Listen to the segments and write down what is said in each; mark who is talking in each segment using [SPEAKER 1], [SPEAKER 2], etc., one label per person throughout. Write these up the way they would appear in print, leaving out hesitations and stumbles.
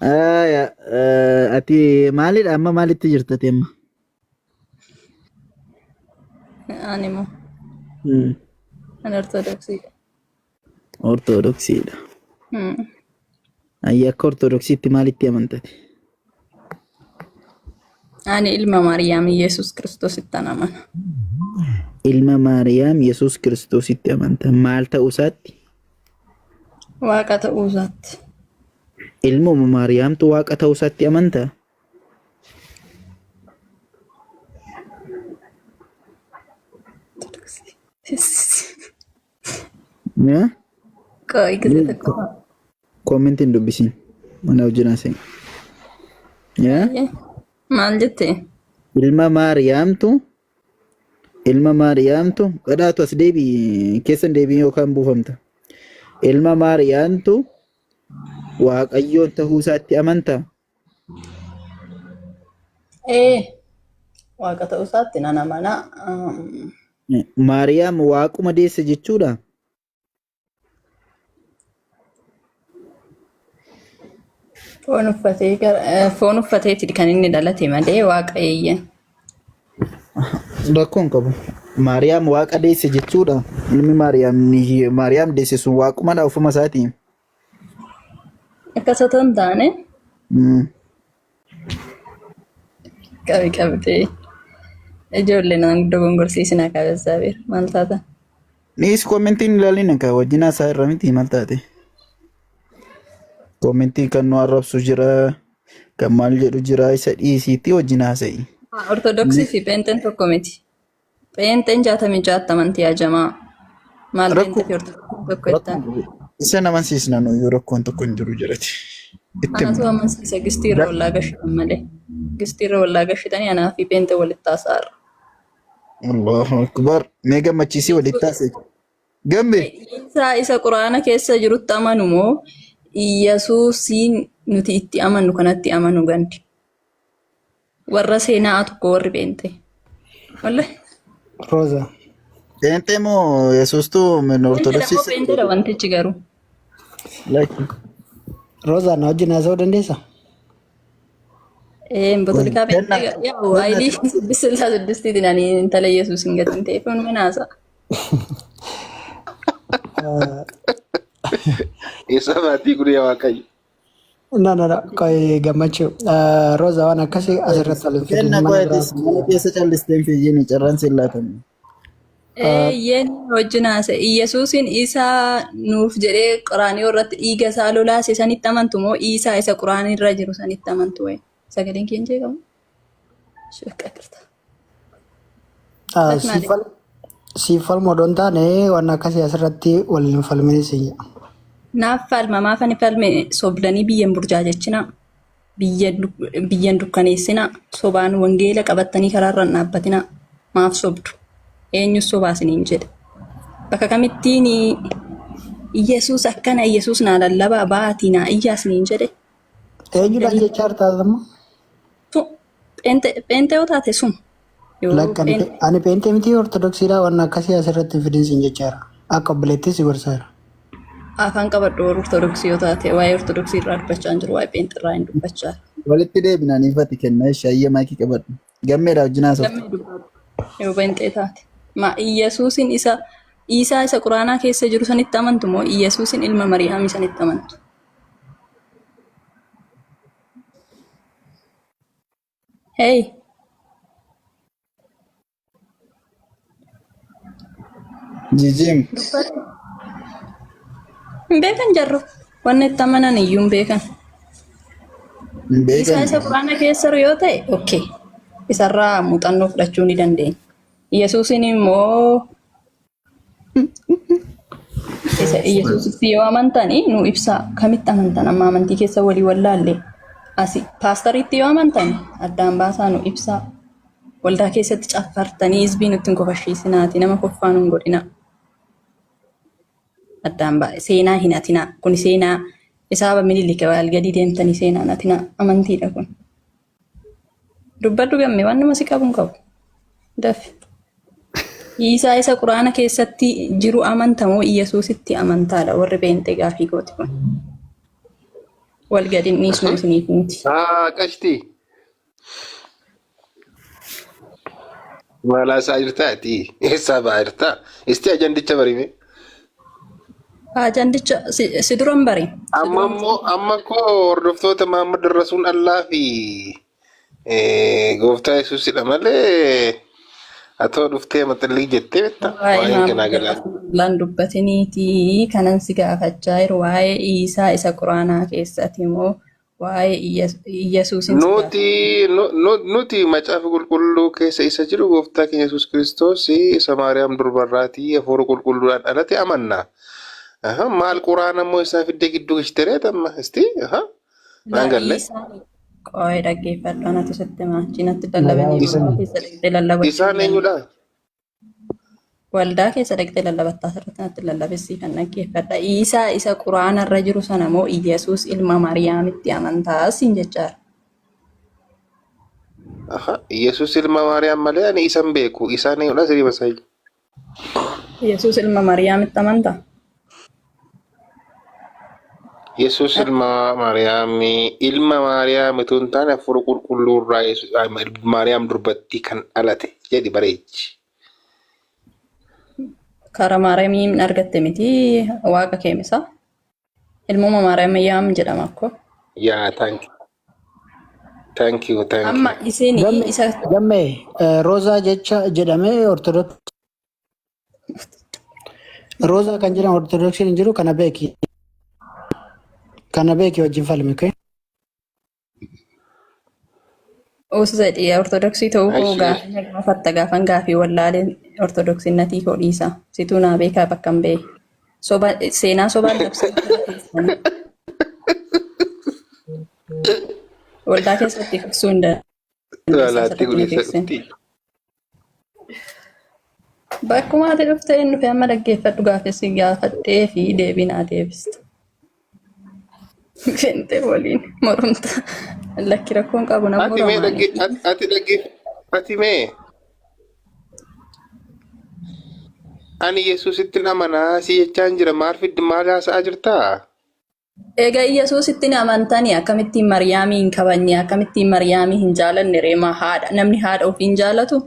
[SPEAKER 1] Aya, ati maalidha amma maalitti jirta ati amma?
[SPEAKER 2] Ani immoo ani Ortodoksiidha.
[SPEAKER 1] Ortodoksiidha. Ayya akka Ortodoksiitti maalitti amantate?
[SPEAKER 2] Ani ilma Maariyaam Yesuus Kiristoosittan amana.
[SPEAKER 1] Ilma Maariyaam Yesuus Kiristoositti amanta. Maal ta'uu isaatti?
[SPEAKER 2] Waaqa ta'uu isaatti.
[SPEAKER 1] Ilmuma Maariyaamtu Waaqa ta'uu isaatti amantaa? Eh?
[SPEAKER 2] Qoy gisee tokko.
[SPEAKER 1] Comment hin dubbisin. Mana wajjin haasa'in. Eh?
[SPEAKER 2] Maal jette?
[SPEAKER 1] Ilma Maariyaamtu ilma Maariyaamtu qadaatu as deebii keessan deebii yookaan buufamta. Ilma Maariyaamtu Waaqayyoon ta'uu isaatti amantaa?
[SPEAKER 2] Ee, waaqa ta'uu isaatti nan amana.
[SPEAKER 1] Maariyaam waaquma deesse jechuudha?
[SPEAKER 2] Foon uffatee foon uffateeti kan inni dhalate malee waaqa eeyyan.
[SPEAKER 1] Rakkoo hin qabu. Maariyaam waaqa deesse jechuudha. Ilmi Maariyaam Maariyaam deesse sun waaqumadha ofuma isaatii.
[SPEAKER 2] Akkas otoo hin taane qabi qabdee ijoollee nan dogongorsiisinaa qabeessaa beera maal taatan?
[SPEAKER 1] Niis komentiin ilaalin akka wajjin haasaa irra miti maal taate? Komentiin kan nu arrabsu jira, kan maal jedhu jira isa dhiisiitti wajjin haasa'i.
[SPEAKER 2] Ortodoksii fi pheenxeen tokko miti. Pheenxeen 66tti amantii hajamaa. Maal
[SPEAKER 1] Rakkoo
[SPEAKER 2] pheenxee fi ortodoksii tokko jettan?
[SPEAKER 1] Isa namansiisna nuyyuu rakkoon tokko hin jiru jedhati. Itti
[SPEAKER 2] Anatu
[SPEAKER 1] himna.
[SPEAKER 2] amansiisa gistii irra wallaa gashitan malee. Gistii irra wallaa gashitanii anaa fi pheenxee walitti haasa'arra.
[SPEAKER 1] Allahu Akbar. Mee gammachiisii walitti haasa'e. Gamme.
[SPEAKER 2] Isaa isa quraana keessa jirutti amanu moo Iyyasuusiin nuti itti amannu kanatti amanu gandi. Warra seenaa tokko warri pheenxee. Wallahi.
[SPEAKER 3] Roza.
[SPEAKER 1] Pheenxee moo Yesuustuu
[SPEAKER 2] Pheenxeedha
[SPEAKER 1] Ortodoksii
[SPEAKER 2] moo pheenxeedha wantichi garuu.
[SPEAKER 1] Lakki.
[SPEAKER 3] Roza na wajjin haasa'uu dandeessaa?
[SPEAKER 2] Ee botolikaa
[SPEAKER 1] Kenna.
[SPEAKER 2] pheenxee yaa waayilii 666tiin ani intala Yesuus hin gatin ta'eef hunduma naasa.
[SPEAKER 4] Eessa maatii kun yaa Waaqayyo?
[SPEAKER 3] No, no, no. Qoy gammachuu. Roza waan akkasii asirratti wal hin fidin.
[SPEAKER 1] Kenna
[SPEAKER 3] Mana
[SPEAKER 1] qo'atis
[SPEAKER 3] biraa.
[SPEAKER 1] mana keessa callistee hin fiigin carraan siin laatamu.
[SPEAKER 2] Eeyyeen wajjin haasa. Iyyasuusin isaa nuuf jedhee qoraanii irratti dhiiga isaa lolaase sanitti amantu moo Iisaa isa quraanii irra jiru sanitti amantu wayi? Sagaleen keenya jeeqamu? Shakka jirta.
[SPEAKER 3] Ah, Siif falmu odoo hin taane waan akkasii asirratti wal hin falmine siin jedha.
[SPEAKER 2] Naaf falma maaf ani falme sobdanii biyya hin burjaajechinaa. Biyya hin dukkaneessinaa. Sobaan wangeela qabattanii karaarra hin dhaabbatinaa. Maaf sobdu? Eenyus sobaa isiniin jedhe. Bakka kamittiin Iyyasuus akkana Iyyasuus naa lallabaa baatii naa iyyaa isiniin jedhe.
[SPEAKER 3] Eenyudhaan jechaa jirta amma?
[SPEAKER 2] Pheenxee yoo taate suma. Yoo
[SPEAKER 3] Lakki ani
[SPEAKER 2] pheenxee
[SPEAKER 3] ani pheenxee miti ortodoksiidha waan akkasii asirratti hin fidin siin jechaa jira. Akka obboleettii si gorsaa jira.
[SPEAKER 2] Afaan qabadhu warra ortodoksii yoo taate waa'ee ortodoksii irraa dubbachaa hin jiru waa'ee pheenxee irraa hin dubbachaa.
[SPEAKER 1] Walitti deebina niifati kenna ishee ayya maayikii qabadhu. Gammeedha wajjin haasofta.
[SPEAKER 2] Gammee dubbadhu yoo pheenxee taate. Ma Iyyasuusin isa Iisaa isa quraanaa keessa jiru sanitti amantu moo Iyyasuusin ilma Mariyaamii sanitti amantu? Hey.
[SPEAKER 1] Jijiim.
[SPEAKER 2] Hin beekan jarru. Wanni itti amanan iyyuu hin beekan.
[SPEAKER 1] Hin
[SPEAKER 2] Isaa
[SPEAKER 1] beekan.
[SPEAKER 2] isa quraana keessa jiru yoo ta'e, okay. Isarraa muuxannoo fudhachuu ni dandeenya. Yesuusin immoo Isa Iyyasuusitti yoo amantani nu ibsaa kamitti amantan amma amantii keessa walii wallaalle asi paastariitti yoo amantan addaan baasaa nu ibsaa waldaa keessatti caffartanii hizbii nutti hin kofashiisinaati nama koffaa nu hin godhinaa addaan baa seenaa hin hatinaa kun seenaa isaaba minilika algadii deemtanii seenaa hin hatinaa amantiidha kun. Dubbadhu gamme waan nama si qabu hin qabu. Dafi. Iisaa isa quraana keessatti jiru amanta moo Iyyasuusitti amantaadha warri pheenxee gaafii gooti kun. Wal gadi hin dhiisnu isiniif miti.
[SPEAKER 4] Haa qashtii. Maal haasaa jirtaa ati? Eessaa ba'aa jirtaa? Isti ajandicha barime.
[SPEAKER 2] Ajandicha si duran bari. Si
[SPEAKER 4] Amma
[SPEAKER 2] duran
[SPEAKER 4] immoo amma koo hordoftoota Mahammad Rasuul Allah fi gooftaa Yesuusidha malee atoo dhuftee maxxillii jettee betta
[SPEAKER 2] Waa'ee
[SPEAKER 4] waa'een kanaa
[SPEAKER 2] Mahammad
[SPEAKER 4] galaa.
[SPEAKER 2] Rasuullaan dubbatiniiti kanan si gaafachaa jiru waa'ee Iisaa isa Quraanaa keessatti immoo waa'ee Iyyasuusin si gaafachaa.
[SPEAKER 4] Nuti nuti macaafa qulqulluu keessa isa jiru gooftaa keenya Yesuus Kiristoos isa Maariyaam durbarraatii hafuura qulqulluudhaan dhalate amanna. Aha, maal quraana immoo isaa fiddee gidduu gashitee amma isti aha
[SPEAKER 2] Laa
[SPEAKER 4] naan galle.
[SPEAKER 2] Iisaan qo'ee dhaggeeffadhu anatu sitti himaa cinatti
[SPEAKER 3] Nagaa
[SPEAKER 2] lallabanii
[SPEAKER 4] Isa
[SPEAKER 2] waldaa
[SPEAKER 3] ooltanii.
[SPEAKER 2] keessa dhaqxee lallabachuu hin
[SPEAKER 4] isaan
[SPEAKER 2] danda'u.
[SPEAKER 4] eenyudha?
[SPEAKER 2] Waldaa keessa dhaqxee lallabattaa asirratti natti lallabessii kan dhaggeeffadha. Iisaa isa quraana irra jiru sana moo Iyyasuus ilma Maariyaamitti amantaa siin jechaara.
[SPEAKER 4] Aha, Yesuus ilma Maariyaam malee ani isa hin beeku. Isaan eenyudha sirii masaayyu.
[SPEAKER 2] Yesuus ilma Maariyaamitti amantaa?
[SPEAKER 4] Yesuus ilma Maariyaamii ilma Maariyaam utuu hin taane hafuura qulqulluu irraa Maariyaam durbatti kan dhalate jedhi bareechi.
[SPEAKER 2] Karaa Maariyaamiin argatte miti waaqa keemisa. Ilmuma Maariyaam jedhama akkoo.
[SPEAKER 4] Yaa thank thank you thank
[SPEAKER 2] Amma
[SPEAKER 4] you.
[SPEAKER 2] isin
[SPEAKER 3] Gamme
[SPEAKER 2] isa
[SPEAKER 3] gamme Roozaa jecha jedhamee Ortodoksii Roozaa kan jedhamu Ortodoksiin hin jiru kana beeki. Kana beeki wajjin falmi kee.
[SPEAKER 2] Uus jedhi Ortodoksii ta'uu koo
[SPEAKER 4] Ashi
[SPEAKER 2] gaafii na gaafatta gaafan gaafii wallaalee Ortodoksiin natii koo dhiisa. Situu naa beekaa bakka hin beeku. Soba seenaa sobaan labsii keessanii waldaa keessatti fiksuu hin dandeessaa
[SPEAKER 4] laalaatti
[SPEAKER 2] asirratti na
[SPEAKER 4] gudeessa
[SPEAKER 2] fiksin.
[SPEAKER 4] dhufti.
[SPEAKER 2] Bakkuma ati dhuftee hin dhufe amma dhaggeeffadhu gaafii si gaafadhee fi deebii naa deebista. Fentee waliin moromta. Lakki rakkoon qabu nan
[SPEAKER 4] Ati mee
[SPEAKER 2] moroma ani.
[SPEAKER 4] dhagge ati dhagge ati mee ani Yesuusitti amanaa si jechaan jira maal fiddi maal haasa'aa jirtaa?
[SPEAKER 2] Egaa Iyyasuusitti hin amantanii akkamittiin Mariyaamii hin kabajne akkamittiin Mariyaamii hin jaalanne reema haadha namni haadha ofii hin jaalatu?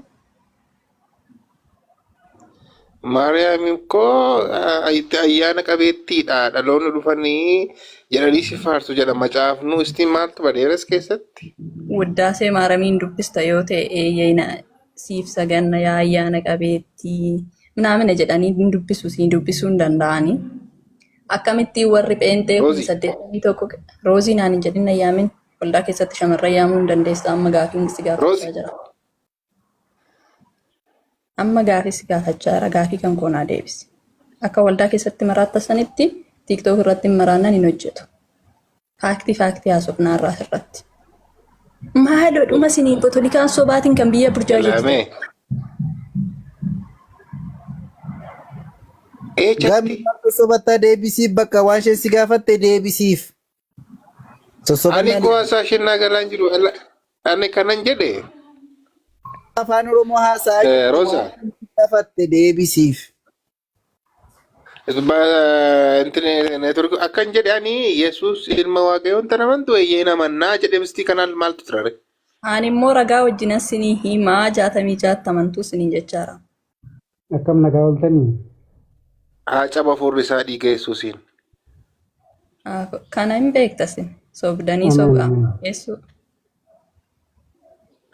[SPEAKER 4] Maariyaamiin koo itti ayyaana qabeettiidha dhaloonni dhufanii jedhanii si faarsu jedha macaafnu istiin maaltu badeeras keessatti?
[SPEAKER 2] Wuddaasee Maaramiin dubbista yoo ta'e eeyyena siif saganna yaa ayyaana qabeettii minaamina jedhanii hin dubbisu siin dubbisuu hin danda'anii. Akkamittiin warri pheenxee kun
[SPEAKER 4] Roozii.
[SPEAKER 2] 81 roozii naan hin jedhin ayyaamin waldaa keessatti shamarran yaamuu hin dandeessa amma gaafiin si gaafachaa
[SPEAKER 4] Roozii.
[SPEAKER 2] jira. Amma gaafii si gaafachaa jira gaafii kan koo naa deebisi. Akka waldaa keessatti maraatta sanitti TikTok irratti hin maraannan hin hojjetu. Faaktii faaktii haasofnaa irraa asirratti. Maaloo dhuma isinii potolikaan sobaatiin kan biyya burjaajessitan.
[SPEAKER 4] Ilaamee.
[SPEAKER 1] Gami
[SPEAKER 4] Eechatti.
[SPEAKER 1] maaltu sobattaa deebisiif bakka waan isheen si gaafatte deebisiif.
[SPEAKER 4] Ani
[SPEAKER 1] Sossobannaan
[SPEAKER 4] koo haasaa isheen naa galaan jiru. Ani kanan jedhe.
[SPEAKER 1] afaan Oromoo haasa'aa jirtu
[SPEAKER 4] Roza.
[SPEAKER 1] waan isheen si gaafatte deebisiif.
[SPEAKER 4] Network akkan jedhe ani Yesuus ilma Waaqayyoon tan amantu eeyyeen amannaa jedhe mistii kanaan maaltu ture?
[SPEAKER 2] Ani immoo ragaa wajjin sinii himaa 66tti amantuu siniin jechaara.
[SPEAKER 3] Akkam nagaa ooltanii?
[SPEAKER 4] Haa caba hafuurri isaa dhiiga Yesuusiin.
[SPEAKER 2] Kana hin beektasin. Sobdanii
[SPEAKER 3] Ameen
[SPEAKER 2] sobaa
[SPEAKER 3] ameen.
[SPEAKER 2] fakkeessuu.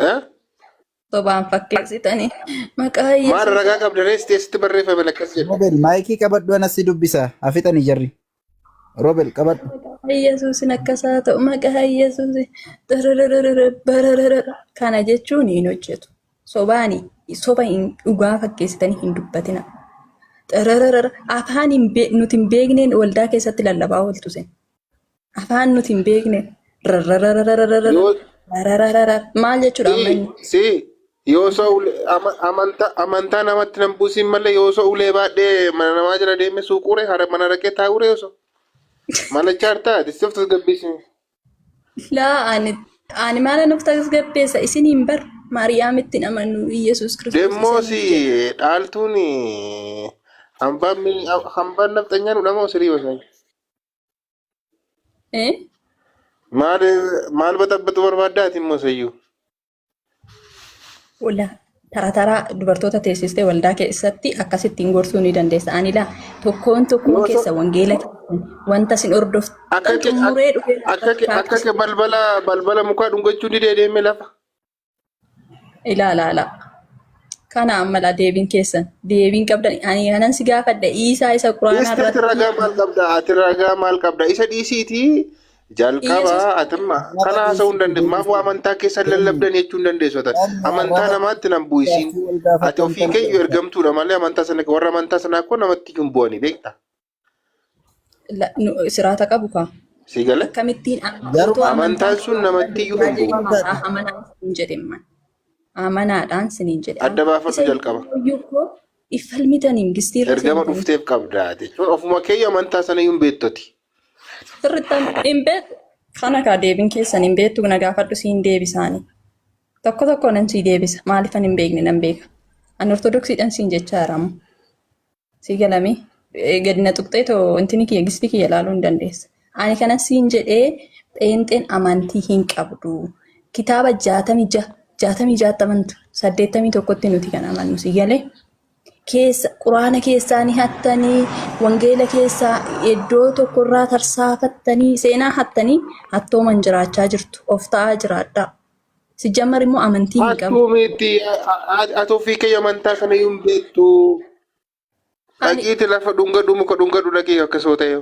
[SPEAKER 4] Eh?
[SPEAKER 2] Sobaan fakkeessitanii maqaa
[SPEAKER 4] Maal
[SPEAKER 2] Yesuus.
[SPEAKER 4] ragaa qabda rees teessitti barreeffame akkas jedhe.
[SPEAKER 1] Robel maayikii qabadhu anas si dubbisa. Hafixanii jarri. Robel qabadhu.
[SPEAKER 2] Maqaa Yesuusin akkasaa ta'u maqaa Yesuusin darararara bararara kana jechuun hin hojjetu. Sobaani soba hin dhugaa fakkeessitanii hin dubbatina. Darararara afaan hin nuti hin beekneen waldaa keessatti lallabaa ooltu isin. Afaan nuti hin beekne rarararararara
[SPEAKER 4] Yoo
[SPEAKER 2] rarararara maal jechuudha amma
[SPEAKER 4] si
[SPEAKER 2] inni?
[SPEAKER 4] si yoo soo amantaa namatti nan buusin malee yoo soo ulee baadhee mana namaa jala deeme suuquure hara mana dhaqee taa'uure yoo soo mana chaartaa distii of tasgabbeessi.
[SPEAKER 2] Laa ani maala nuuf tasgabbeessa isiniin bar Maariyaamitti hin amannu Iyyasuus Kiristoos
[SPEAKER 4] Demmoo
[SPEAKER 2] isa
[SPEAKER 4] si
[SPEAKER 2] nuuf jedha.
[SPEAKER 4] dhaaltuun hambaan hambaan nafxanyaa nu dhamoo sirii basaan.
[SPEAKER 2] Eh?
[SPEAKER 4] Maal maal baxabbatu barbaaddaati immoo sayyuu?
[SPEAKER 2] Wala tara taraa dubartoota teessistee waldaa keessatti akkasittiin gorsuu ni dandeessa. Ani laa tokkoon tokkoon
[SPEAKER 4] Yoo
[SPEAKER 2] keessa wangeela keessan wanta isin hordoftan
[SPEAKER 4] Akka kee
[SPEAKER 2] xumuree dhufee
[SPEAKER 4] akka kee
[SPEAKER 2] dhaabbachaa
[SPEAKER 4] akka kee balbala balbala mukaa dhungachuu ni deedeeme lafa.
[SPEAKER 2] Ilaala ala. Kana ammalaa deebiin keessan. Deebiin qabdan ani kanan si gaafadha Iisaa isa quraanaa
[SPEAKER 4] Dhiistee ati
[SPEAKER 2] irratti
[SPEAKER 4] ragaa maal qabda? Ati ragaa maal qabda? Isa dhiisiitii jalqaba
[SPEAKER 2] Iyesuus
[SPEAKER 4] atimma
[SPEAKER 1] Arraba
[SPEAKER 4] kana haasa'uu hin
[SPEAKER 1] dhiisii
[SPEAKER 4] dandeessu. Maaf waa amantaa keessan lallabdan jechuu hin dandeessu ati.
[SPEAKER 1] Namni
[SPEAKER 4] Amantaa
[SPEAKER 1] arraba
[SPEAKER 4] namaatti nan bu'isiin.
[SPEAKER 1] gaaffii wal
[SPEAKER 4] Ati
[SPEAKER 1] gaafattan
[SPEAKER 4] ofii
[SPEAKER 1] tan
[SPEAKER 4] keeyyuu
[SPEAKER 1] beekta.
[SPEAKER 4] ergamtuudha malee amantaa sana warra amantaa sanaa koo namatti hin bu'anii beekta.
[SPEAKER 2] Siraata qabu kaa.
[SPEAKER 4] Si gale?
[SPEAKER 2] Akkamittiin amma
[SPEAKER 1] Garuu
[SPEAKER 2] otoo amantaan
[SPEAKER 4] Amantaan sun namatti iyyuu hin bu'u.
[SPEAKER 1] taate
[SPEAKER 2] amanaa siniin jedhe man. Amanaadhaan siniin jedhe.
[SPEAKER 4] Adda
[SPEAKER 2] Isa
[SPEAKER 4] baafadhu jalqaba.
[SPEAKER 2] iyyuu koo iffalmitaniin gistiirra
[SPEAKER 4] Ergama
[SPEAKER 2] seentanii
[SPEAKER 4] dhufteef qabda jechuun ofuma keeyyuu amantaa sana iyyuu hin beektoti.
[SPEAKER 2] sirrittan hin beektu. Kana kaa deebiin keessan hin beektu na gaafadhu siin deebisaani. Tokko tokko nan sii deebisa. Maaliifan hin beekne nan beeka. Ani ortodoksiidhaan siin jechaa jira amma. Sii galame gadi na tuqxee too intini kiyya gisti kiyya ilaaluu hin dandeessa. Ani kana siin jedhee pheenxeen amantii hin qabdu. Kitaaba 66 66 amantu 81tti nuti kan amannu sii galee. Keessa quraana keessaa ni hattanii wangeela keessaa iddoo tokkorraa tarsaafattanii seenaa hattanii hattooman jiraachaa jirtu of ta'aa jiraadhaa. Sijjammar immoo amantii hin qabu.
[SPEAKER 4] Hattuu miti ati ofii kee amantaa sana iyyuu hin beektu.
[SPEAKER 2] Ani
[SPEAKER 4] Dhaqiiti lafa dhungadhu muka dhungadhu dhaqii akkasoo ta'e.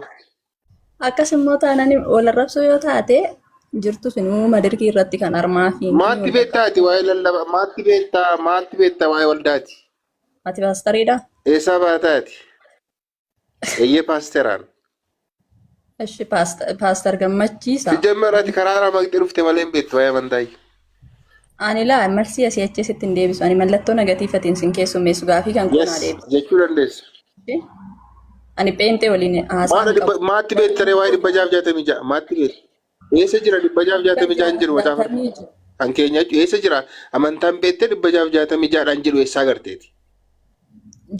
[SPEAKER 2] Akkas immoo taanaan wal arrabsuu yoo taate jirtu sinuu madirkii irratti kan armaa fi intini
[SPEAKER 4] Maatti
[SPEAKER 2] wal
[SPEAKER 4] beektaa ati waa'ee lallaba maatti beektaa maatti beektaa waa'ee waldaati.
[SPEAKER 2] Ati paastariidha?
[SPEAKER 4] Eessaa baataa ati? Eeyyee paasteraan.
[SPEAKER 2] Eshi paastar Gammachiisa.
[SPEAKER 4] Sijjammer ati karaa irraa maqxee dhufte malee hin beektu waa'ee amantaa iyyuu.
[SPEAKER 2] Ani laa marsii asii achi sitti hin deebisu. Ani mallattoo nagatiifatiin sin keessummeessu gaafii kan
[SPEAKER 4] Yes
[SPEAKER 2] qonaa deebisu.
[SPEAKER 4] jechuu dandeessa.
[SPEAKER 2] Ani pheenxee waliin haasaa
[SPEAKER 4] Maadha
[SPEAKER 2] hin
[SPEAKER 4] dhibba
[SPEAKER 2] qabu.
[SPEAKER 4] maatti beektaree waa'ee 666 maatti beekta. Eessa jira 666 hin jiru macaafa
[SPEAKER 2] 666.
[SPEAKER 4] kan keenya jechuun eessa jira amantaan beektee 666dhaan jedhu eessaa garteeti?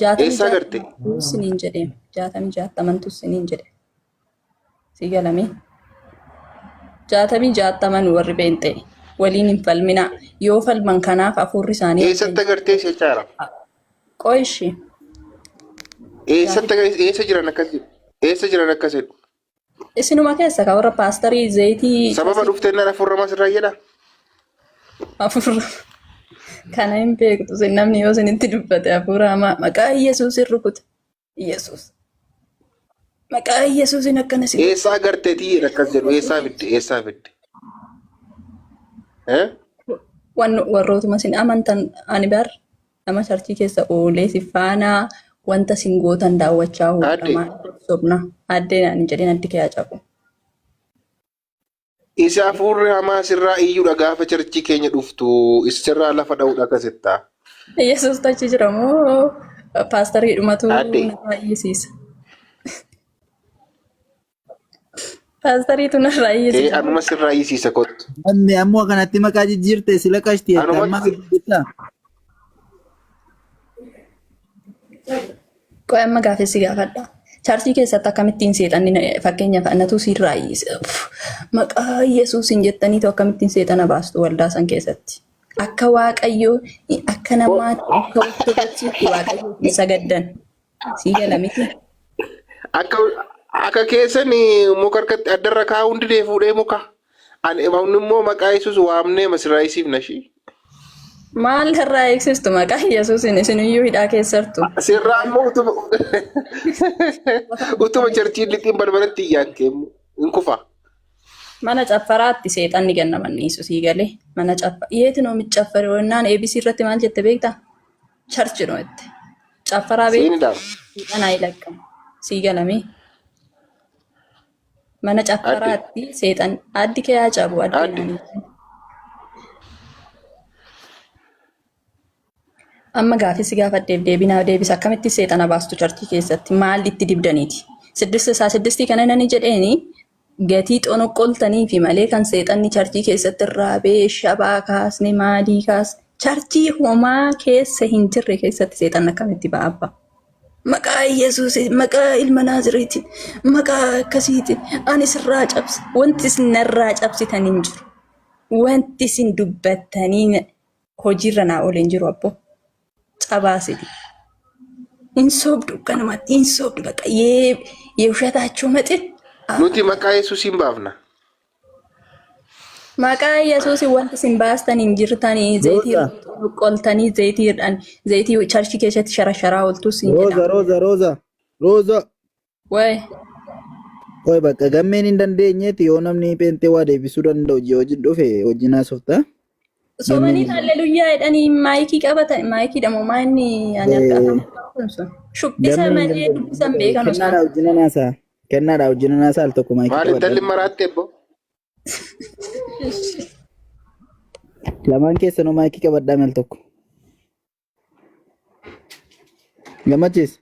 [SPEAKER 2] Jaatamii
[SPEAKER 4] Eessaa garte?
[SPEAKER 2] jaatamantu siniin jedhe. Jaatamii jaatamantu siniin jedhe. Si galame. Jaatamii jaataman warri pheenxee waliin hin falminaa. Yoo falman kanaaf hafuurri isaanii adda
[SPEAKER 4] Eessatti agartee jechaara?
[SPEAKER 2] Qo'ishi.
[SPEAKER 4] Eessatti eessa jiran akkas jedhu? Eessa jiran akkas jedhu?
[SPEAKER 2] Isinuma keessa ka warra paastarii zayitii
[SPEAKER 4] Sababa dhufteen naan hafuurra maas irraa jedha?
[SPEAKER 2] Hafuura kana hin beektu isin namni yoo isinitti dubbate hafuura hamaa maqaa Yesuus hin rukute. Yesuus. Maqaa Yesuusin akkana si godhe.
[SPEAKER 4] Eessaa agarteetii akkas jedhu? Eessaa fidde? Eessaa fidde? Eh?
[SPEAKER 2] Warrootuma isin amantan ani bar nama charchii keessa oolee si faanaa wanta isin gootan daawwachaa
[SPEAKER 4] Aadde.
[SPEAKER 2] oolama sobna addee naan hin jedhin addi kee haa cabu.
[SPEAKER 4] Isa hafuurri hamaa sirraa iyyuudha gaafa charchii keenya dhuftu sirraa lafa dha'uudha akkasittaa.
[SPEAKER 2] Yesuus tachi jira moo paastarii dhumatu
[SPEAKER 4] Aadde.
[SPEAKER 2] narraa iyyisiisa? Paastariitu narraa
[SPEAKER 4] Ee
[SPEAKER 2] iyyisiisa.
[SPEAKER 4] anuma sirraa iyyisiisa kottu.
[SPEAKER 1] Namni ammoo kanatti maqaa jijjiirte sila qashti jette
[SPEAKER 4] Anuma
[SPEAKER 1] amma jettaa?
[SPEAKER 2] Qoy amma gaafessi gaafadha. Charchii keessatti akkamittiin seexanni fakkeenyaaf anatu sirraa iyyise. Uff, maqaa Yesuusin jettaniitu akkamittiin seexana baastu waldaa san keessatti. Akka Waaqayyoo akka namaatti akka ortodoksiitti Waaqayyoof hin sagaddan. Sii gala miti.
[SPEAKER 4] Akka akka keessan muka harkatti addarra kaa'uu hundi dee fuudhee muka. Ani immoo maqaa Yesuus waamnee masirraa isiif nashii.
[SPEAKER 2] Maal irraa eegsistu maqaa Yesuusin isiniyyuu hidhaa keessartu.
[SPEAKER 4] Sirraa immoo utuma utuma charchiin lixiin balbalatti iyyaan keemmu hin kufa.
[SPEAKER 2] Mana caffaraatti seexanni gannamanniisu sii galee mana caffa yeeti noo micaffare wannaan ABC irratti maal jette beektaa? Charchi noo jette. Caffaraa beektaa?
[SPEAKER 4] Siinidhaan.
[SPEAKER 2] Seexanaa ilaqqama. Sii galamee. Mana
[SPEAKER 4] Adde.
[SPEAKER 2] caffaraatti seexan addi kee haa cabu addi
[SPEAKER 4] Adde.
[SPEAKER 2] naanii. Amma gaafii si gaafadheef deebinaa deebisa akkamitti seexana baastu charchii keessatti maal itti dibdaniiti? Siddista isaa siddistii kana nani jedheeni gatii xonoqqoltanii fi malee kan seexanni charchii keessatti raabee shabaa kaasne maalii kaasne charchii homaa keessa hin jirre keessatti seexanni akkamitti ba'a abbaa? Maqaa Yesuusiin, maqaa ilma Naaziriitiin, maqaa akkasiitiin ani sirraa cabsa. Wanti isin narraa cabsitan hin jiru. Wanti isin dubbattanii hojiirra naa oole hin jiru abbo. Cabaasiti. Hin sobdu akkanumatti hin sobdu bakka yee yeewshataachuu maxin.
[SPEAKER 4] Nuti maqaa Yesuusiin baafna.
[SPEAKER 2] Maqaa Yesuusiin wanti isin baastan hin jirtanii zayitii
[SPEAKER 1] Rooza,
[SPEAKER 2] qoltanii zayitiidhaan zayitii charchii keessatti sharasharaa ooltus hin
[SPEAKER 1] Rooza,
[SPEAKER 2] jedhamu.
[SPEAKER 1] Rooza, Rooza, Rooza.
[SPEAKER 2] Wayi
[SPEAKER 1] Qoy bakka gammeen hin dandeenyeeti yoo namni pheenxee waa deebisuu danda'u hojii wajjin dhufe wajjin haasofta. Gammeen
[SPEAKER 2] sobanii
[SPEAKER 1] hin
[SPEAKER 2] halleluyyaa jedhanii maayikii qabatan maayikiidha moo maa inni ani akka afaan kun sun shubbisa
[SPEAKER 1] gammeen hin
[SPEAKER 2] malee dubbisan
[SPEAKER 1] dandeenye
[SPEAKER 2] beekan osoo.
[SPEAKER 1] kennaadhaa wajjin haasaa. Kennaadhaa wajjin haasaa al tokko maayikii
[SPEAKER 4] Maal intalli
[SPEAKER 1] qabadha.
[SPEAKER 4] maraatte ebbo?
[SPEAKER 1] Lamaan keessanuu maayikii qabadhaa al tokko. Gammachiis.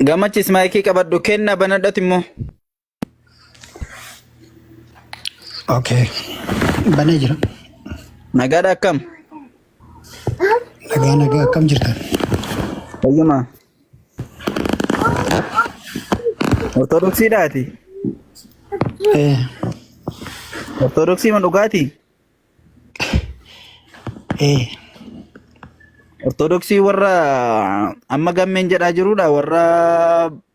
[SPEAKER 1] Gammachiis maayikii qabadhu kenna banadhati immoo.
[SPEAKER 3] Okay. Banee jira.
[SPEAKER 1] Nagaadha akkam?
[SPEAKER 3] Nagaa nagaa akkam jirtan?
[SPEAKER 1] Fayyuma. Ortodoksiidhaati.
[SPEAKER 3] Eh,
[SPEAKER 1] Ortodoksii ma dhugaati?
[SPEAKER 3] eh,
[SPEAKER 1] Ortodoksii warra amma gammeen jedhaa jirudha warra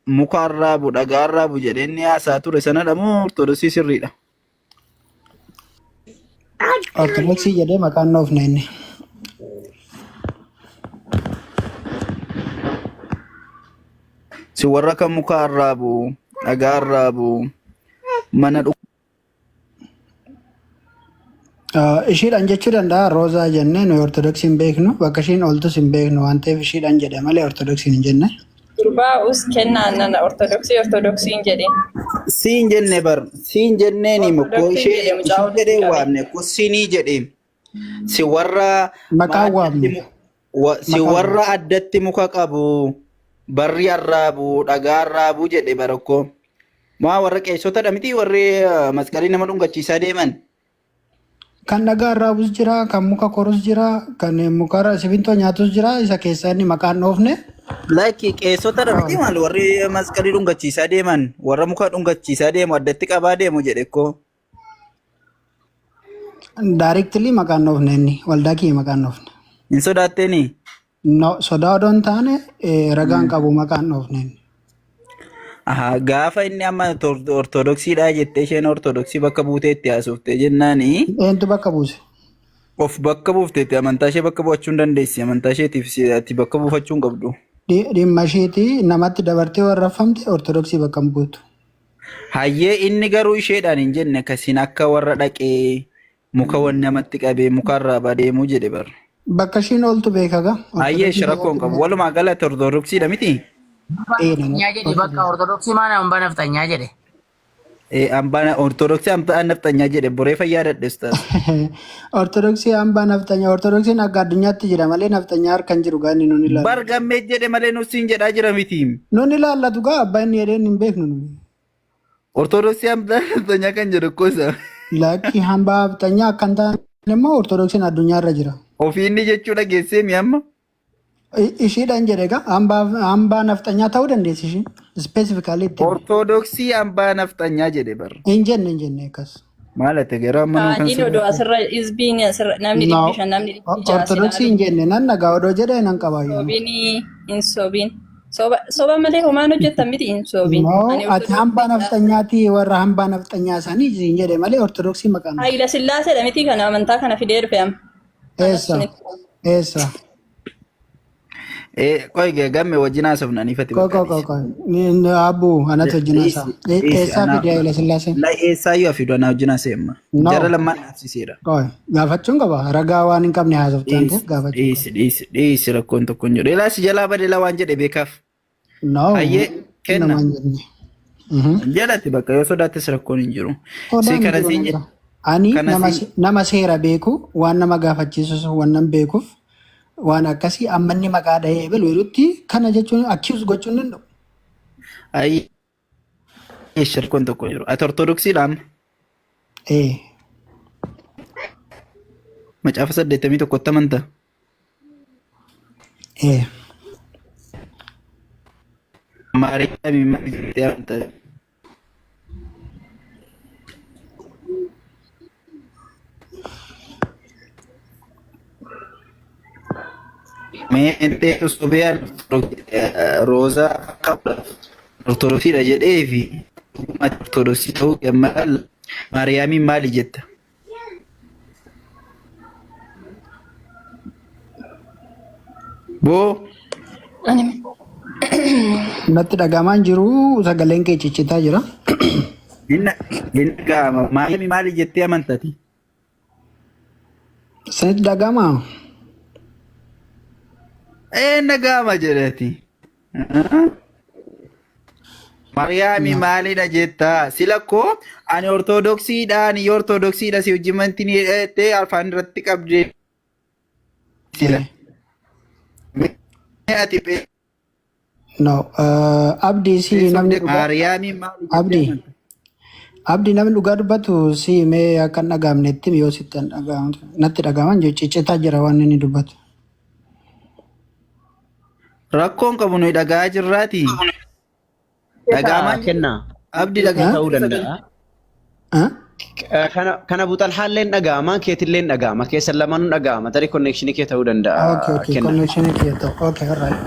[SPEAKER 1] muka arraabu dhagaa arraabu jedhee inni haasaa ture sanadha moo ortodoksii sirriidha?
[SPEAKER 3] Ortodoksii jedhee maqaan dhoofne inni.
[SPEAKER 1] Si warra kan muka arraabu dhagaa arraabu mana
[SPEAKER 3] Ishiidhaan jechuu danda'a Roozaa jennee nuyi Ortodoksii hin beeknu bakka ishiin ooltus hin beeknu waan ta'eef ishiidhaan jedhe malee Ortodoksiin hin jenne.
[SPEAKER 2] Durbaa us kennaa nana ortodoksii ortodoksii hin jedhin.
[SPEAKER 1] Siin jenne bar siin jenneeni mukkoo
[SPEAKER 2] Ortodoksii
[SPEAKER 1] ishee
[SPEAKER 2] jedhe mucaa
[SPEAKER 1] ishee
[SPEAKER 2] walitti
[SPEAKER 1] jedhee
[SPEAKER 2] qabe.
[SPEAKER 1] waamne ko sinii jedhee si warra
[SPEAKER 3] Maqaan
[SPEAKER 1] addatti
[SPEAKER 3] waamne.
[SPEAKER 1] si
[SPEAKER 3] Maqaan
[SPEAKER 1] warra addatti muka qabu barri arraabu dhagaa arraabu jedhe barakkoo maa warra qeessotadha miti warri masqalii nama dhungachiisaa deeman.
[SPEAKER 3] Kan dhagaa arraabus jira, kan muka korus jira, kan mukarra sibintoo nyaatus jira. Isa keessaa inni maqaan dhoofne.
[SPEAKER 1] Lakki qeessotadha miti maal warri masqalii dhungachiisaa deeman warra muka dhungachiisaa deemu addatti qabaa deemu jedhe koo.
[SPEAKER 3] Directly maqaan dhoofne inni waldaa kiyya maqaan dhoofne.
[SPEAKER 1] Hin sodaatteeni?
[SPEAKER 3] No, sodaa odoo hin taane ragaan qabu maqaan dhoofne inni.
[SPEAKER 1] Aha, gaafa inni amma ortodoksiidha jettee isheen ortodoksii bakka buutee itti haasofte jennaani
[SPEAKER 3] Eentu bakka buuse?
[SPEAKER 1] of bakka buufteetti amantaa ishee bakka bu'achuu hin dandeessi. Amantaa isheetiif ati bakka buufachuu hin qabdu.
[SPEAKER 3] Dhimma isheeti namatti dabartee warraffamte ortodoksii bakka hin buutu.
[SPEAKER 1] Hayyee inni garuu isheedhaan hin jenne akkasiin akka warra dhaqee muka wan namatti qabee mukarraa badeemuu jedhe bar.
[SPEAKER 3] Bakka ishiin ooltu beeka gaa.
[SPEAKER 1] Hayyee
[SPEAKER 3] Ortodoksii
[SPEAKER 1] rakkoon qabu. Walumaa galatti ortodoksiidha miti.
[SPEAKER 3] Ee nama
[SPEAKER 5] Nafxanyaa jedhe bakka ortodoksii maana hambaa nafxanyaa jedhe.
[SPEAKER 1] Hambaa ortodoksii hambaa nafxanyaa jedhe boree fayyaa dadhe ustaas.
[SPEAKER 3] Ortodoksii hambaa nafxanyaa. Ortodoksiin akka addunyaatti jira malee nafxanyaa harka hin jiru gaa inni nun
[SPEAKER 1] Bar
[SPEAKER 3] ilaallatu.
[SPEAKER 1] gammee jedhe malee nusiin jedhaa jira miti.
[SPEAKER 3] Nun ilaallatu gaa abbaa inni jedheen hin beeknu nuyi.
[SPEAKER 1] Ortodoksii hambaa nafxanyaa kan jedhu akkoo isa.
[SPEAKER 3] Lakki hambaa nafxanyaa akka hin taane immoo ortodoksiin addunyaarra jira.
[SPEAKER 1] Ofii inni jechuu dhageessee mi amma?
[SPEAKER 3] Ishiidhaan jedhe egaa hambaa nafxanyaa ta'uu dandeessi ishiin. Specifically itti hime.
[SPEAKER 1] Ortodoksii hambaa nafxanyaa jedhe bar.
[SPEAKER 3] Hin jenne akkas.
[SPEAKER 1] Maal ati gara amma nuu kan
[SPEAKER 2] Haajiin odoo asirra hizbiin asirra namni
[SPEAKER 3] No.
[SPEAKER 2] 500 namni 600 as
[SPEAKER 3] Ortodoksii
[SPEAKER 2] ilaalu.
[SPEAKER 3] hin jenne nan nagaa odoo jedhee nan qabaayyuu.
[SPEAKER 2] Sobinii hin sobin. Soba soba malee homaan hojjettan miti hin sobin.
[SPEAKER 3] No,
[SPEAKER 2] Ani
[SPEAKER 3] ati hambaa
[SPEAKER 2] ortodoksiidha.
[SPEAKER 3] nafxanyaatii warra hambaa nafxanyaa isaanii siin jedhe malee ortodoksii maqaan.
[SPEAKER 2] Hayila Sillaaseedha miti kana amantaa kana fidee dhufe amma. Kanas
[SPEAKER 3] Eessa?
[SPEAKER 2] sunitti.
[SPEAKER 3] Eessa?
[SPEAKER 1] Qoy gamme wajjin haasofna ifatti
[SPEAKER 3] Qoy
[SPEAKER 1] bakka
[SPEAKER 3] qoy qoy
[SPEAKER 1] dhiisi.
[SPEAKER 3] qoy. Abbu anatu wajjin haasa'a.
[SPEAKER 1] Dhiisi dhiisi
[SPEAKER 3] Eessaa
[SPEAKER 1] anaa
[SPEAKER 3] fidee Hayila Sillaaseen?
[SPEAKER 1] la eessaayyuu afidu anaa wajjin haasa'emma.
[SPEAKER 3] No.
[SPEAKER 1] Jara lamaan dhaabsiseera.
[SPEAKER 3] Qoy gaafachuun qaba. Ragaa waan hin qabne haasofte waan ta'eef
[SPEAKER 1] Dhiisi
[SPEAKER 3] gaafachuu qaba.
[SPEAKER 1] dhiisi dhiisi dhiisi rakkoon tokko hin jiru. Ilaa si jalaa badeela waan jedhe beekaaf.
[SPEAKER 3] No.
[SPEAKER 1] Hayyee kenna.
[SPEAKER 3] Namaan jenne.
[SPEAKER 1] Jalatti bakka yoo sodaattes rakkoon hin jiru. Si
[SPEAKER 3] Sodaan hin
[SPEAKER 1] kana
[SPEAKER 3] jiru
[SPEAKER 1] siin
[SPEAKER 3] nan jira. Ani
[SPEAKER 1] kana
[SPEAKER 3] nama
[SPEAKER 1] siin
[SPEAKER 3] nama seera beeku waan nama gaafachiisus waan nan beekuuf waan akkasii amma inni maqaa dhahee ebalu jedhutti kana jechuun accuse gochuun danda'u.
[SPEAKER 1] Hayyee. Shirkoon tokko jiru. Ati Ortodoksiidha amma?
[SPEAKER 3] Ee.
[SPEAKER 1] Macaafa 81tti amantaa?
[SPEAKER 3] Ee.
[SPEAKER 1] Maariyaamii maal jettee amantaa? Mee eenxee sobee roozaa qabda Ortodoksiidha jedhee fi dhugumatti Ortodoksii ta'uu gammadaa Maariyaamiin maali jetta? Boo
[SPEAKER 2] Ani
[SPEAKER 3] Natti dhagahamaa hin jiru sagaleen kee ciccitaa jira.
[SPEAKER 1] Hin dhagahama. Maariyaamii maali jettee amantati?
[SPEAKER 3] Isinitti dhagahamaa?
[SPEAKER 1] Ee dhagahama jedhati. Maariyaamii maalidha jettaa? Sila koo ani Ortodoksiidha ani Ortodoksiidha si wajjin manti ni jettee afaan irratti qabdee sila. Mee ati
[SPEAKER 3] No. Abdii si namni dhugaa
[SPEAKER 1] Maariyaamii maali jettee
[SPEAKER 3] Abdii.
[SPEAKER 1] amanta?
[SPEAKER 3] Abdii namni dhugaa dubbatu si mee akka hin dhagahamnetti yoo sitti hin dhagahamne natti dhagahaman jiru ciccitaa jira waan inni dubbatu.
[SPEAKER 1] Rakkoon qabu nuyi dhaga'aa jirraati. Dhaga'amaa jiru.
[SPEAKER 6] Kenna
[SPEAKER 1] Abdii dhaga'aa
[SPEAKER 6] ta'uu
[SPEAKER 1] jiru sagalee.
[SPEAKER 6] danda'a.
[SPEAKER 3] Ah?
[SPEAKER 6] Kana buxalhaalleen dhaga'ama, keetilleen dhaga'ama, keessan lamaanuu dhaga'ama. Tarii konnekshinii kee ta'uu danda'a
[SPEAKER 3] Okay,
[SPEAKER 6] kenna.
[SPEAKER 3] connection kee ta'u. Okay, alright.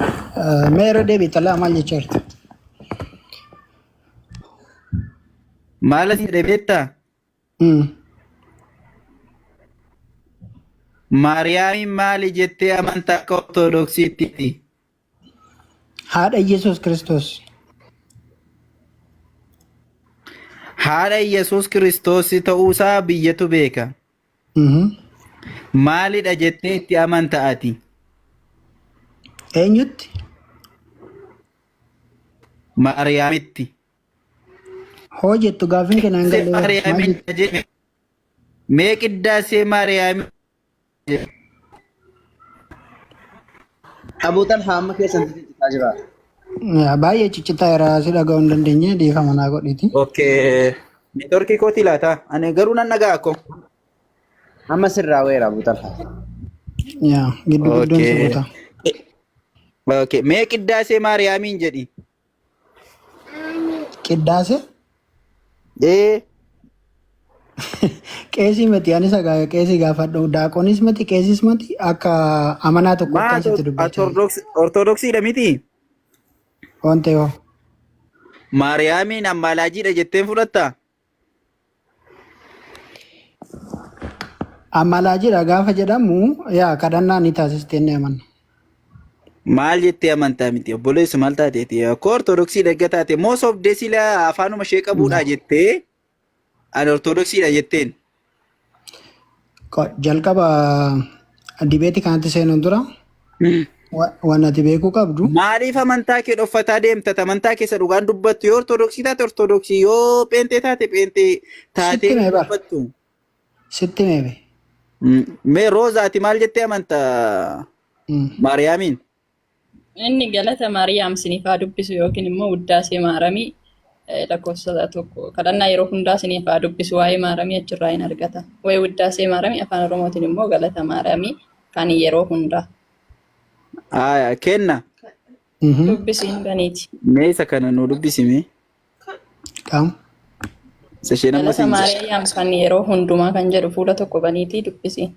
[SPEAKER 3] Mee irra deebi'i xalaa maal jechaa jirta?
[SPEAKER 1] Maal asii jedhee beektaa? Maariyaamiin maali jettee amantaa akka Ortodoksiitti?
[SPEAKER 3] Haadha Yesuus Kiristoos.
[SPEAKER 1] Haadha Yesuus Kiristoos ta'uusaa biyyatu beeka. Maalidha jettee itti amanta ati?
[SPEAKER 3] Eenyutti?
[SPEAKER 1] Maariyaamitti.
[SPEAKER 3] Hoo jettu gaaffiin kee naan galle. Maal
[SPEAKER 1] Maariyaamiin
[SPEAKER 3] jettu?
[SPEAKER 1] jedhe. Mee qiddaasee Maariyaamii jedhe.
[SPEAKER 6] Abuu Xalhaa amma keessan ciccitaa jira.
[SPEAKER 3] Yaa, baay'ee ciccitaa jira si dhaga'uu hin dandeenye dhiifama naa godhiiti.
[SPEAKER 1] Okay. Neetworkii kooti laata? Ani garuu nan dhaga'a ko.
[SPEAKER 6] Amma sirraa weera Abuu Xalhaa.
[SPEAKER 3] Yaa, giddu gidduun si
[SPEAKER 1] Okay.
[SPEAKER 3] buta.
[SPEAKER 1] Okay. Mee qiddaasee Maariyaamiin jedhi.
[SPEAKER 3] Qiddaase?
[SPEAKER 1] Ee.
[SPEAKER 3] Qeesii miti anis qeesii gaafadhu daaqonis miti qeesis miti akka amanaa tokkotti
[SPEAKER 1] Maa
[SPEAKER 3] asitti dubbachaa jira.
[SPEAKER 1] Ortodoksiidha miti?
[SPEAKER 3] Waan ta'eef hoo.
[SPEAKER 1] Maariyaamiin ammaalaajiidha jetteen fudhattaa?
[SPEAKER 3] Ammalaajiidha gaafa jedhamu yaa kadhannaa ni taasistee inni amanna.
[SPEAKER 1] Maal jettee amantaa miti obboleessu maal taateeti? Akka Ortodoksii dhagga taate moo sobdee sila afaanuma ishee qabuudha jettee ani Ortodoksiidha jetteen.
[SPEAKER 3] Jalqaba dibeetii kanatti seenuun dura waan ati beekuu qabdu
[SPEAKER 1] Maaliif amantaa kee dhoffataa deemta? Amantaa keessa dhugaan dubbattu yoo Ortodoksii taate Ortodoksii yoo pheenxee taate pheenxee taatee
[SPEAKER 3] sitti mee bara
[SPEAKER 1] dubbattu.
[SPEAKER 3] sitti mee be.
[SPEAKER 1] Mee Rooza ati maal jettee amanta Maariyaamiin?
[SPEAKER 2] Inni galata Maariyaam siniif haa dubbisu yookiin immoo wuddaasee maaramii lakkoofsa tokko kadhannaa yeroo hundaa siniif haa dubbisu waa'ee maaramii achirraa hin argata. Waa'ee wuddaasee maaramii afaan Oromootiin immoo galata maaramii kan yeroo hundaa
[SPEAKER 1] Aya kenna.
[SPEAKER 2] Dubbisiin baniiti.
[SPEAKER 1] Mee isa kana nu dubbisi mee.
[SPEAKER 3] Qaam.
[SPEAKER 1] Isa isheen amma
[SPEAKER 2] Galata
[SPEAKER 1] siin jedhe.
[SPEAKER 2] Maariyaam kan yeroo hundumaa kan jedhu fuula tokko baniitii dubbisi.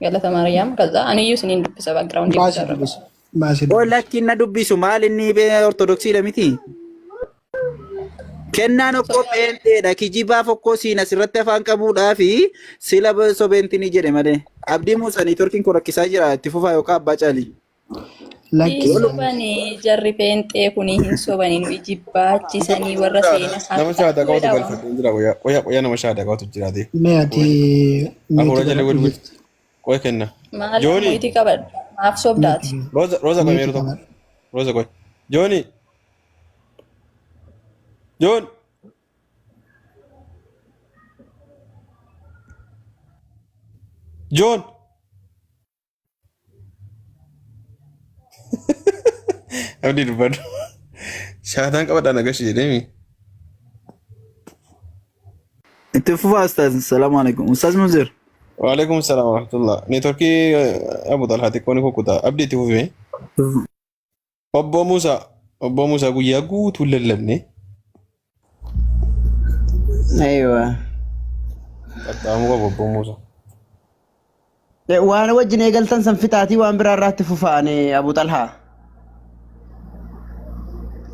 [SPEAKER 2] Galata Maariyaam kaza aniyyuu isiniin dubbisa background
[SPEAKER 3] Baasii
[SPEAKER 2] ibsarra.
[SPEAKER 3] dubbisi. Baasii
[SPEAKER 1] Oo
[SPEAKER 3] dubbisi.
[SPEAKER 1] lakki na dubbisu maal inni Ortodoksiidha miti? Kennaan okkoo pheenxeedha kijibaaf okkoo siin asirratti afaan qabuudhaa fi sila sobeentini jedhe malee. Abdii Muusaa neetworkiin kun rakkisaa jira itti fufaa yookaan abbaa caalii.
[SPEAKER 3] Lakki.
[SPEAKER 2] Hin sobanii jarri pheenxee kuni hin sobanii nu ijibbaachisanii warra seena
[SPEAKER 7] Nama shaadaa qabatu
[SPEAKER 2] har'a
[SPEAKER 7] galfadhee jira qoya qoya qoya nama shaadaa qabatu jiraate.
[SPEAKER 3] Mee ati
[SPEAKER 7] Afuura
[SPEAKER 3] miitii
[SPEAKER 7] jala
[SPEAKER 3] godhadhu
[SPEAKER 7] wal wal
[SPEAKER 3] jirti.
[SPEAKER 7] qoya kenna.
[SPEAKER 2] Maal
[SPEAKER 7] Jooni
[SPEAKER 2] mo'itii qabadhu maaf sobdaati.
[SPEAKER 7] Roza Roza qoy
[SPEAKER 3] Miitii
[SPEAKER 7] meeru tokko
[SPEAKER 3] qabadhu.
[SPEAKER 7] Roza qoy. Jooni Joon Joon Abdii dubbadhu. Shaadaan qabadhaa nagashi jedheemi.
[SPEAKER 1] Itti fufaa ustaaz. Salaamu alaikum. Ustaaz Munzir.
[SPEAKER 7] Waalaikum salaam wa rahmatullah. Neetworkii Abu Talhaa xiqqoo ni kukkuta. Abdii itti fufime. Obbo Musaa. Obbo Musaa guyyaa guutuu lallabne.
[SPEAKER 6] Aywa.
[SPEAKER 7] Qaxxaamuu qabu Obbo Musaa.
[SPEAKER 6] Waan wajjin eegaltan san fixaatii waan biraa irraatti fufa'ani Abu Talhaa.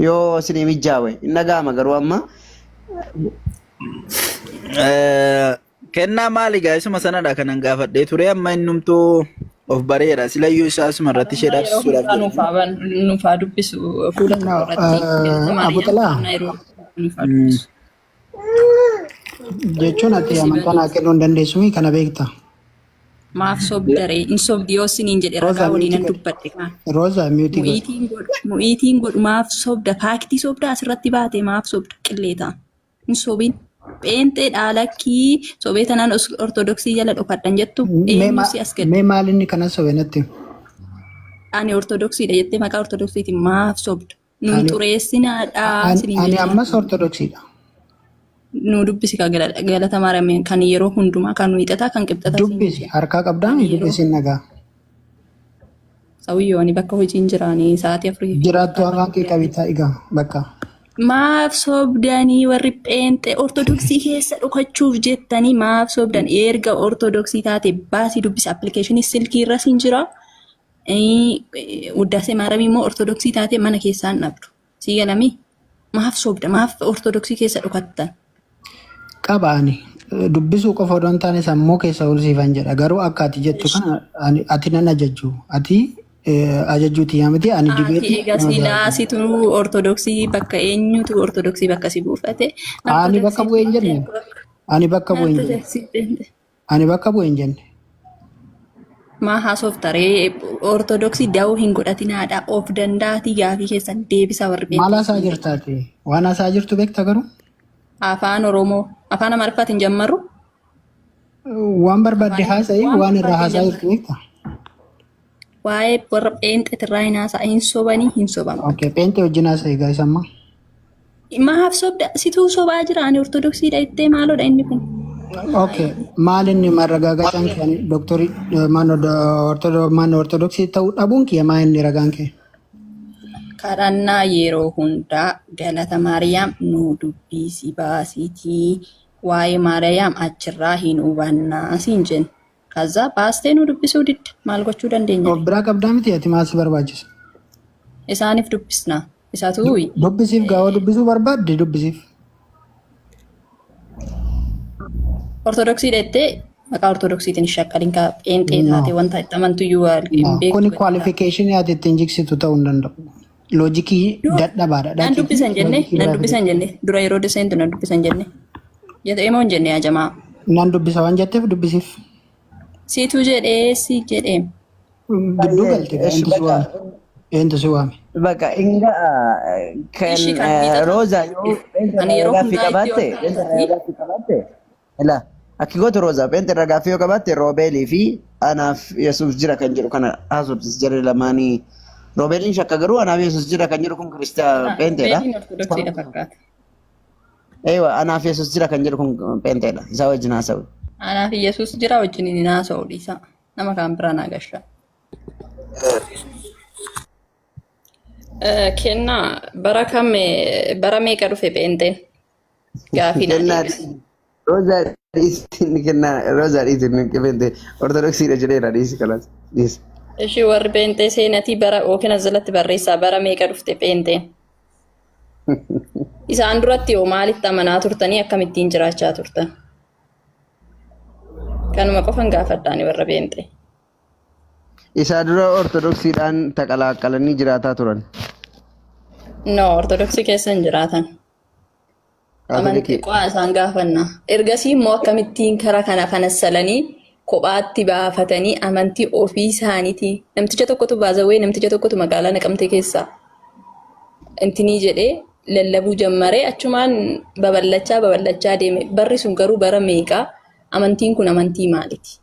[SPEAKER 6] Yoo isinii mijjaawe hin dhaga'ama garuu amma.
[SPEAKER 1] Kennaa maali gaa isuma sanadha kanan gaafadhee ture amma innumtuu of bareera silayyuu isaa asuma irratti ishee
[SPEAKER 2] Yeroo
[SPEAKER 1] dhaabsisuudhaaf
[SPEAKER 2] hundaa nuuf
[SPEAKER 1] jedhanii.
[SPEAKER 2] haa nuuf haa dubbisu fuula
[SPEAKER 3] No,
[SPEAKER 2] tokko irratti. Galata
[SPEAKER 3] Abu
[SPEAKER 2] Maariyaam
[SPEAKER 3] Talhaa
[SPEAKER 2] kennaa yeroo nuuf haa dubbisu.
[SPEAKER 3] jechuun ati
[SPEAKER 2] Dubbisi
[SPEAKER 3] amantaa
[SPEAKER 2] bani.
[SPEAKER 3] naa kennuu hin dandeessu kana beekta.
[SPEAKER 2] Maaf sobdaree hin sobdi yoo siniin jedhe
[SPEAKER 3] Roza
[SPEAKER 2] ragaa waliin
[SPEAKER 3] mute
[SPEAKER 2] nan
[SPEAKER 3] godhi.
[SPEAKER 2] dubbadhe kaan.
[SPEAKER 3] Roza mute godhi.
[SPEAKER 2] Mu'iitiin godhu mu'iitiin godhu maaf sobda faaktii sobda asirratti baate maaf sobda qilleetaa. Hin sobin. Pheenxee dhaalakkii sobee tanaan ortodoksii jala dhokadhan jettu
[SPEAKER 3] Mee
[SPEAKER 2] eenyu
[SPEAKER 3] ma-
[SPEAKER 2] si as gad
[SPEAKER 3] mee maal inni kana sobe natti himi.
[SPEAKER 2] ani ortodoksiidha jettee maqaa ortodoksiitiin maaf sobda. Nun
[SPEAKER 3] Ani
[SPEAKER 2] xureessinaadha
[SPEAKER 3] ani
[SPEAKER 2] siniin
[SPEAKER 3] ani
[SPEAKER 2] jechaa
[SPEAKER 3] ammas ortodoksiidha.
[SPEAKER 2] nu dubbisi kan galata maariyaam kan yeroo hundumaa kan wiixataa kan qibxataa siin
[SPEAKER 3] Dubbisi
[SPEAKER 2] jedhe.
[SPEAKER 3] harkaa qabdaa
[SPEAKER 2] Kan
[SPEAKER 3] mi
[SPEAKER 2] yeroo
[SPEAKER 3] dubbisiin nagaa.
[SPEAKER 2] sawiyyoo ani bakka hojiin jiraanii sa'aatii afurii fi
[SPEAKER 3] Jiraattu
[SPEAKER 2] walakkaa
[SPEAKER 3] afaan kee
[SPEAKER 2] irratti
[SPEAKER 3] qabii taa'i gaa bakka.
[SPEAKER 2] Maaf sobdanii warri pheenxee ortodoksii keessa dhokachuuf jettanii maaf sobdan erga ortodoksii taate baasii dubbisa appilikeeshinii silkii irras hin jira. Wuddaasee maaramii immoo ortodoksii taate mana keessaan dhabdu. Sii galamii maaf sobda maaf ortodoksii keessa dhokattan.
[SPEAKER 3] Qaba ani dubbisuu qofa odoo hin taane sammuu keessa olsiifan jedha. Garuu akka ati jettu kana ati nan ajajju. Ati ajajjuu tiyyaa miti ani
[SPEAKER 2] Ati
[SPEAKER 3] dibeetii
[SPEAKER 2] egaa
[SPEAKER 3] nama
[SPEAKER 2] silaa
[SPEAKER 3] jaalladha.
[SPEAKER 2] situ ortodoksii bakka eenyutu ortodoksii bakka si buufate
[SPEAKER 3] Ani bakka
[SPEAKER 2] ortodoksii
[SPEAKER 3] bu'ee hin jenne. Ani bakka bu'ee hin jenne.
[SPEAKER 2] ortodoksii pheenxee.
[SPEAKER 3] Ani bakka bu'e hin jenne.
[SPEAKER 2] Maa haasofta ree ortodoksii da'oo hin godhatinaadha of danda'atii gaafii keessan deebisaa warri
[SPEAKER 3] Maal
[SPEAKER 2] pheenxee
[SPEAKER 3] haasaa
[SPEAKER 2] siin
[SPEAKER 3] jirta ati? Waan haasaa jirtu beekta garuu?
[SPEAKER 2] Afaan Oromoo afaan Amaariffaatiin jammarru
[SPEAKER 3] Waan barbaadde
[SPEAKER 2] afaan
[SPEAKER 3] haasa'i
[SPEAKER 2] waan
[SPEAKER 3] waan irraa
[SPEAKER 2] barbaadde
[SPEAKER 3] haasaa
[SPEAKER 2] jammarru
[SPEAKER 3] jirtu beekta?
[SPEAKER 2] waa'ee warra pheenxeetirraa hin haasa'a hin sobanii hin soban bakka.
[SPEAKER 3] Okay, pheenxee wajjin haasa'i guys amma.
[SPEAKER 2] Maaf sobda situu sobaa jira ani ortodoksiidha jettee maaloodha inni kun.
[SPEAKER 3] Okay, maal inni marragaagachaan kee ani doktorii maal ortodoksii ta'uu dhabuun kiyya maa inni ragaan kee?
[SPEAKER 2] Kadhannaa yeroo hundaa galata Maariyaam nu dubbisi baasiitii waa'ee Maariyaam achirraa hin hubannaa siin jenna. Kaza baastee nu dubbisuu didda maal gochuu dandeenya
[SPEAKER 3] Of
[SPEAKER 2] ree?
[SPEAKER 3] biraa qabdaa miti ati maal si barbaachisa?
[SPEAKER 2] Isaaniif dubbisna. Isatu
[SPEAKER 3] Dubbisiif gaawoo dubbisuu barbaadde dubbisiif.
[SPEAKER 2] Ortodoksii dheettee maqaa ortodoksiitiin shaqqaliin ka pheenxee
[SPEAKER 3] No.
[SPEAKER 2] taate wanta itti amantuyyuu waan hin
[SPEAKER 3] No.
[SPEAKER 2] beektu
[SPEAKER 3] Kuni
[SPEAKER 2] gadi taate.
[SPEAKER 3] kwaalifikeeshinii ati ittiin jiksitu ta'uu hin danda'u. Loojikii dadhabaadha.
[SPEAKER 2] Nan
[SPEAKER 3] Dhaqiitii
[SPEAKER 2] dubbisan jenne
[SPEAKER 3] loojikii
[SPEAKER 2] nan
[SPEAKER 3] biraa fidi.
[SPEAKER 2] dubbisan jenne dura yeroo deseentu nan dubbisan jenne. Jedhee moo hin jenne yaa jamaa.
[SPEAKER 3] Nan dubbisa waan jetteef dubbisiif.
[SPEAKER 2] Siitu jedhee si jedhee.
[SPEAKER 3] Gidduu galte gaa
[SPEAKER 6] Esh
[SPEAKER 3] eentu si
[SPEAKER 6] bakka
[SPEAKER 3] waame? Eentu si waame?
[SPEAKER 6] bakka inga kan
[SPEAKER 2] Ishi kan miixataa
[SPEAKER 6] Roza yoo pheenxee
[SPEAKER 2] ani
[SPEAKER 6] irraa
[SPEAKER 2] yeroo
[SPEAKER 6] gaaffii
[SPEAKER 2] hundaa itti
[SPEAKER 6] qabaatte
[SPEAKER 2] ol
[SPEAKER 6] pheenxee irraa
[SPEAKER 2] kaasati.
[SPEAKER 6] gaaffii qabaatte ila akki gootu Roza pheenxee irraa gaaffii yoo qabaatte Roobeelii fi anaaf Yesuus jira kan jedhu kana haasofsiis jarri lamaanii Roobeeliin shakka garuu anaaf Yesuus jira kan jedhu kun kiristaa pheenxeedha.
[SPEAKER 2] Roobeeliin ortodoksiidha fakkaata.
[SPEAKER 6] Eewa anaaf Yesuus jira kan jedhu kun pheenxeedha isaa wajjin haasa'u.
[SPEAKER 2] Anaaf Yesuus jira wajjin hin haasa'u dhiisa. Nama kaan biraa naa gasha. Kennaa bara kam bara meeqa dhufe pheenxeen? Gaafii naa
[SPEAKER 6] Kennaa
[SPEAKER 2] deebisi.
[SPEAKER 6] Roozaa dhiisi inni kennaa Roozaa dhiisi inni pheenxee ortodoksiidha jedheera dhiisi kalaas dhiisi.
[SPEAKER 2] Ishii warri pheenxee seenatii bara yookiin as jalatti barreessaa bara meeqa dhufte pheenxeen? Isaan duratti hoo maalitti amanaa turtanii akkamittiin jiraachaa turtan? Kanuma qofan gaafadhaani warra pheenxee.
[SPEAKER 6] Isaa dura ortodoksiidhaan taqalaqqalanii jiraataa turan.
[SPEAKER 2] No, ortodoksii keessa hin jiraatan. Amantii
[SPEAKER 6] Kaatolikii.
[SPEAKER 2] qo'aa isaan gaafanna. Ergasii immoo akkamittiin karaa kana fanassalanii kophaatti baafatanii amantii ofii isaaniitii. Namticha tokkotu baazawee namticha tokkotu magaalaa Naqamtee keessaa intinii jedhee lallabuu jammaree achumaan babal'achaa babal'achaa deeme. Barri sun garuu bara meeqaa amantiin kun amantii maaliiti?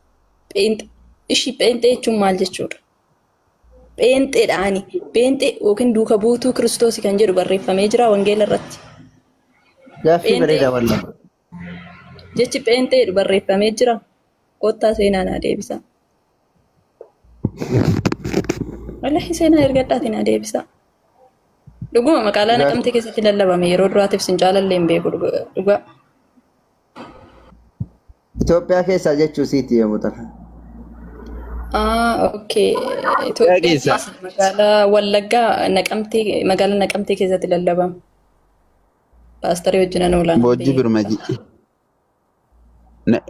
[SPEAKER 2] Pheenxee ishii pheenxee jechuun maal jechuudha? Pheenxeedhaani. Pheenxee yookiin duuka buutuu Kiristoosi kan jedhu barreeffamee jira wangeela irratti.
[SPEAKER 6] Gaaffii
[SPEAKER 2] Pheenxee
[SPEAKER 6] bareedaa wallah.
[SPEAKER 2] Jechi pheenxee jedhu barreeffamee jira. Kottaa seenaa naa deebisaa. Wallahi seenaa ergadhaati naa deebisaa. Dhuguma magaalaa Naqamtee keessatti lallabame yeroo duraatiif sin caalallee hin beeku dhugaa.
[SPEAKER 6] Itoophiyaa keessaa jechuu siiti yommuu ta'u.
[SPEAKER 2] Ah, okay.
[SPEAKER 1] Itoophiyaa
[SPEAKER 2] Itoophiyaa
[SPEAKER 1] keessa.
[SPEAKER 2] keessa magaalaa Wallaggaa Naqamtee magaalaa Naqamtee keessatti lallabame. Paastarii wajjin an oolaan
[SPEAKER 1] Boojji
[SPEAKER 2] beeku.
[SPEAKER 1] Birmaji.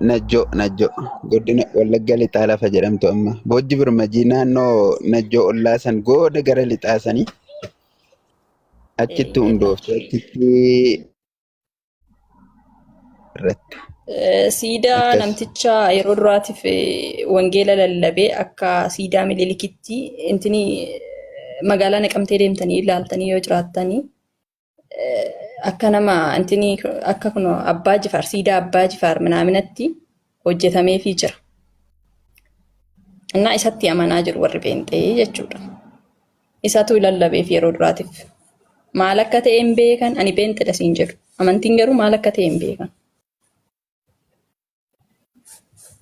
[SPEAKER 1] Najjoo Najjoo godina Wallagga lixaa lafa jedhamtu amma. Boojji Birmajii naannoo Najjoo ollaa san gooda gara lixaa sanii achitti hundoofte achitti irratti
[SPEAKER 2] Siidaa
[SPEAKER 1] akkas.
[SPEAKER 2] namticha yeroo duraatiif wangeela lallabee akka siidaa Minilikitti intini magaalaa Naqamtee deemtanii ilaaltanii yoo jiraattanii akka nama intini akka kun Abbaa Jifaar siidaa Abbaa Jifaar minaaminatti hojjetameefii jira. Innaa isatti amanaa jiru warri pheenxee jechuudha. Isatu lallabeef yeroo duraatiif. Maal akka ta'e hin beekan ani pheenxedha siin jedhu. Amantiin garuu maal akka ta'e hin beekan.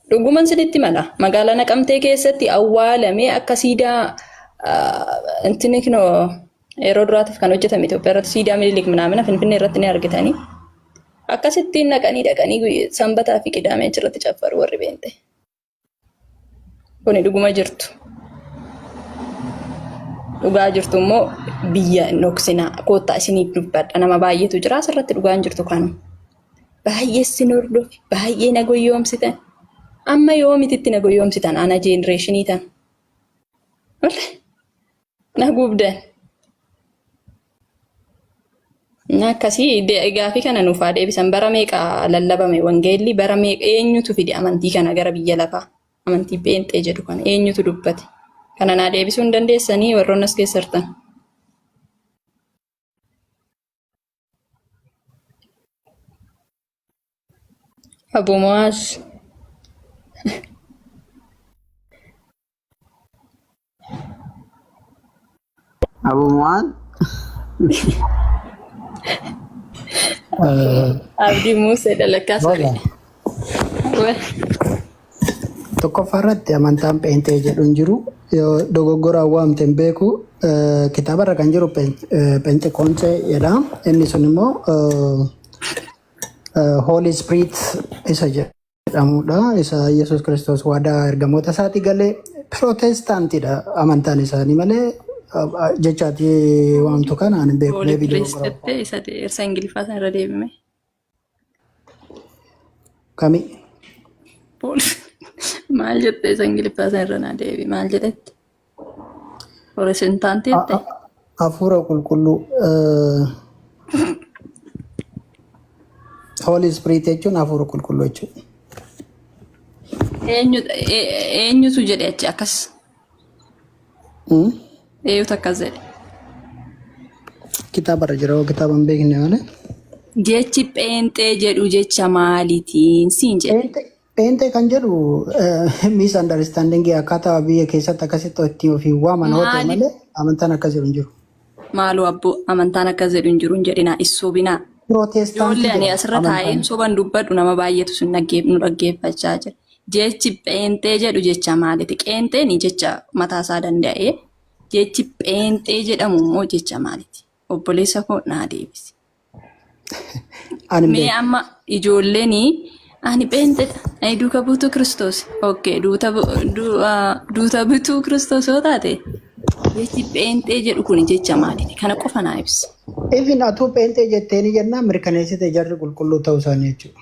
[SPEAKER 2] Dhuguman sinitti mala. Magaalaa Naqamtee keessatti awwaalamee akka siidaa intini kinoo yeroo duraatiif kan hojjetame Itoophiyaa irratti siidaa Minilik minaamina Finfinnee irratti ni argitanii. Akkasittiin dhaqanii dhaqanii sanbataa fi qidaamee achirratti caffaru warri beente. Kuni dhuguma jirtu. Dhugaa jirtu immoo biyya hin dhoksinaa. Koottaa isiniif dubbadha. Nama baay'eetu jira asirratti dhugaan jirtu kanuma. Baay'ee isin hordofe, baay'ee na goyyoomsitan. Amma yoomititti na goyyoomsitan ana jenereeshinii tan. Wallahi na gubdan. Akkasii gaafii kana nuuf haa deebisan. Bara meeqa lallabame wangeelli? Bara meeqa eenyutu fide amantii kana gara biyya lafaa? Amantii pheenxee jedhu kana eenyutu dubbate? Kana naa deebisuu hin dandeessanii warroonni as keessa jirtan. Abu Mu'aaz.
[SPEAKER 6] Abu Mu'aan
[SPEAKER 2] Abdii Muusee dhalakkaa
[SPEAKER 3] Roza,
[SPEAKER 2] sorry.
[SPEAKER 3] Tokkoffaa irratti amantaan pheenxee jedhu hin jiru. Yoo dogoggoraan waamte hin beeku. Kitaabarra kan jiru Pheenxeqoonsee jedha. Inni sun immoo Holy Spirit isa jedhamudha. Isa Yesuus Kiristoos waadaa ergamoota isaati galee pirootestaantidha amantaan isaanii malee jechaati waamtu kana ani hin beeku.
[SPEAKER 2] Holy
[SPEAKER 3] Maybe
[SPEAKER 2] Priest
[SPEAKER 3] dogoggoraan.
[SPEAKER 2] jettee isa isa Ingiliffaa sana irra deebime.
[SPEAKER 3] Kami?
[SPEAKER 2] Paul maal jettee isa Ingiliffaa sana irra naa deebi maal jedhetti? Pirootestaantii jette?
[SPEAKER 3] Hafuura qulqulluu Holy Spirit jechuun hafuura qulqulluu jechuudha.
[SPEAKER 2] Eenyu eenyutu jedhe achi akkas? Eenyutu akkas jedhe?
[SPEAKER 3] Kitaaba irra jira kitaaba hin beekne malee.
[SPEAKER 2] Jechi pheenxee jedhu jecha maaliitiin siin jedhe?
[SPEAKER 3] Pheenxee kan jedhu misunderstanding akkaataa biyya keessatti akkasitti ittiin ofiin waaman hoo ta'e
[SPEAKER 2] Maali?
[SPEAKER 3] malee amantaan akkas jedhu hin jiru.
[SPEAKER 2] Maaloo abboo amantaan akkas jedhu hin jiru hin jedhinaa issoobinaa.
[SPEAKER 3] Pirootestaantii
[SPEAKER 2] Ijoollee ani
[SPEAKER 3] jedhama
[SPEAKER 2] asirra taa'ee
[SPEAKER 3] amantaan.
[SPEAKER 2] soban dubbadhu nama baay'eetu sin nu dhaggeeffachaa jira. Jechi pheenxee jedhu jecha maaliiti? Qeenxeen jecha mataasaa danda'ee jechi pheenxee jedhamu immoo jecha maaliiti? Obboleessa koo naa deebisi.
[SPEAKER 3] Ani hin
[SPEAKER 2] Mee
[SPEAKER 3] beeku.
[SPEAKER 2] amma ijoolleen ani pheenxedha. Ani duuka buutuu Kiristoos. Okay, duuta buutuu Kiristoos yoo taate jechi pheenxee jedhu kun jecha maaliiti? Kana qofa naa ibsi.
[SPEAKER 3] Even atuu pheenxee jetteeni jennaan mirkaneessite jarri qulqulluu ta'uu isaanii jechuudha.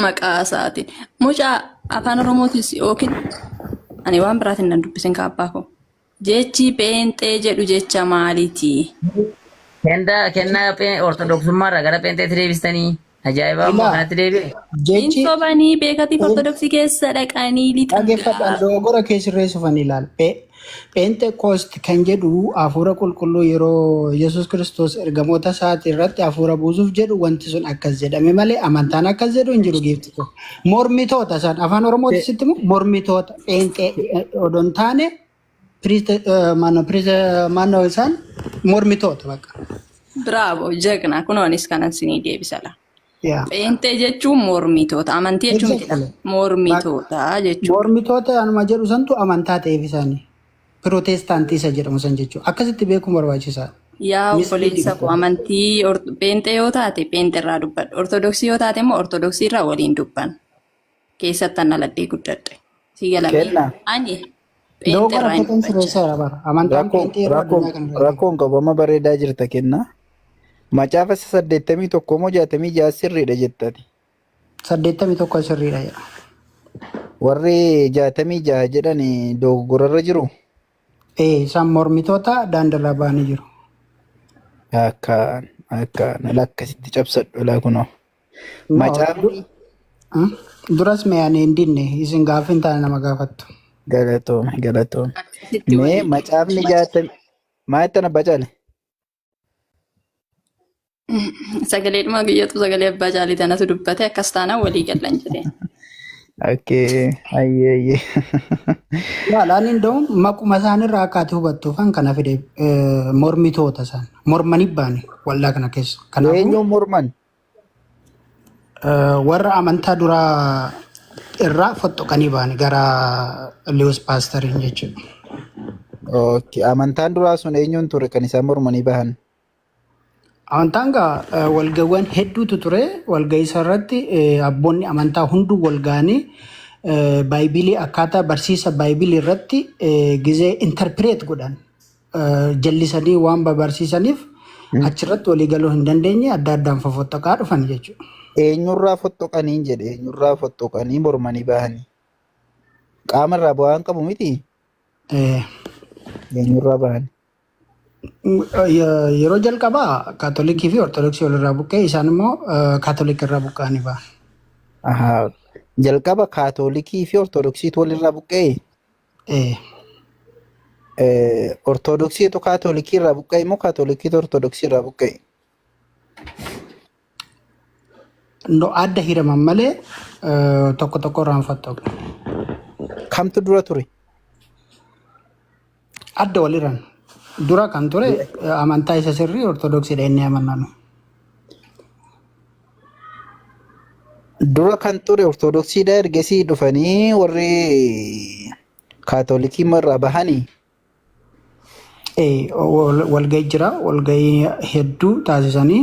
[SPEAKER 2] Maqaa isaatiin. Mucaa afaan Oromootis yookiin ani waan biraatiin nan dubbisin kaabbaa koo. Jechi pheenxee jedhu jecha maaliiti?
[SPEAKER 5] Kennaa kennaa ortodoksummaa irraa gara pheenxeetti deebistanii ajaa'ibaa immoo
[SPEAKER 3] Ilaa
[SPEAKER 5] kanatti deebi'e.
[SPEAKER 2] Hin
[SPEAKER 3] jechi
[SPEAKER 2] sobanii beekatiif ortodoksii keessa dhaqanii lixan
[SPEAKER 3] dhaggeeffadhaan
[SPEAKER 2] gaa.
[SPEAKER 3] dogoggora kee sirreessuufan ilaal. Pheenxeqoost kan jedhu hafuura qulqulluu yeroo Yesuus Kiristoos ergamoota isaati irratti hafuura buusuuf jedhu wanti sun akkas jedhame malee amantaan akkas jedhu hin jiru giifti koo. Mormitoota isaan afaan Oromootti sitti immoo mormitoota pheenxee odoo hin taane maannoo isaan mormitoota bakka.
[SPEAKER 2] Bravo, jagna. Kunoo anis kanan sinii deebisala.
[SPEAKER 3] Yaa.
[SPEAKER 2] Pheenxee jechuun mormitoota. Amantii jechuun miti.
[SPEAKER 3] Exactly.
[SPEAKER 2] Mormitoota jechuudha.
[SPEAKER 3] Mormitoota anuma jedhu santu amantaa ta'eef isaanii. Pirootestaantii isa jedhamu san jechuudha. Akkasitti beekuun barbaachisaadha.
[SPEAKER 2] Yaa
[SPEAKER 3] Misleading
[SPEAKER 2] obboleessa koo amantii pheenxee yoo taate pheenxee irraa dubbadhu. Ortodoksii yoo taate immoo ortodoksii irraa waliin dubban. Keessatti an dhaladhee guddadhe. Si galamee
[SPEAKER 1] Kenna.
[SPEAKER 2] ani pheenxee
[SPEAKER 3] Dogoggora
[SPEAKER 2] irraa hin
[SPEAKER 3] akka ta'an
[SPEAKER 2] dubbachaa.
[SPEAKER 3] sirreesseera bara. Amantaan
[SPEAKER 1] Rakkoon
[SPEAKER 3] pheenxee yeroo
[SPEAKER 1] rakkoon
[SPEAKER 3] addunyaa kana irra jiru.
[SPEAKER 1] rakkoon qabu amma bareedaa jirta kenna. Macaafa isa 81 moo 66 sirriidha jettati.
[SPEAKER 3] 81 sirriidha jedha.
[SPEAKER 1] Warri 66 jedhan dogoggorarra jiru.
[SPEAKER 3] Ee isaan mormitoota daandirraa ba'anii jiru.
[SPEAKER 1] Akkaan akkaan lakkasitti cabsadhu laa kunoo.
[SPEAKER 3] No,
[SPEAKER 1] Macaafni
[SPEAKER 3] duras mee ani hin dinne isin gaaffii hin taane nama gaafattu.
[SPEAKER 1] galatoome galatoome.
[SPEAKER 2] Akkasitti
[SPEAKER 1] Mee
[SPEAKER 2] walii galu.
[SPEAKER 1] macaafni jaatamii maa itti abbaa caale?
[SPEAKER 2] Sagaleedhuma guyyatu sagalee abbaa caalii tanatu dubbate akkas taanaan walii gallan jedheen.
[SPEAKER 1] Okkee ayyee ayyee.
[SPEAKER 3] Yaalaan inda'uun maquma isaanirraa akka ati hubattuufan kana fide mormitoota isaan mormanii ba'ani waldaa kana keessa. Kanaafuu
[SPEAKER 1] Eenyuun morman?
[SPEAKER 3] warra amantaa duraa irraa fottoqanii ba'ani gara Lewis Paasteriin jechuudha.
[SPEAKER 1] Okkee amantaan duraa sun eenyuun ture kan isaan mormanii bahan?
[SPEAKER 3] Amantaan gaa walga'iiwwan hedduutu ture. Walga'ii irratti abboonni amantaa hunduu wal ga'anii baayibilii akkaataa barsiisa baayibilii irratti gizee interpreet godhan jallisanii waan barsiisaniif achirratti walii galuu hin dandeenye adda addaan fofottoqaa dhufan jechuudha.
[SPEAKER 1] Eenyurraa fottoqanii jedhe eenyurraa fottoqanii mormanii bahanii? Qaama irraa bu'aan qabu miti eenyurraa bahanii?
[SPEAKER 3] Yeroo jalqabaa kaatolikii fi ortodoksii walirraa buqqee isaan immoo kaatolik irraa buqqa'anii ba'an.
[SPEAKER 1] Ahaa. Jalqaba kaatolikii fi ortodoksiitu walirraa buqqa'e. Ortodoksiitu kaatolikii irraa buqqa'e moo kaatolikiitu ortodoksii irraa buqqa'e?
[SPEAKER 3] No adda hiraman malee tokko tokko irraan fottoqe.
[SPEAKER 1] Kamtu dura ture?
[SPEAKER 3] Adda walirraan. Dura kan ture amantaa isa sirrii ortodoksiidha inni amananu.
[SPEAKER 1] Dura kan ture ortodoksiidha ergasii dhufanii warri kaatolikii immoo irraa bahanii.
[SPEAKER 3] Walgahii jira. Walgahii hedduu taasisanii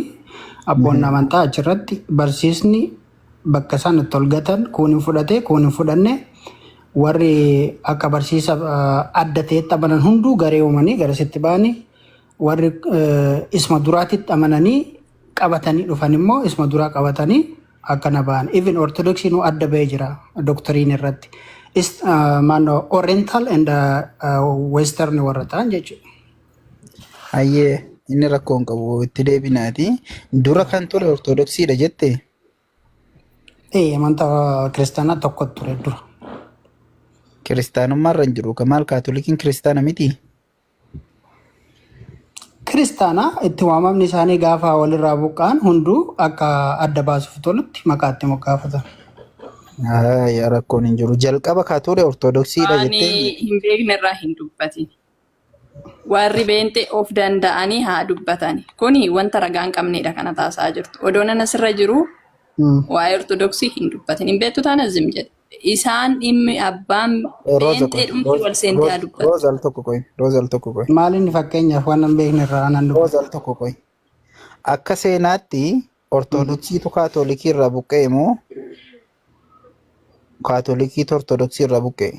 [SPEAKER 3] abboonni amantaa achirratti barsiisni bakka isaan itti ol gatan kuun hin fudhate kuun hin fudhanne warri akka barsiisa adda ta'etti amanan hunduu garee uumanii garasitti ba'anii warri isma duraatitti amananii qabatanii dhufan immoo isma duraa qabatanii akkana ba'an. Even ortodoksiin adda ba'ee jira doktiriin irratti. Maannoo Oriental and Western warra ta'an jechuudha.
[SPEAKER 1] Hayyee inni rakkoo hin qabu itti deebinaati. Dura kan ture ortodoksiidha jette.
[SPEAKER 3] Ee amantaa kiristaanaa tokko ture dura.
[SPEAKER 1] Kiristaanummaa irra hin jiru. Maal kaatolikiin kiristaana miti?
[SPEAKER 3] Kiristaanaa itti waamamni isaanii gaafa walirraa buqqa'an hunduu akka adda baasuuf tolutti maqaa itti moggaafatan.
[SPEAKER 1] Yaa rakkoon hin jiru. Jalqaba kan ture ortodoksiidha
[SPEAKER 2] Waan
[SPEAKER 1] jettee.
[SPEAKER 2] hin beekne irraa hin dubbatin. Warri beente of danda'anii haa dubbatani. Kuni wanta ragaa hin qabnedha kana taasisaa jirtu. Odoon ana sirra jiru waa'ee ortodoksii hin dubbatin. Hin beektu taana zim jedhe. Isaan dhimmi abbaan
[SPEAKER 1] Rooza
[SPEAKER 2] pheenxee
[SPEAKER 1] qoy.
[SPEAKER 2] dhumti wal seentee haa dubbatu.
[SPEAKER 1] Rooza al tokko qoy. Rooza al tokko qoy.
[SPEAKER 3] Maal inni fakkeenyaaf waan hin beekne irraa anan dubbata.
[SPEAKER 1] Rooza al tokko qoy. Akka seenaatti ortodoksiitu kaatolikii irraa buqqa'e moo kaatolikiitu ortodoksii irraa buqqa'e?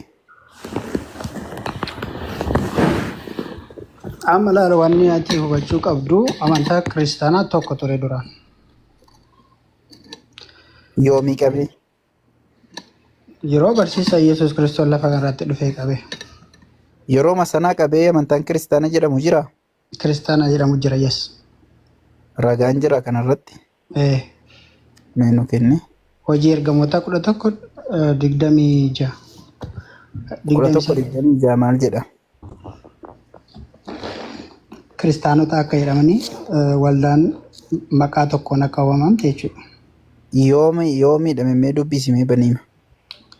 [SPEAKER 3] Amma laala wanni ati hubachuu qabdu amantaa kiristaanaa tokko ture duraan.
[SPEAKER 1] Yoomii qabee?
[SPEAKER 3] Yeroo barsiisa Yesuus Kiristoos lafa kanarratti dhufee qabe.
[SPEAKER 1] Yeroo sanaa qabee amantaan kiristaana jedhamu jira?
[SPEAKER 3] Kiristaana jedhamu jira yes.
[SPEAKER 1] Ragaan jira kanarratti?
[SPEAKER 3] Eh,
[SPEAKER 1] Mee nu kenni.
[SPEAKER 3] Hojii ergamoota 11 26.
[SPEAKER 1] Kudha
[SPEAKER 3] digdamii
[SPEAKER 1] tokko
[SPEAKER 3] sadii.
[SPEAKER 1] 26 maal jedha?
[SPEAKER 3] Kiristaanota akka jedhamanii waldaan maqaa tokkoon akka waamamte jechuudha.
[SPEAKER 1] Yoomi yoomiidha mee dubbisimee baniima.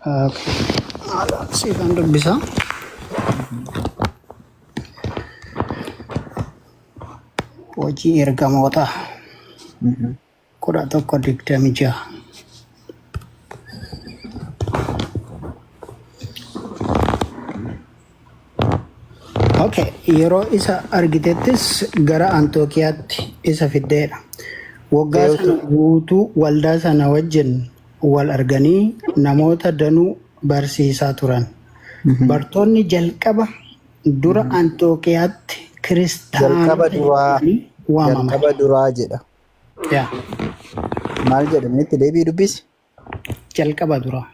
[SPEAKER 3] Okay. Siifan dubbisa. Hojii ergamoota 11:26. Okay, yeroo isa argitettis gara Antookiyaatti isa fiddeedha. Waggaa sana guutuu waldaa sana wajjin wal arganii namoota danuu barsiisaa turan. Bartoonni jalqaba dura Antookiyaatti
[SPEAKER 1] Jalqaba
[SPEAKER 3] kiristaanota
[SPEAKER 1] duraa
[SPEAKER 3] jedhamanii waamaman.
[SPEAKER 1] jalqaba duraa jedha.
[SPEAKER 3] Yaa,
[SPEAKER 1] Maal jedhametti deebii dubbisi?
[SPEAKER 3] jalqaba duraa.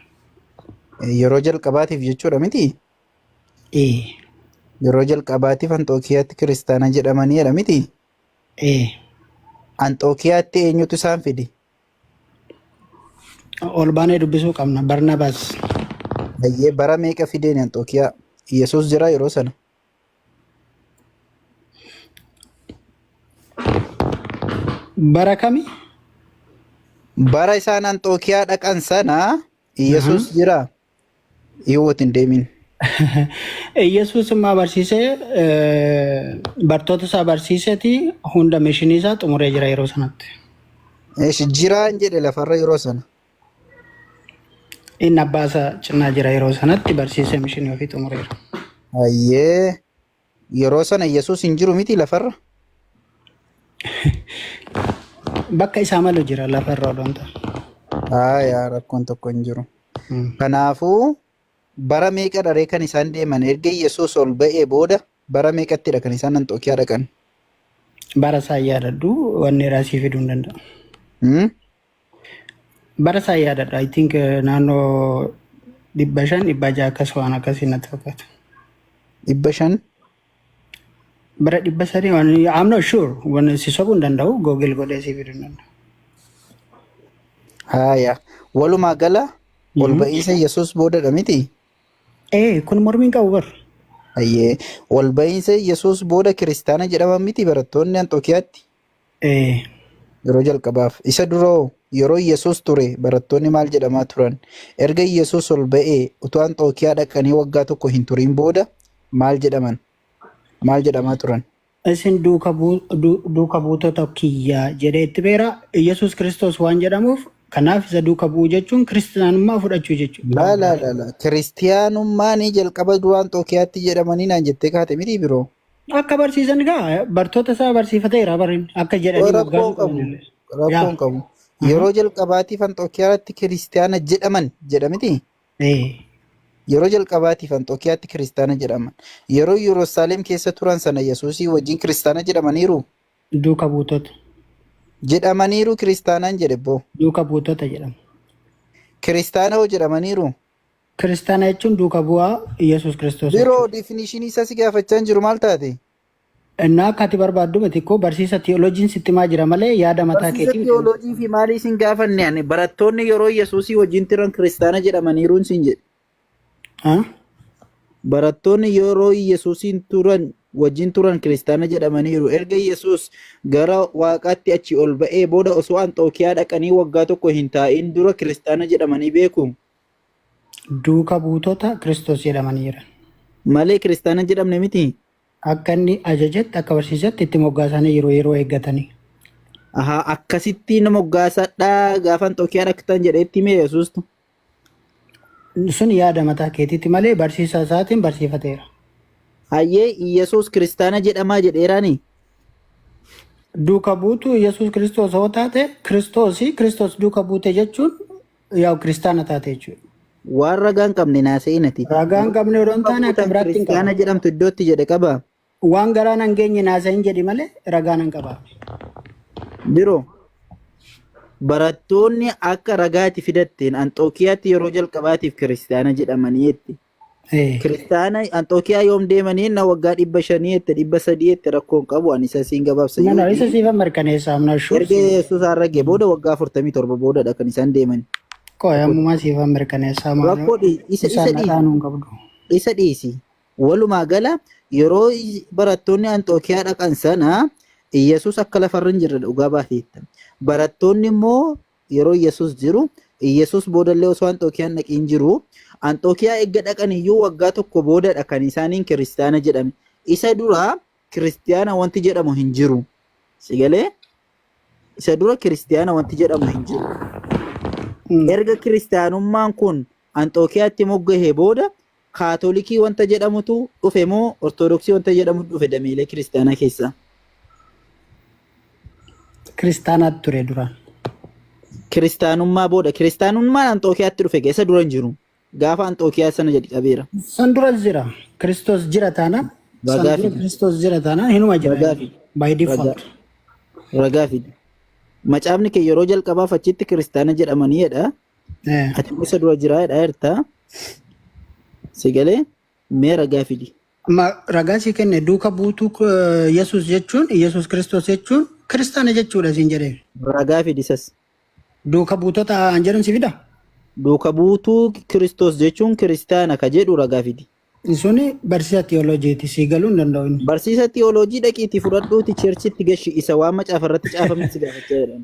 [SPEAKER 1] Yeroo jalqabaatiif jechuudha miti?
[SPEAKER 3] Ee,
[SPEAKER 1] Yeroo jalqabaatiif Anxookiyaatti kiristaana jedhamaniidha miti?
[SPEAKER 3] ee.
[SPEAKER 1] Anxookiyaatti eenyutu isaan fide?
[SPEAKER 3] Ol baanee dubbisuu qabna. Barnabaas.
[SPEAKER 1] Bayyee bara meeqa fideen Anxookiyaa? Yesuus jira yeroo sana.
[SPEAKER 3] Bara kami?
[SPEAKER 1] Bara isaan Anxookiyaa dhaqan sana Yesuus jira. Hiwoot hin deemin.
[SPEAKER 3] Yesuus immoo barsiisee bartoota isaa barsiiseeti hunda mishinii isaa xumuree jira yeroo sanatti.
[SPEAKER 1] Eesh jiraan jedhe lafarra yeroo sana.
[SPEAKER 3] Inni abbaa isaa cinaa jira yeroo sanatti barsiisee mishinii ofii xumureera.
[SPEAKER 1] Hayyee yeroo sana Yesuus hin jiru miti lafarra.
[SPEAKER 3] Bakka isaa malu jira lafarra odoon ta'a.
[SPEAKER 1] Haa rakkoon tokko hin jiru. Kanaafuu bara meeqa dharee kan isaan deeman erga Yesuus ol ba'ee booda bara meeqattidha kan isaan Anxookiyaa dhaqan?
[SPEAKER 3] Bara isaa yaadadhu wanni raasii fiduu hin danda'u.
[SPEAKER 1] Hmm?
[SPEAKER 3] Bara isaa yaadadha. I think naannoo 500 600 akkas waan akkasii natti fakkaata.
[SPEAKER 1] 500
[SPEAKER 3] Bara 300 waan I'm not sure waan si sobuu hin danda'u Google godhee si fiduu hin danda'u.
[SPEAKER 1] Haaya. Walumaa gala ol ba'iinsa Yesuus boodadha miti?
[SPEAKER 3] Ee kun mormiin qabu bar.
[SPEAKER 1] Hayyee. Ol ba'iinsa Yesuus booda kiristaana jedhaman miti barattoonni Anxookiyaatti
[SPEAKER 3] Ee
[SPEAKER 1] yeroo jalqabaaf. Isa duroo yeroo Yesuus ture barattoonni maal jedhamaa turan? Erga Yesuus ol ba'ee utuu Anxookiyaa dhaqanii waggaa tokko hin turin booda maal jedhaman? Maal jedhamaa turan?
[SPEAKER 3] Isin duuka duuka buutota kiyya jedhee itti beera. Yesuus Kiristoos waan jedhamuuf kanaaf isa duuka bu'uu jechuun kiristaanummaa fudhachuu jechuudha.
[SPEAKER 1] Laa laa laa laa. Kiristiyaanummaan jalqaba dura Anxookiyaatti jedhamanii naan jettee kaate miti biroo.
[SPEAKER 3] Akka barsiisan egaa bartoota isaa barsiifateera barin akka jedhanii
[SPEAKER 1] Rakkoon
[SPEAKER 3] moggaasuu
[SPEAKER 1] qabu.
[SPEAKER 3] qaban illee.
[SPEAKER 1] Rakkoon
[SPEAKER 3] Yaa.
[SPEAKER 1] qabu. Yeroo jalqabaatiif Anxookiyaatti kiristiyaana jedhaman jedhamiti.
[SPEAKER 3] Ee.
[SPEAKER 1] Yeroo jalqabaatiif Anxookiyaatti kiristaana jedhaman. Yeroo Yerusaalem keessa turan sana Yesuusii wajjin kiristaana jedhamaniiru.
[SPEAKER 3] Duuka buutota.
[SPEAKER 1] Jedhamaniiru kiristaanaan jedhe boo.
[SPEAKER 3] Duuka buutota jedhamu.
[SPEAKER 1] Kiristaana hoo jedhamaniiru.
[SPEAKER 3] Kiristaana jechuun duuka bu'aa Yesuus Kiristoos
[SPEAKER 1] Biroo
[SPEAKER 3] jechuudha.
[SPEAKER 1] definition isaa si gaafachaa hin jiru maal taate?
[SPEAKER 3] Innaa akka ati barbaaddu miti koo barsiisa tiyooloojiin sitti himaa jira malee yaada mataa
[SPEAKER 1] Barsiisa
[SPEAKER 3] keetii miti.
[SPEAKER 1] tiyooloojii fi maalii sin gaafanne ani barattoonni yeroo Yesuusii wajjin turan kiristaana jedhamaniiruun sin jedhe.
[SPEAKER 3] Ha?
[SPEAKER 1] Barattoonni yeroo Yesuusiin turan wajjin turan kiristaana jedhamaniiru. Erga Yesuus gara waaqaatti achi ol ba'ee booda osoo Anxookiyaa dhaqanii waggaa tokko hin taa'in dura kiristaana jedhamanii beeku.
[SPEAKER 3] Duuka buutota Kiristoos jedhamanii jiran.
[SPEAKER 1] Malee kiristaana jedhamne miti.
[SPEAKER 3] Akka inni ajajetti akka barsiisetti itti moggaasanii jiru yeroo eeggatanii.
[SPEAKER 1] Ahaa akkasitti nama moggaasadhaa gaafa Anxookiyaa dhaqxan jedhee itti hime Yesuustu.
[SPEAKER 3] Sun yaada mataa keetiitti malee barsiisaa isaatiin barsiifateera.
[SPEAKER 1] Hayyee Yesuus kiristaana jedhamaa jedheeraani.
[SPEAKER 3] Duuka buutuu Yesuus Kiristoos hoo taate Kiristoosi Kiristoos duuka buute jechuun yaa'u kiristaana taate jechuudha.
[SPEAKER 1] Waan ragaa hin qabne naasa'in ati.
[SPEAKER 3] Ragaa hin qabne odoo hin
[SPEAKER 1] Duuka
[SPEAKER 3] taane akka
[SPEAKER 1] buutan
[SPEAKER 3] biraatti hin
[SPEAKER 1] kiristaana
[SPEAKER 3] qaba.
[SPEAKER 1] jedhamtu iddootti jedhe qaba.
[SPEAKER 3] Waan garaa nan geenye naasa'in jedhi malee ragaa nan qaba.
[SPEAKER 1] Biroo barattoonni akka ragaati fidatteen Anxookiyaatti yeroo jalqabaatiif kiristaana jedhamanii jetti.
[SPEAKER 3] Eh.
[SPEAKER 1] Kiristaana Anxookiyaa yoom deemanii na waggaa 500 jette 300 jette rakkoon qabu ani isa siin gabaabsa
[SPEAKER 3] No, no,
[SPEAKER 1] yoo
[SPEAKER 3] isa siifan mirkaneessa. I'm not sure.
[SPEAKER 1] erga Yesuus harragee booda waggaa 47 boodadha kan isaan deeman.
[SPEAKER 3] Qoy ammumaa siifan mirkaneessa.
[SPEAKER 1] Rakkoo isa
[SPEAKER 3] Isaan
[SPEAKER 1] dhiisi.
[SPEAKER 3] dhadhaanuu hin qabdu.
[SPEAKER 1] Isa dhiisi. Walumaa gala yeroo barattoonni Anxookiyaa dhaqan sana Iyyasuus akka lafarra hin jirre dhugaa baateetta. Barattoonni immoo yeroo Iyyasuus jiru Iyyasuus boodallee osoo Anxookiyaa hin dhaqiin jiru Anxookiyaa erga dhaqan iyyuu waggaa tokko boodadha kan isaaniin kiristaana jedhame. Isa dura kiristiyaana wanti jedhamu hin jiru. Si galee? Isa dura kiristiyaana wanti jedhamu hin jiru. Erga kiristiyaanummaan kun Anxookiyaatti moggahee booda Kaatolikii wanta jedhamutu dhufe moo Ortodoksii wanta jedhamutu dhufe dameelee kiristiyaanaa keessaa?
[SPEAKER 3] Kiristaanaatu ture duraan.
[SPEAKER 1] Kiristaanummaa booda kiristaanummaan Anxookiyaatti dhufe isa dura hin jiru. Gaafa Anxookiyaa sana jalqabeera.
[SPEAKER 3] San duras jira. Kiristoos jira taanaan. San
[SPEAKER 1] Ragaa
[SPEAKER 3] dura
[SPEAKER 1] fidi.
[SPEAKER 3] Kiristoos jira taanaan hinuma jira.
[SPEAKER 1] Ragaa fidi.
[SPEAKER 3] By
[SPEAKER 1] Ragaa,
[SPEAKER 3] default.
[SPEAKER 1] ragaa fidi. Macaafni kee yeroo jalqabaaf achitti kiristaana jedhamanii jedha.
[SPEAKER 3] Eh.
[SPEAKER 1] Ati immoo isa dura jiraa jedha jirta. Si galee mee ragaa fidi.
[SPEAKER 3] Amma ragaa sii kenne duuka buutuu Yesuus jechuun Yesuus Kiristoos jechuun kiristaana jechuudha siin jedhee.
[SPEAKER 1] Ragaa fidi isas.
[SPEAKER 3] Duuka buutota an jedhan si fida?
[SPEAKER 1] Duuka buutuu Kiristoos jechuun kiristaana ka jedhu ragaa fidi.
[SPEAKER 3] Suni barsiisa tiyooloojiiti sii galuu hin danda'u inni.
[SPEAKER 1] Barsiisa tiyooloojii dhaqiitii fudhadhuuti cheerchitti gashi isa waan macaafa irratti caafame si gaafachaa jedhan.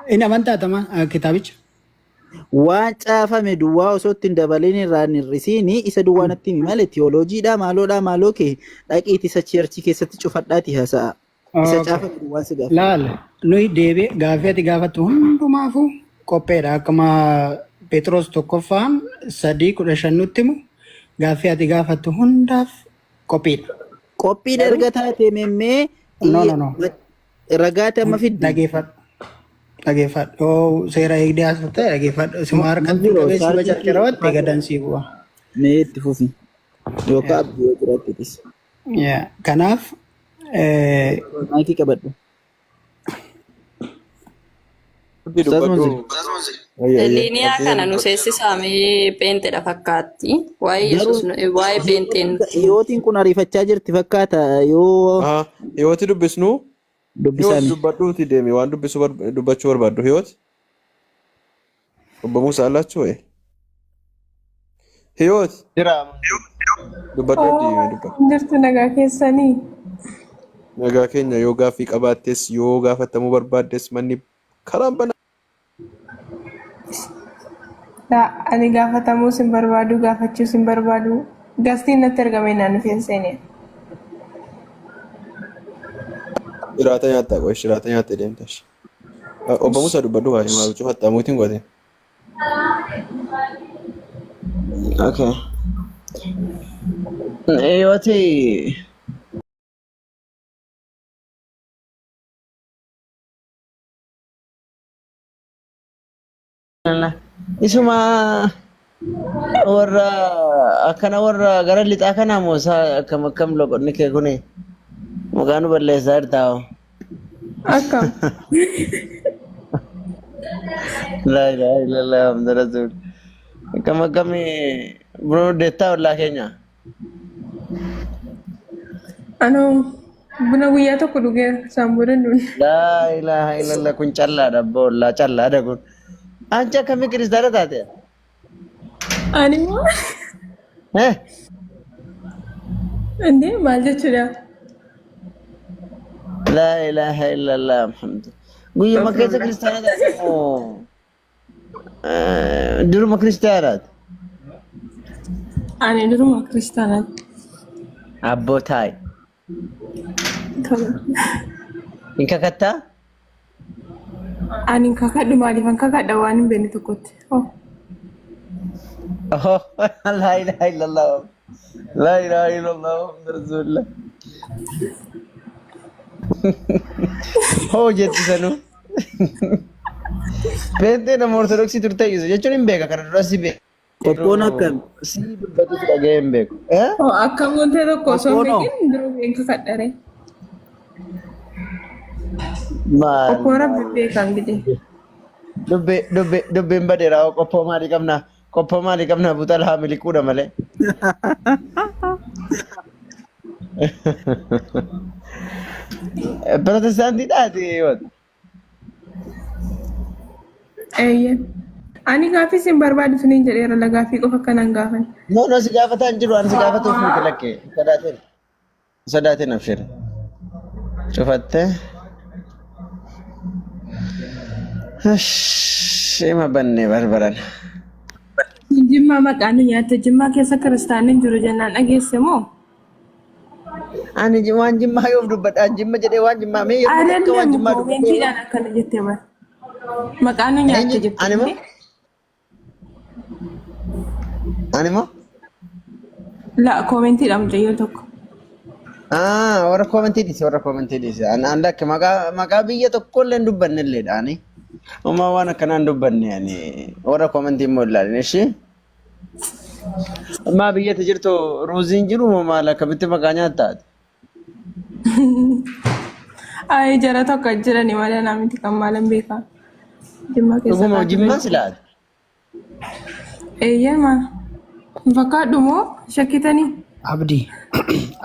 [SPEAKER 3] Inni amantaa tama kitaabicha.
[SPEAKER 1] Waan caafame duwwaa osoo itti hin dabalin irraa hin hir'isiin isa duwwaa natti himi malee tiyooloojiidhaa maaloodhaa maaloo kee dhaqiitii isa cheerchii keessatti cufadhaatii haasa'a. Isa
[SPEAKER 3] Okay.
[SPEAKER 1] caafame duwwaan si gaafadha.
[SPEAKER 3] Laal nuyi deebi'e gaaffii ati gaafattu hundumaafuu qopheedha. Akkuma Phexros tokkoffaan 3:15 nutti himu gaaffii ati gaafattu hundaaf qophiidha.
[SPEAKER 1] Qophiin
[SPEAKER 3] Garuu
[SPEAKER 1] erga taate memmee
[SPEAKER 3] no no no
[SPEAKER 1] ragaate amma fiddi.
[SPEAKER 3] Dhageeffadhu. Dhageeffadhu. Yoo seera eegdee haasofte dhageeffadhu. Suma harkatti
[SPEAKER 1] Munziro
[SPEAKER 3] qabee si
[SPEAKER 1] chaarjii kee
[SPEAKER 3] bacarcarawatte gadan sii bu'a.
[SPEAKER 1] Mee itti fufi. Yookaan abdii yoo jiraattetis.
[SPEAKER 3] Yeah. Kanaaf
[SPEAKER 1] Maayikii qabadhu.
[SPEAKER 7] Abdii
[SPEAKER 1] Ustaaz
[SPEAKER 7] dubbadhu.
[SPEAKER 1] Munzir.
[SPEAKER 7] Ayya ayya.
[SPEAKER 2] Liiniyaa
[SPEAKER 7] Abdii
[SPEAKER 2] kana nu
[SPEAKER 7] dubbadhu.
[SPEAKER 2] seessisaamee pheenxedha fakkaatti. Waa'ee
[SPEAKER 1] Garuu
[SPEAKER 2] Yesuus waa'ee pheenxeen nutti hima.
[SPEAKER 1] dhiyootiin kun ariifachaa jirti fakkaata yoo
[SPEAKER 7] Aha. Hiyooti dubbisnu. Hiyoot
[SPEAKER 1] dubbisaame.
[SPEAKER 7] dubbadhuuti deemi waan dubbisuu dubbachuu barbaaddu hiyoot. Obbo Musaa allaachuu wayi. Hiyoot
[SPEAKER 6] Jira.
[SPEAKER 7] dubbadhu abdii dubbadhu.
[SPEAKER 8] Jirtu nagaa keessanii.
[SPEAKER 7] Nagaa keenya yoo gaaffii qabaattes yoo gaafatamuu barbaaddes manni karaan banaa.
[SPEAKER 8] Laa ani gaafatamuus hin barbaadu gaafachuus hin barbaadu. Gastiin natti argame naan dhufeen seene.
[SPEAKER 7] Jiraata nyaattaa qoy jiraata nyaattee deemta. Obbo Musaa dubbadhu baay'ee maal cufatta amuutiin goote.
[SPEAKER 6] Okay. Yoo ta'e isuma warra akkana warra gara lixaa kanaa moo isaa akkam akkam loqonni kee kuni maqaa nu balleessaa jirtaa hoo?
[SPEAKER 8] Akkam.
[SPEAKER 6] Laa ilaaha illallah Muhammad Rasuul. Akkam akkami buna deettaa ollaa keenya.
[SPEAKER 8] Anoo buna guyyaa tokko dhugeera isaan booda hin dhugne.
[SPEAKER 6] Laa ilaaha illallah kun callaadha abbaa ollaa callaadha kun. Anchi akkamii kiristaana taate?
[SPEAKER 8] Ani immoo
[SPEAKER 6] Eh?
[SPEAKER 8] indee maal jechuudha?
[SPEAKER 6] Laa ilaaha illallah Muhammad. Guyyuma keessa kiristaana taate moo duruma kiristaanaati?
[SPEAKER 8] Ani duruma kiristaanaati.
[SPEAKER 6] Abboo taa'i.
[SPEAKER 8] Tole.
[SPEAKER 6] Hin kakattaa?
[SPEAKER 8] Ani hin kakadhu maaliifan kakadha waan hin beekne tokkotti. Oh.
[SPEAKER 6] Oh, laa ilaaha illallah. Laa ilaaha illallah Muhammad Rasulullah. Hoo jetti sanuu. Pheenxee nama Ortodoksii turte jechuun hin beeka kana dura si beeka.
[SPEAKER 1] Qophoon akkam?
[SPEAKER 6] Si dubbatu si dhaga'ee hin beeku. Eh?
[SPEAKER 8] Oh, akkam wanta tokko osoo hin
[SPEAKER 1] Qophoonoo?
[SPEAKER 8] beekin duruu hin kakadhare.
[SPEAKER 6] Maal
[SPEAKER 8] Qophoo rabbi beekan gidi.
[SPEAKER 6] dubbi dubbi dubbiin badeera hoo qophoo maalii qabna qophoo maalii qabna buxalaa miliquudha malee. Pirootestaantii dhaati yoot.
[SPEAKER 8] Eeyyee. Ani gaaffii sin barbaadu siniin jedheera la gaaffii qofa akkanaan gaafan.
[SPEAKER 6] No no si gaafataa hin jiru ani si gaafatuuf miti lakkee sodaateen sodaateen abshir cufattee. Shima banne barbaran.
[SPEAKER 8] Jimmaa maqaan nu nyaatte Jimmaa keessa kiristaanni hin jiru jennaan dhageesse moo?
[SPEAKER 6] Ani waan jimmaa yoof dubbadha. Ani jimma jedhee waan jimmaa mee yeroo takka
[SPEAKER 8] Aadaan
[SPEAKER 6] waan jimmaa dubbadhee
[SPEAKER 8] koomentiidhaan akkana jettee bara. Maqaa nu nyaatte
[SPEAKER 6] eenyu
[SPEAKER 8] jette
[SPEAKER 6] ani moo
[SPEAKER 8] miti.
[SPEAKER 6] ani moo
[SPEAKER 8] La koomentiidhaan mucayyoo tokko.
[SPEAKER 6] Ah, warra koomentii dhiise warra koomentii dhiise. Ani an lakki maqaa maqaa biyya tokko illee hin dubbanne illee ani. Uumaa waan akkanaa hin dubbanne ani warra koomentii immoo ilaalin ishee. Ammaa biyyatti jirtu ruuziin jiru moo maal akkamitti maqaa nyaattaati?
[SPEAKER 8] Ayi jara tokko jirani malee naa miti kan maalan beekaa. Jimma keessa
[SPEAKER 6] Dhuguma
[SPEAKER 8] kaatu
[SPEAKER 6] jimmaa
[SPEAKER 8] beeku.
[SPEAKER 6] silaati.
[SPEAKER 8] Eeyyee maal? Hin fakkaadhu moo shakkitanii?
[SPEAKER 3] Abdii.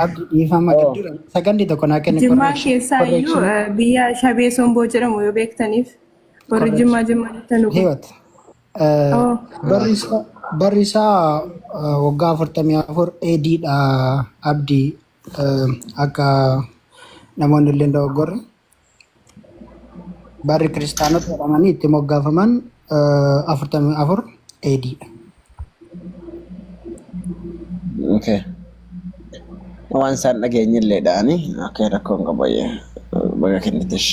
[SPEAKER 3] Abdii dhiifama
[SPEAKER 6] Oo.
[SPEAKER 3] gidduudha. Sakandii tokko naa kenni
[SPEAKER 8] Jimmaa
[SPEAKER 3] correction.
[SPEAKER 8] keessaa iyyuu
[SPEAKER 3] Correction.
[SPEAKER 8] biyya Shabee Somboo jedhamu yoo beektaniif warri
[SPEAKER 3] Correction.
[SPEAKER 8] Jimmaa Jimmaa jettan dhugu.
[SPEAKER 3] Hiwat.
[SPEAKER 8] Oh.
[SPEAKER 3] Barri isaa barri isaa waggaa 44 AD dha Abdii akka namoonni illee hin dogoggorre. Barri kiristaanota jedhamanii itti moggaafaman 44 AD dha.
[SPEAKER 6] Okay. Waan isaan dhageenye illee dha'anii okay rakkoo hin qabu ayyee baga kennitesh.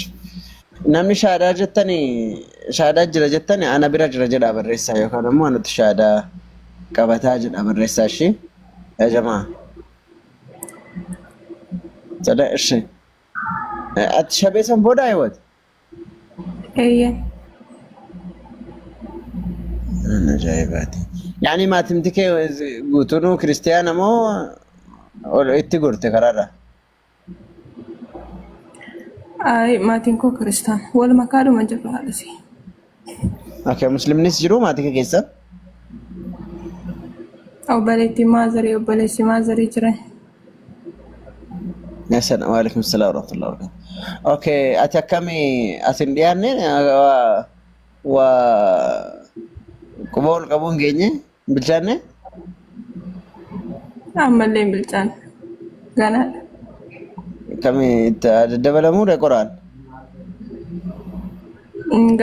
[SPEAKER 6] Namni shaadaa jettani shaadaa jira jettani ana bira jira jedhaa barreessaa yookaan immoo anatu shaadaa qabataa jedhaa barreessaa ishee. Yaa jamaa. Sada ishee. Ati shabee san booda ayiwat.
[SPEAKER 8] Eeyyee.
[SPEAKER 6] Ajaa'ibaati. Yaani maatimti kee guutuun kiristiyaana moo ol itti gorte karaarra?
[SPEAKER 8] Ayi maatiin koo kiristaana. Wal makaadhuma jirru haadhasii.
[SPEAKER 6] Okay, muslimnis jiru maatii kee keessa?
[SPEAKER 8] Obboleettiin maazarii obboleessi maazarii jiran.
[SPEAKER 6] Asalaam waalaikum salaam warahmatullahi wabarakatuh. Okay, ati akkami as hin dhiyaanne waa quba ol qabuu hin geenye hin bilchaanne?
[SPEAKER 8] Ammallee hin bilchaanne. Ganaadha.
[SPEAKER 6] Akkami itti daddabalamuu dha qoraan?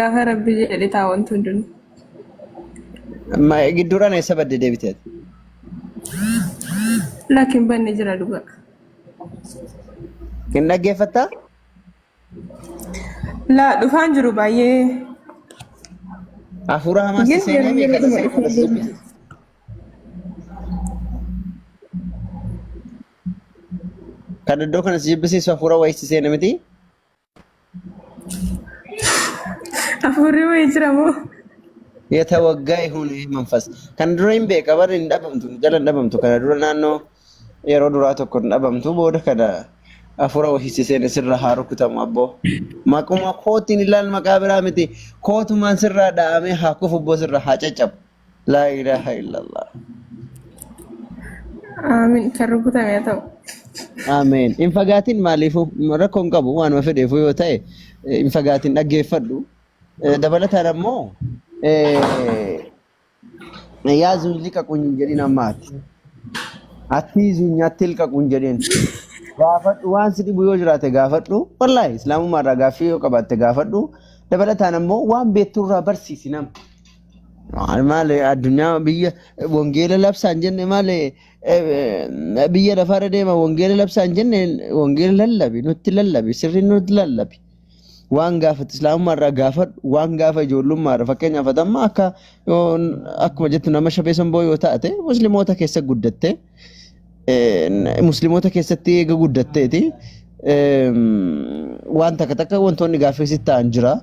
[SPEAKER 8] Gaafa rabbi jedhe taa wanti hundinuu.
[SPEAKER 6] Gidduudhaan eessa badde deebite ati?
[SPEAKER 8] Lakki hin banne jira dhugaa.
[SPEAKER 6] Hin dhaggeeffattaa?
[SPEAKER 8] Laa dhufaan jiru baay'ee.
[SPEAKER 6] Hafuura hamaas
[SPEAKER 8] Gin
[SPEAKER 6] seenee
[SPEAKER 8] yeroo
[SPEAKER 6] meeqa
[SPEAKER 8] yeroodhuma
[SPEAKER 6] seenee
[SPEAKER 8] dhufee
[SPEAKER 6] kana
[SPEAKER 8] deema.
[SPEAKER 6] Kan iddoo kana si jibbisiisu hafuura wayii si seene miti?
[SPEAKER 8] Hafuurri wayii jira moo?
[SPEAKER 6] Yetawaggaa ihun manfas. Kan dura hin beeka bari hin dhabamtu jala hin dhabamtu kana dura naannoo yeroo duraa tokko hin dhabamtu booda kana hafuura wayii si seene sirra haa rukutamu abboo. Maquma kootiin ilaal maqaa biraa miti kootumaan sirraa dha'amee haa kufu abboo sirra haa caccabu. Laa ilaaha illallah.
[SPEAKER 8] Aamin kan rukutame haa ta'u.
[SPEAKER 6] Ameen. Hin fagaatin maaliifuu rakkoo hin qabu waanuma fedheefuu yoo ta'e hin fagaatin dhaggeeffadhu. Dabalataan ammoo yaa zuulli qaquun hin jedhin ammaati. Attii zuunyaatti ilqaqu hin jedhin. Gaafadhu waan si dhibu yoo jiraate gaafadhu. Wallaahi islaamummaa irraa gaaffii yoo qabaatte gaafadhu. Dabalataan ammoo waan beektu irraa barsiisi nama. Maal maal addunyaa biyya wangeela labsaa hin jenne maal biyya lafaarra deema wangeela labsaa hin jenne wangeela lallabi nutti lallabi sirri nutti lallabi. Waan gaafatu islaamummaa irraa gaafadhu waan gaafa ijoollummaa irraa fakkeenyaaf ati amma akka akkuma jettu nama shabee somboo yoo taate musliimoota keessa guddatte musliimoota keessatti eega guddatteeti waan takka takka wantoonni gaaffii sitti ta'an jira.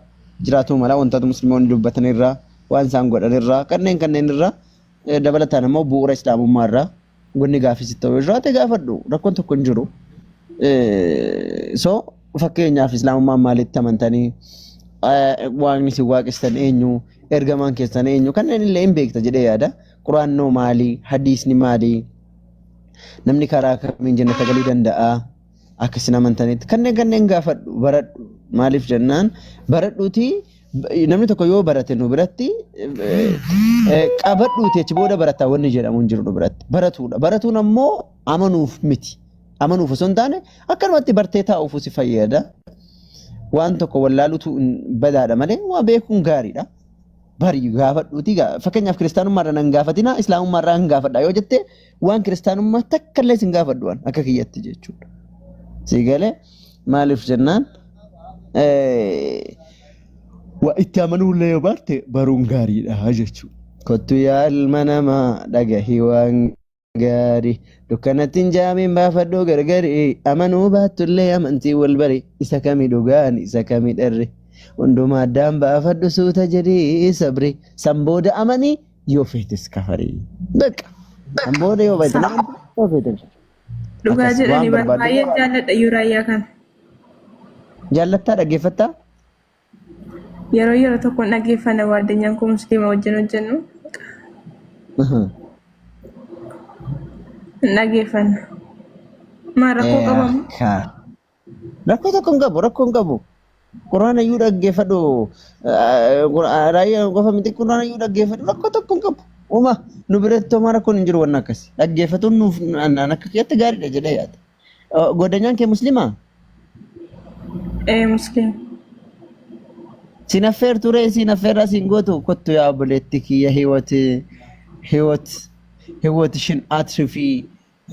[SPEAKER 6] Jiraatuu mala wantoota musliimoonni dubbatan irraa waan isaan godhan irraa kanneen kanneen irraa dabalataan immoo bu'uura islaamummaa irraa wanni gaaffii sitti ta'u yoo jiraate gaafadhu rakkoon tokko hin jiru. So fakkeenyaaf islaamummaan maalitti amantanii waaqni isin waaqessan eenyu ergamaan keessan eenyu kanneen illee hin beekta jedhee yaada. Quraannoo maali hadiisni maali namni karaa kamiin jannata galuu danda'a akka isin amantanitti kanneen kanneen gaafadhu baradhu maaliif jennaan baradhuuti namni tokko yoo barate nu biratti qabadhuuti achi booda barataa wanni jedhamu hin jiru nu biratti baratuudha baratuun ammoo amanuuf miti amanuuf osoo hin taane akkanumatti bartee taa'uuf si fayyada waan tokko wallaaluutu badaadha malee waa beekuun gaariidha. Bari gaafadhuuti fakkeenyaaf kiristaanummaa irraa nan gaafatina islaamummaa irraa nan gaafadha yoo jette waan kiristaanummaa takka illee sin gaafadhu waan akka kiyyatti jechuudha. Si galee maaliif jennaan waa itti amanuullee yoo baatte baruun gaariidha jechuudha. Kottu yaa ilma namaa dhagahi waan gaarii dukkanatti hin jaamiin baafadhuu gargari amanuu baattullee amantii wal bari isa kami dhugaan isa kami dharri hundumaa addaan baafadhu suuta jedhii sabri san booda amanii yoo feetes kafarii. Bakka san booda yoo feete nama yoo feete
[SPEAKER 8] Dhugaa
[SPEAKER 6] akkas waan
[SPEAKER 8] jedhani bar
[SPEAKER 6] barbaadde
[SPEAKER 8] baay'een jaalladha iyyuu raayyaa kana.
[SPEAKER 6] jaallattaa dhaggeeffattaa?
[SPEAKER 8] Yeroo yeroo tokkoon dhaggeeffanna waardiyaan koo musliima wajjin hojjennu hin dhaggeeffanna. Maal rakkoo qabamu?
[SPEAKER 6] Rakkoo tokko hin qabu, rakkoo hin qabu. Quraana iyyuu dhaggeeffadhu. Raayyaa qofa miti quraana iyyuu dhaggeeffadhu rakkoo tokko hin qabu. Uma nu biratti homaa rakkoon hin jiru wanna akkasii. Dhaggeeffatuun nuuf naan akka keetti gaariidha jedhee yaada. Godanyaan kee musliimaa?
[SPEAKER 8] Ee musliima.
[SPEAKER 6] Siin affeertu ree siin affeerraa siin gootu kottu yaa obboleetti kiyya hiwot hiwot hiwot shin atrifi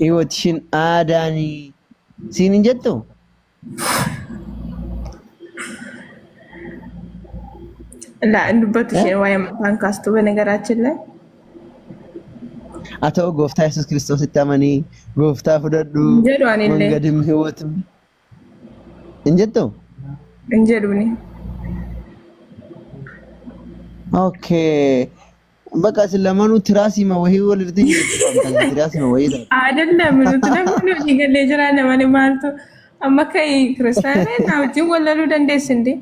[SPEAKER 6] hiwot shin aadaanii siin hin jettu?
[SPEAKER 8] Laa hin dubbattu isheen waa'ee amantaan kaastu በነገራችን ላይ
[SPEAKER 6] Haa ta'u gooftaa Yesuus Kiristoositti amanii gooftaa fudhadhu
[SPEAKER 8] hin jedhu anillee
[SPEAKER 6] mangadim hiwotim hin jettu?
[SPEAKER 8] hin jedhuni.
[SPEAKER 6] Okay. Bakka isin lamaanuu tiraasii wahii walirratti qabdan tiraasii wahii taate.
[SPEAKER 8] አይደለም nuti namni hojii galee jiraanne malee maaltu amma kai kiristaanaa na wajjin wallaluu dandeessi ndi.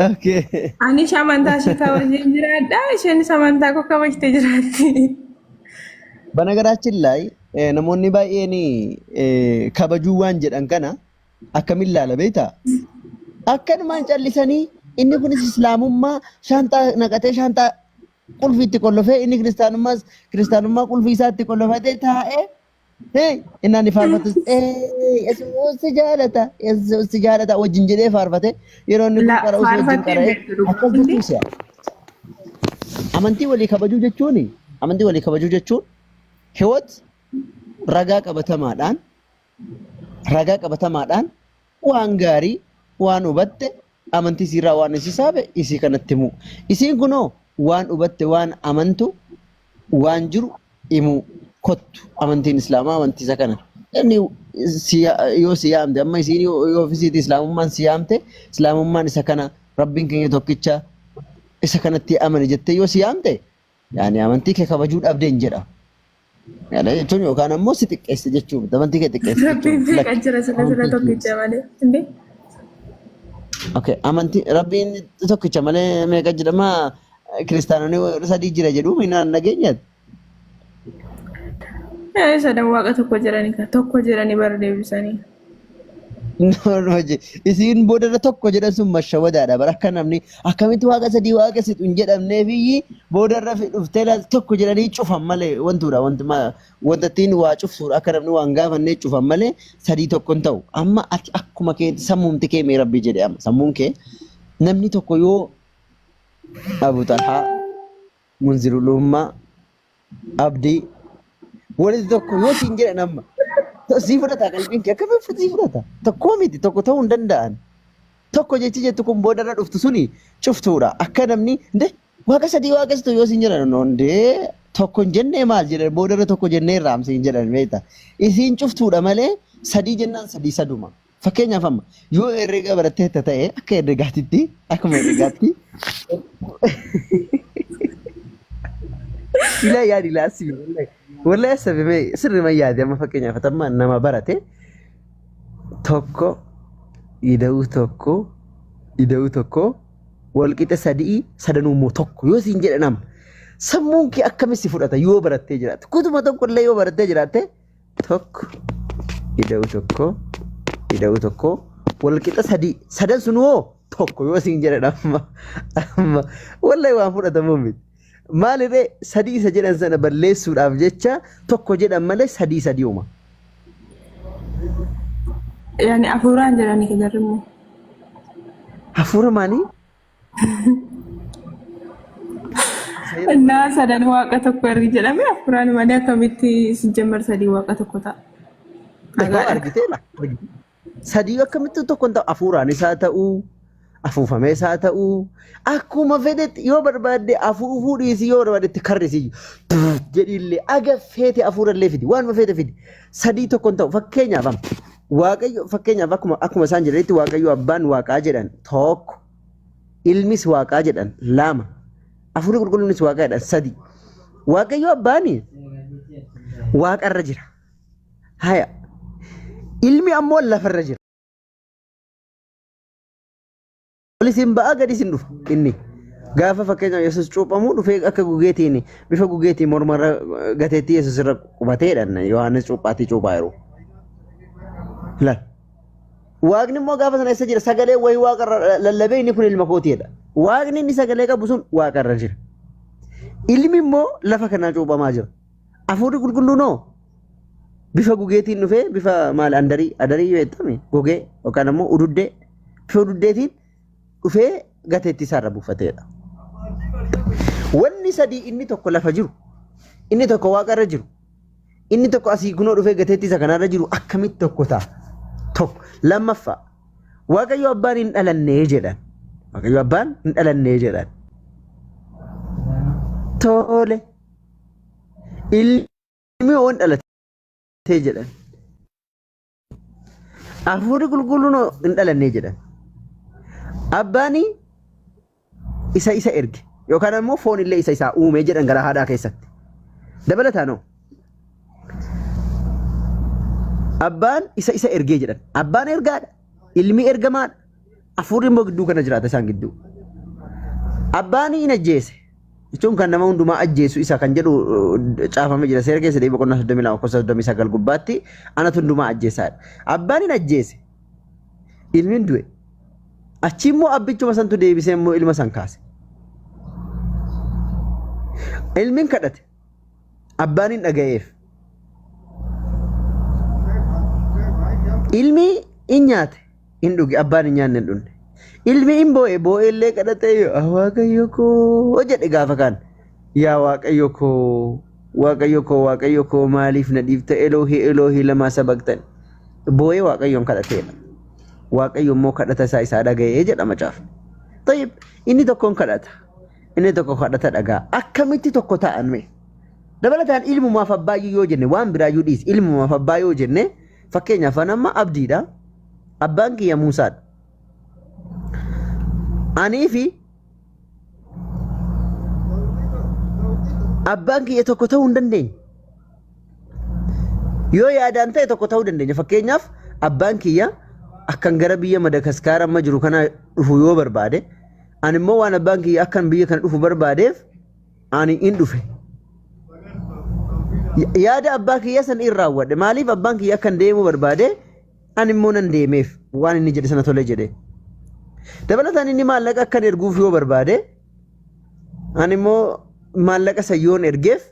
[SPEAKER 6] Okay.
[SPEAKER 8] Anis amantaa ishee kabajeen jiraadha isheenis amantaa koo kabajtee jiraatti.
[SPEAKER 6] በነገራችን ላይ namoonni baay'een kabajuu waan jedhan kana akkamiin ilaala beektaa? Akkanumaan callisanii inni kunis islaamummaa shaanxaa naqatee shaanxaa qulfii itti qollofee inni kiristaanummaas kiristaanummaa qulfii isaa itti qollofatee taa'ee inni ani faarfatus Yesuus si jaalata Yesuus si jaalata wajjin jedhee faarfate yeroo inni kun
[SPEAKER 8] La
[SPEAKER 6] qara'us wajjin
[SPEAKER 8] faarfattee
[SPEAKER 6] qara'ee
[SPEAKER 8] beektu dhugaa
[SPEAKER 6] akkas
[SPEAKER 8] hundi.
[SPEAKER 6] jechuu si'a. Amantii walii kabajuu jechuun amantii walii kabajuu jechuun hiwot ragaa qabatamaadhaan ragaa qabatamaadhaan waan gaarii waan hubatte amantii isiirraa waan isii saabe isii kanatti himu. Isiin kunoo waan hubatte waan amantu waan jiru himu kottu amantiin islaamaa amantii isa kana. Inni yoo si yaamte amma isiin yoo ofisiiti islaamummaan si yaamte islaamummaan isa kana rabbiin keenya tokkicha isa kanatti amani jettee yoo si yaamte yaani amantii kee kabajuu dhabdeen jedha. Kana jechuun yookaan ammoo si xiqqeesse jechuun amantii kee xiqqeesse
[SPEAKER 8] Rabbiin
[SPEAKER 6] jechuun
[SPEAKER 8] beekaa
[SPEAKER 6] lakki
[SPEAKER 8] jira sila sila
[SPEAKER 6] amantii kee.
[SPEAKER 8] tokkicha malee. Inde
[SPEAKER 6] Okay, amantii rabbiin tokkicha malee meeqa jedhama kiristaanonni sadii jira jedhu minaan nageenyaati.
[SPEAKER 8] Sadan waaqa tokko jedhanii ka tokko jedhanii bara deebisanii.
[SPEAKER 6] No, no, isiin boodarra tokko jedhan sun mashawadaadha. Bara akka namni akkamitti waaqa sadii waaqa situ hin jedhamnee biyyi boodarra dhuftee laal tokko jedhanii cufan malee wantuudha. Wanta ittiin waa cufsuudha. Akka namni waan gaafannee cufan malee sadii tokko hin ta'u. Amma ati akkuma kee sammuumti kee mee rabbii jedhe amma sammuun kee namni tokko yoo Abu Talhaa, Munzirulummaa, Abdii walitti tokko yoo siin jedhan amma sii fudhata qalbiin kee akkamiin sii fudhata tokkoo miti tokko ta'uu hin danda'an tokko jechi jettu kun boodarra dhuftu suni cuftuudha akka namni nde waaqa sadii waaqessitu yoo siin jedhan no ndee tokko hin jennee maal jedhan boodarra tokko jennee irraa siin jedhan beekta isiin cuftuudha malee sadii jennaan sadii saduma fakkeenyaaf amma yoo herreega baratteetta ta'e akka herreegaatitti akkuma herreegaatti Ilaa yaadi ilaa asii wallahi wallahi asabi mee sirrima yaadi amma fakkeenyaaf amma nama barate tokko ida'uu tokko ida'uu tokko walqixa sadii sadanuu immoo tokko yoo siin jedhan amma sammuun kee akkamitti si fudhata yoo barattee jiraatte kutuma tokko illee yoo barattee jiraatte tokko ida'uu tokko ida'uu tokko walqixa sadii sadan sun hoo tokko yoo siin jedhan amma amma wallahi waan fudhatamuu miti. Maalirree sadii isa jedhan sana balleessuudhaaf jecha tokko jedhan malee sadii sadii uuma.
[SPEAKER 8] Yaani hafuuraan jedhanii ka jarri immoo.
[SPEAKER 6] Hafuura maalii?
[SPEAKER 8] Innaa sadan waaqa tokko ergi jedhame hafuuraan malee akkamitti sijjamar sadii waaqa tokko ta'a.
[SPEAKER 6] Hoo
[SPEAKER 8] Dhagaadha.
[SPEAKER 6] argitee la. Sadii akkamitti tokko hin ta'u hafuuraanis haa ta'uu afuufamees haa ta'uu akkuma fedhetti yoo barbaadde afuufuu dhiisii yoo barbaadde karrisi jedhiillee aga feete hafuurallee fidi waanuma feete fidi sadii tokko hin ta'u fakkeenyaaf amma waaqayyo fakkeenyaaf akkuma akkuma isaan jedhanitti waaqayyo abbaan waaqaa jedhan tokko ilmis waaqaa jedhan lama hafuurri qulqulluunis waaqaa jedhan sadi waaqayyo abbaan waaqarra jira haya ilmi ammoo lafarra jira. Ol isin ba'aa gadi isin dhufa inni. Gaafa fakkeenyaaf Yesuus cuuphamu dhufee akka gugeetiin bifa gugeetiin mormarra gateettii Yesuus irra qubateedhaan Yohaannis cuuphaatii cuuphaa jiru. Laal. Waaqni immoo gaafa sana eessa jira? Sagalee wayii waaqarra lallabee inni kun ilma kootiidha. Waaqni inni sagalee qabu sun waaqarra jira. Ilmi immoo lafa kanaa cuuphamaa jira. Hafuurri qulqulluun hoo bifa gugeetiin dhufee bifa maal andarii adarii beektami gogee yookaan ammoo ududdee bifa ududdeetiin dhufee gateettii isaarra buufateedha. Wanni sadii inni tokko lafa jiru, inni tokko waaqarra jiru, inni tokko asii kunoo dhufee gateettii isa kanarra jiru akkamitti tokko ta'a? Tokko. Lammaffaa Waaqayyo abbaan hin dhalannee jedhan. Waaqayyo abbaan hin dhalannee jedhan. Tole. Ilmi hoo hin dhalatee jedhan. Hafuurri qulqulluun hoo hin dhalannee jedhan. Abbaan isa isa erge yookaan ammoo foon illee isa isaa uume jedhan garaa haadhaa keessatti. Dabalataan hoo abbaan isa isa ergee jedhan. Abbaan ergaadha. Ilmi ergamaadha. Hafuurri immoo gidduu kana jiraata isaan gidduu. Abbaan hin ajjeese. Jechuun kan nama hundumaa ajjeesu isa kan jedhu caafamee jira. Seera keessa deebii boqonnaa 32 lakkoofsa 39 gubbaatti anatu hundumaa ajjeesaadha. Abbaan hin ajjeese. Ilmi hin du'e. Achi immoo abbichuma santu deebisee immoo ilma san kaase. Ilmi hin kadhate. Abbaan hin dhaga'eef. Ilmi hin nyaate. hin dhuge abbaan hin nyaanne hin dhunne. Ilmi hin boo'e boo'ee illee kadhatee yaa waaqayyo koo jedhe gaafa kaan. Yaa waaqayyo koo waaqayyo koo waaqayyo koo maaliif na dhiifte Eloohii Eloohii lamaa sabaqtan. Boo'ee waaqayyoon kadhateedha. Waaqayyo immoo kadhata isaa isaa dhaga'ee jedha macaafni. Tayyib inni tokkoon kadhata. Inni tokko kadhata dhagaa. Akkamitti tokko ta'an mee? Dabalataan ilmumaaf abbaayyuu yoo jenne waan biraayyuu dhiisi ilmumaaf abbaa yoo jenne fakkeenyaaf an amma abdiidha. Abbaan kiyya Muusaadha. Anii fi abbaan kiyya tokko ta'uu hin dandeenye. Yoo yaadaan ta'e tokko ta'uu dandeenya. Fakkeenyaaf abbaan kiyya akkan gara biyya Madagaskaar amma jiru kana dhufu yoo barbaade, ani immoo waan abbaan kiyya akkan biyya kana dhufu barbaadeef ani in dhufe. Yaada abbaa kiyya san in raawwadhe. Maaliif abbaan kiyya akkan deemuu barbaade ani immoo nan deemeef waan inni jedhe sana tole jedhe. Dabalataan inni maallaqa akkan erguuf yoo barbaade ani immoo maallaqa san yoon ergeef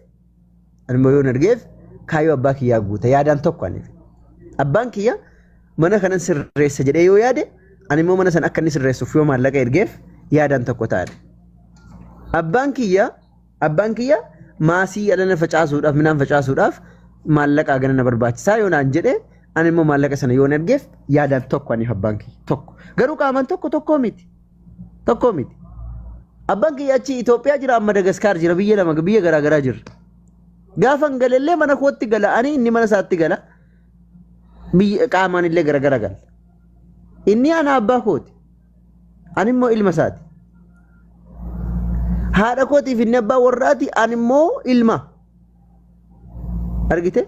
[SPEAKER 6] ani immoo yoon ergeef kaayyoo abbaa kiyyaa guuta yaadaan tokko ani. Abbaan kiyya mana kanan sirreessa jedhee yoo yaade ani immoo mana sana akka inni sirreessuuf yoo maallaqa ergeef yaadaan tokko taane. Abbaan kiyya abbaan kiyya maasii alana facaasuudhaaf midhaan facaasuudhaaf maallaqa hagana na barbaachisaa yoo naan jedhe ani immoo maallaqa sana yoon ergeef yaadaan tokko aniif abbaan kiyya tokko. Garuu qaamaan tokko tokkoo miti. Tokkoo miti. Abbaan kiyya achi Itoophiyaa jira amma Madagaskaar jira biyya lama biyya garaa garaa jira. Gaafan galellee mana kootti gala ani inni mana isaatti gala biyya qaamaan illee gara gara gala. Inni ana abbaa kooti. Ani immoo ilma isaati. Haadha kootiif inni abbaa warraati ani immoo ilma. Argite?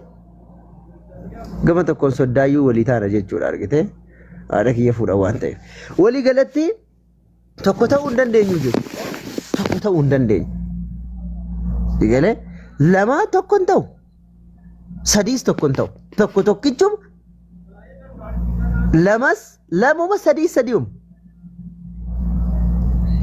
[SPEAKER 6] Gama tokkoon soddaayyuu walii taana jechuudha argite? Haadha kiyya fuudha waan ta'eef. Walii galatti tokko ta'uu hin dandeenyu jechuudha. Tokko ta'uu hin dandeenyu. Sigalee lama tokko hin ta'u. Sadiis tokko hin ta'u. Tokko tokkichuma lamas lamuma sadii sadiuma.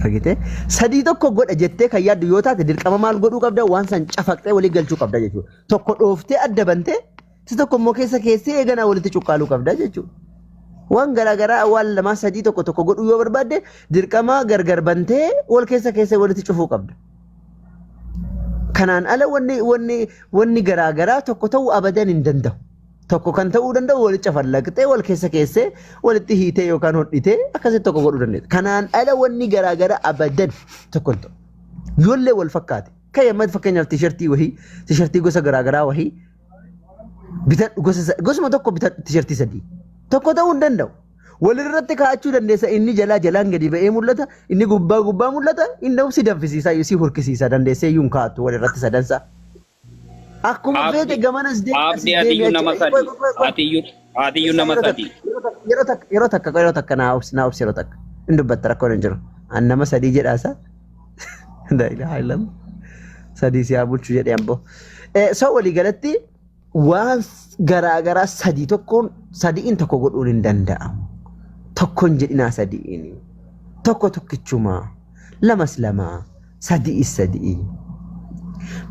[SPEAKER 6] Argitee? Sadii tokko godha jettee kan yaaddu yoo taate dirqama maal godhuu qabda waan san cafaqxee walii galchuu qabda jechuudha. Tokko dhooftee adda bantee si tokko immoo keessa keessee eeganaa walitti cuqqaaluu qabda jechuudha. Waan garaagaraa waan lamaa sadii tokko tokko godhuu yoo barbaadde dirqama gargar bantee wal keessa keessee walitti cufuu qabda. Kanaan ala wanni wanni wanni garaagaraa tokko ta'uu abadan hin danda'u. Tokko kan ta'uu danda'u walitti cafallaqxee wal keessa keessee walitti hiitee yookaan hodhitee akkasitti tokko godhuu dandeessa. Kanaan ala wanni garaagaraa abadan tokko hin ta'u. Yoollee wal fakkaate. Kan amma fakkeenyaaf tishartii wahii tishartii gosa garaagaraa wahii bitadhu gosa gosuma tokko bitadhu tishartii sadii. Tokko ta'uu hin danda'u. Walirratti kaa'achuu dandeessa inni jalaa jalaan gadi ba'ee mul'ata inni gubbaa gubbaa mul'ata inni si danfisiisa si hurkisiisa dandeessee iyyuu hin kaa'attu walirratti sadansaa. Akkuma feete
[SPEAKER 9] Abdi
[SPEAKER 6] gamanas deemi asis
[SPEAKER 9] abdi
[SPEAKER 6] deemi
[SPEAKER 9] atiyyuu
[SPEAKER 6] achi.
[SPEAKER 9] nama
[SPEAKER 6] Qoy
[SPEAKER 9] sadi
[SPEAKER 6] qoy qoy qoy.
[SPEAKER 9] atiyyuu atiyyuu nama
[SPEAKER 6] Yeroo takka
[SPEAKER 9] sadi
[SPEAKER 6] yeroo takka yeroo takka yeroo takka yeroo takka naa obsi naa obsi yeroo takka. Hin dubbatta rakkoon hin jiru. An nama sadii jedhaasa. La ilaha illallah. Sadii si haa bulchu jedhee amboo. So walii galatti waan garaagaraa sadii tokkoon sadiin tokko godhuun hin danda'amu. Tokko hin jedhinaa sadiin. Tokko tokkichumaa. Lamas lamaa. Sadi'is sadi'i.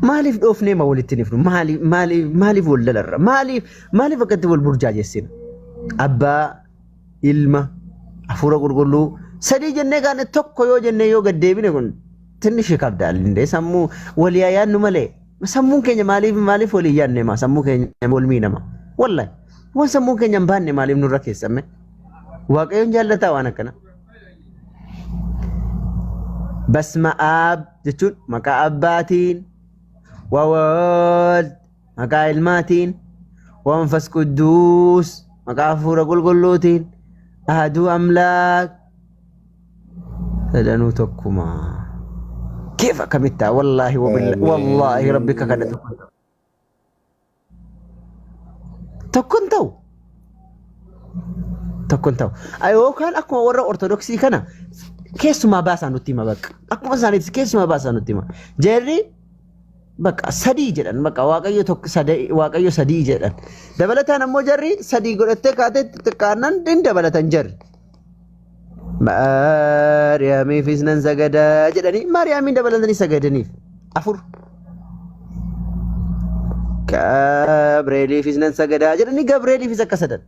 [SPEAKER 6] Maaliif dhoofnee ma walitti hin hifnu? Maaliif maaliif maaliif wal dalarra? Maaliif maaliif akkatti wal burjaajessina? Abbaa, ilma, hafuura qulqulluu sadii jennee kaane tokko yoo jennee yoo gad deebine kun tinnishi kabda indee sammuu walii haa yaadnu malee sammuun keenya maaliif maaliif walii yaadne maa sammuu keenya wal miinama wallahi waan sammuun keenya hin baanne maaliif nurra keessame waaqayyoon jaallataa waan akkana. Basma Aab jechuun maqaa abbaatiin, wawald maqaa ilmaatiin, wanfas qudduus maqaa hafuura qulqulluutiin, ahaduu amlaak sadanuu tokkuma. Keef akkamittaa wallaahi wallaahi rabbi kakadha tokko. Tokko hin ta'u. Tokko hin ta'u. Yookaan akkuma warra Ortodoksii kana keessumaa baasaa nutti hima bakka. Akkuma isaaniitti keessumaa baasaa nutti hima. Jarri bakka sadii jedhan bakka waaqayyo tokko sadii waaqayyo sadii jedhan. Dabalataan ammoo jarri sadii godhattee kaatee xixiqqaannan hin dabalatan jarri. Maariyaamiifis nan sagadaa jedhanii Maariyaamiin dabalatanii sagadaniif. Afur. Gabreeliifis nan sagadaa jedhanii Gabreeliifis akka sadan.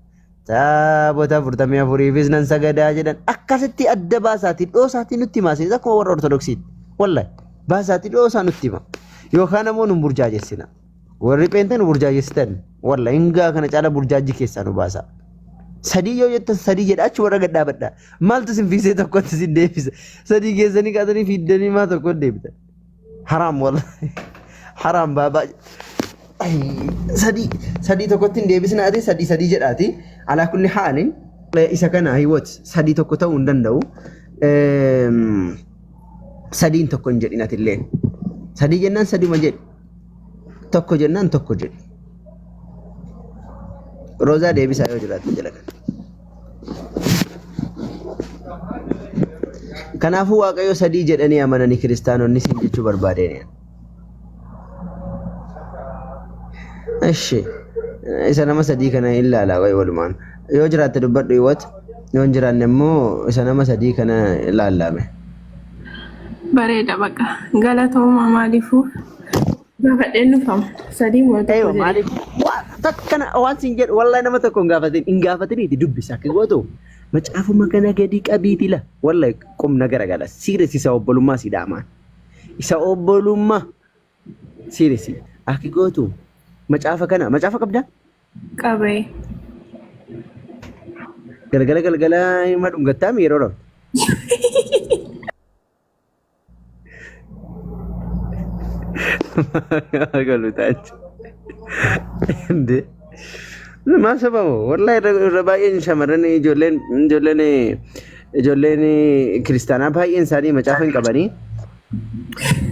[SPEAKER 6] Taabota afurtamii afuriifis nan sagadaa jedhan akkasitti adda baasaatii dhoosaatii nutti himaa isinis akkuma warra Ortodoksiitti. Wallahi baasaatii dhoosaa nutti hima. Yookaan ammoo nu burjaajessina. Warri pheenxee nu burjaajessitan wallahi hingaa kana caala burjaajji keessaa nu baasa. Sadii yoo jettan sadii jedha achi warra gad dhaabadha. Maaltu isin fiisee tokkotti isin deebisa. Sadii keessanii kaatanii fiiddanii maa tokkotti deebitan. Haraam wallahi. Haraam baabaa. Sadii sadii tokkotti hin deebisna ati sadii sadii jedhaati. Alaa kulli haalin isa kana hiwot sadii tokko ta'uu hin danda'u. Sadiin tokko hin jedhin ati illeen. Sadii jennaan saduma jedhi. Tokko jennaan tokko jedhi. Roozaa deebisaa yoo jiraatte jala kana. Kanaafuu Waaqayyo sadii jedhanii amananii kiristaanonni siin jechuu barbaadeen. Ishi isa nama sadii kana hin ilaala wayi walumaan. Yoo jiraatte dubbadhu hiwat yoo hin jiraanne immoo isa nama sadii kana ilaallame.
[SPEAKER 8] Bareeda baqa. Galatooma maaliifuu gaafadheen dhufama. Sadii moo tokko
[SPEAKER 6] Eewa
[SPEAKER 8] jedhe.
[SPEAKER 6] maaliif waan takkana waan siin jedhu wallahi nama tokko hin gaafatin hin gaafatiniiti dubbisa akka gootu macaafuma kana gadi qabiiti la wallahi qubna garagala siiresi isa obbolummaa si dhaamaan isa obbolummaa siiresi akka gootu macaafa kana macaafa qabdaa
[SPEAKER 8] Qabee.
[SPEAKER 6] galgala galgala hima dhungattaami yeroo raftu. Galuutaach. እንዴ maal sababu wallahi irra baay'een shamarran ijoolleen ijoolleen ijoolleen kiristaanaa baay'een isaanii macaafa hin qabanii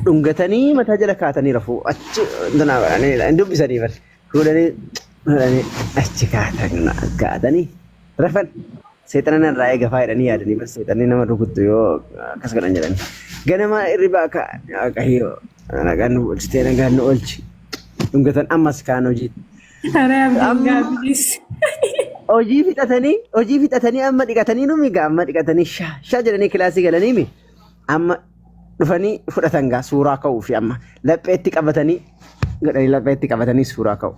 [SPEAKER 6] dhungatanii mataa jala kaatanii rafu achi danaa godhanii hin dubbisanii bar fuudhanii fuudhanii achi kaatan kaatanii rafan seexana narraa eega faa jedhanii yaadanii bar seexanni nama rukuttu yoo akkas godhan jedhanii ganama hirribaa ka'an waaqayyo nagaan nu oolchitee nagaan nu oolchi dhungatan ammas kaan hojii
[SPEAKER 8] Saree abdiin
[SPEAKER 6] amma
[SPEAKER 8] gaaffiis.
[SPEAKER 6] hojii fixatanii hojii fixatanii amma dhiqatanii numi gaa amma dhiqatanii shaa shaa jedhanii kilaasii galanii mi amma dhufanii fudhatan gaa suuraa ka'uu fi amma lapheetti qabatanii godhanii lapheetti qabatanii suuraa ka'u.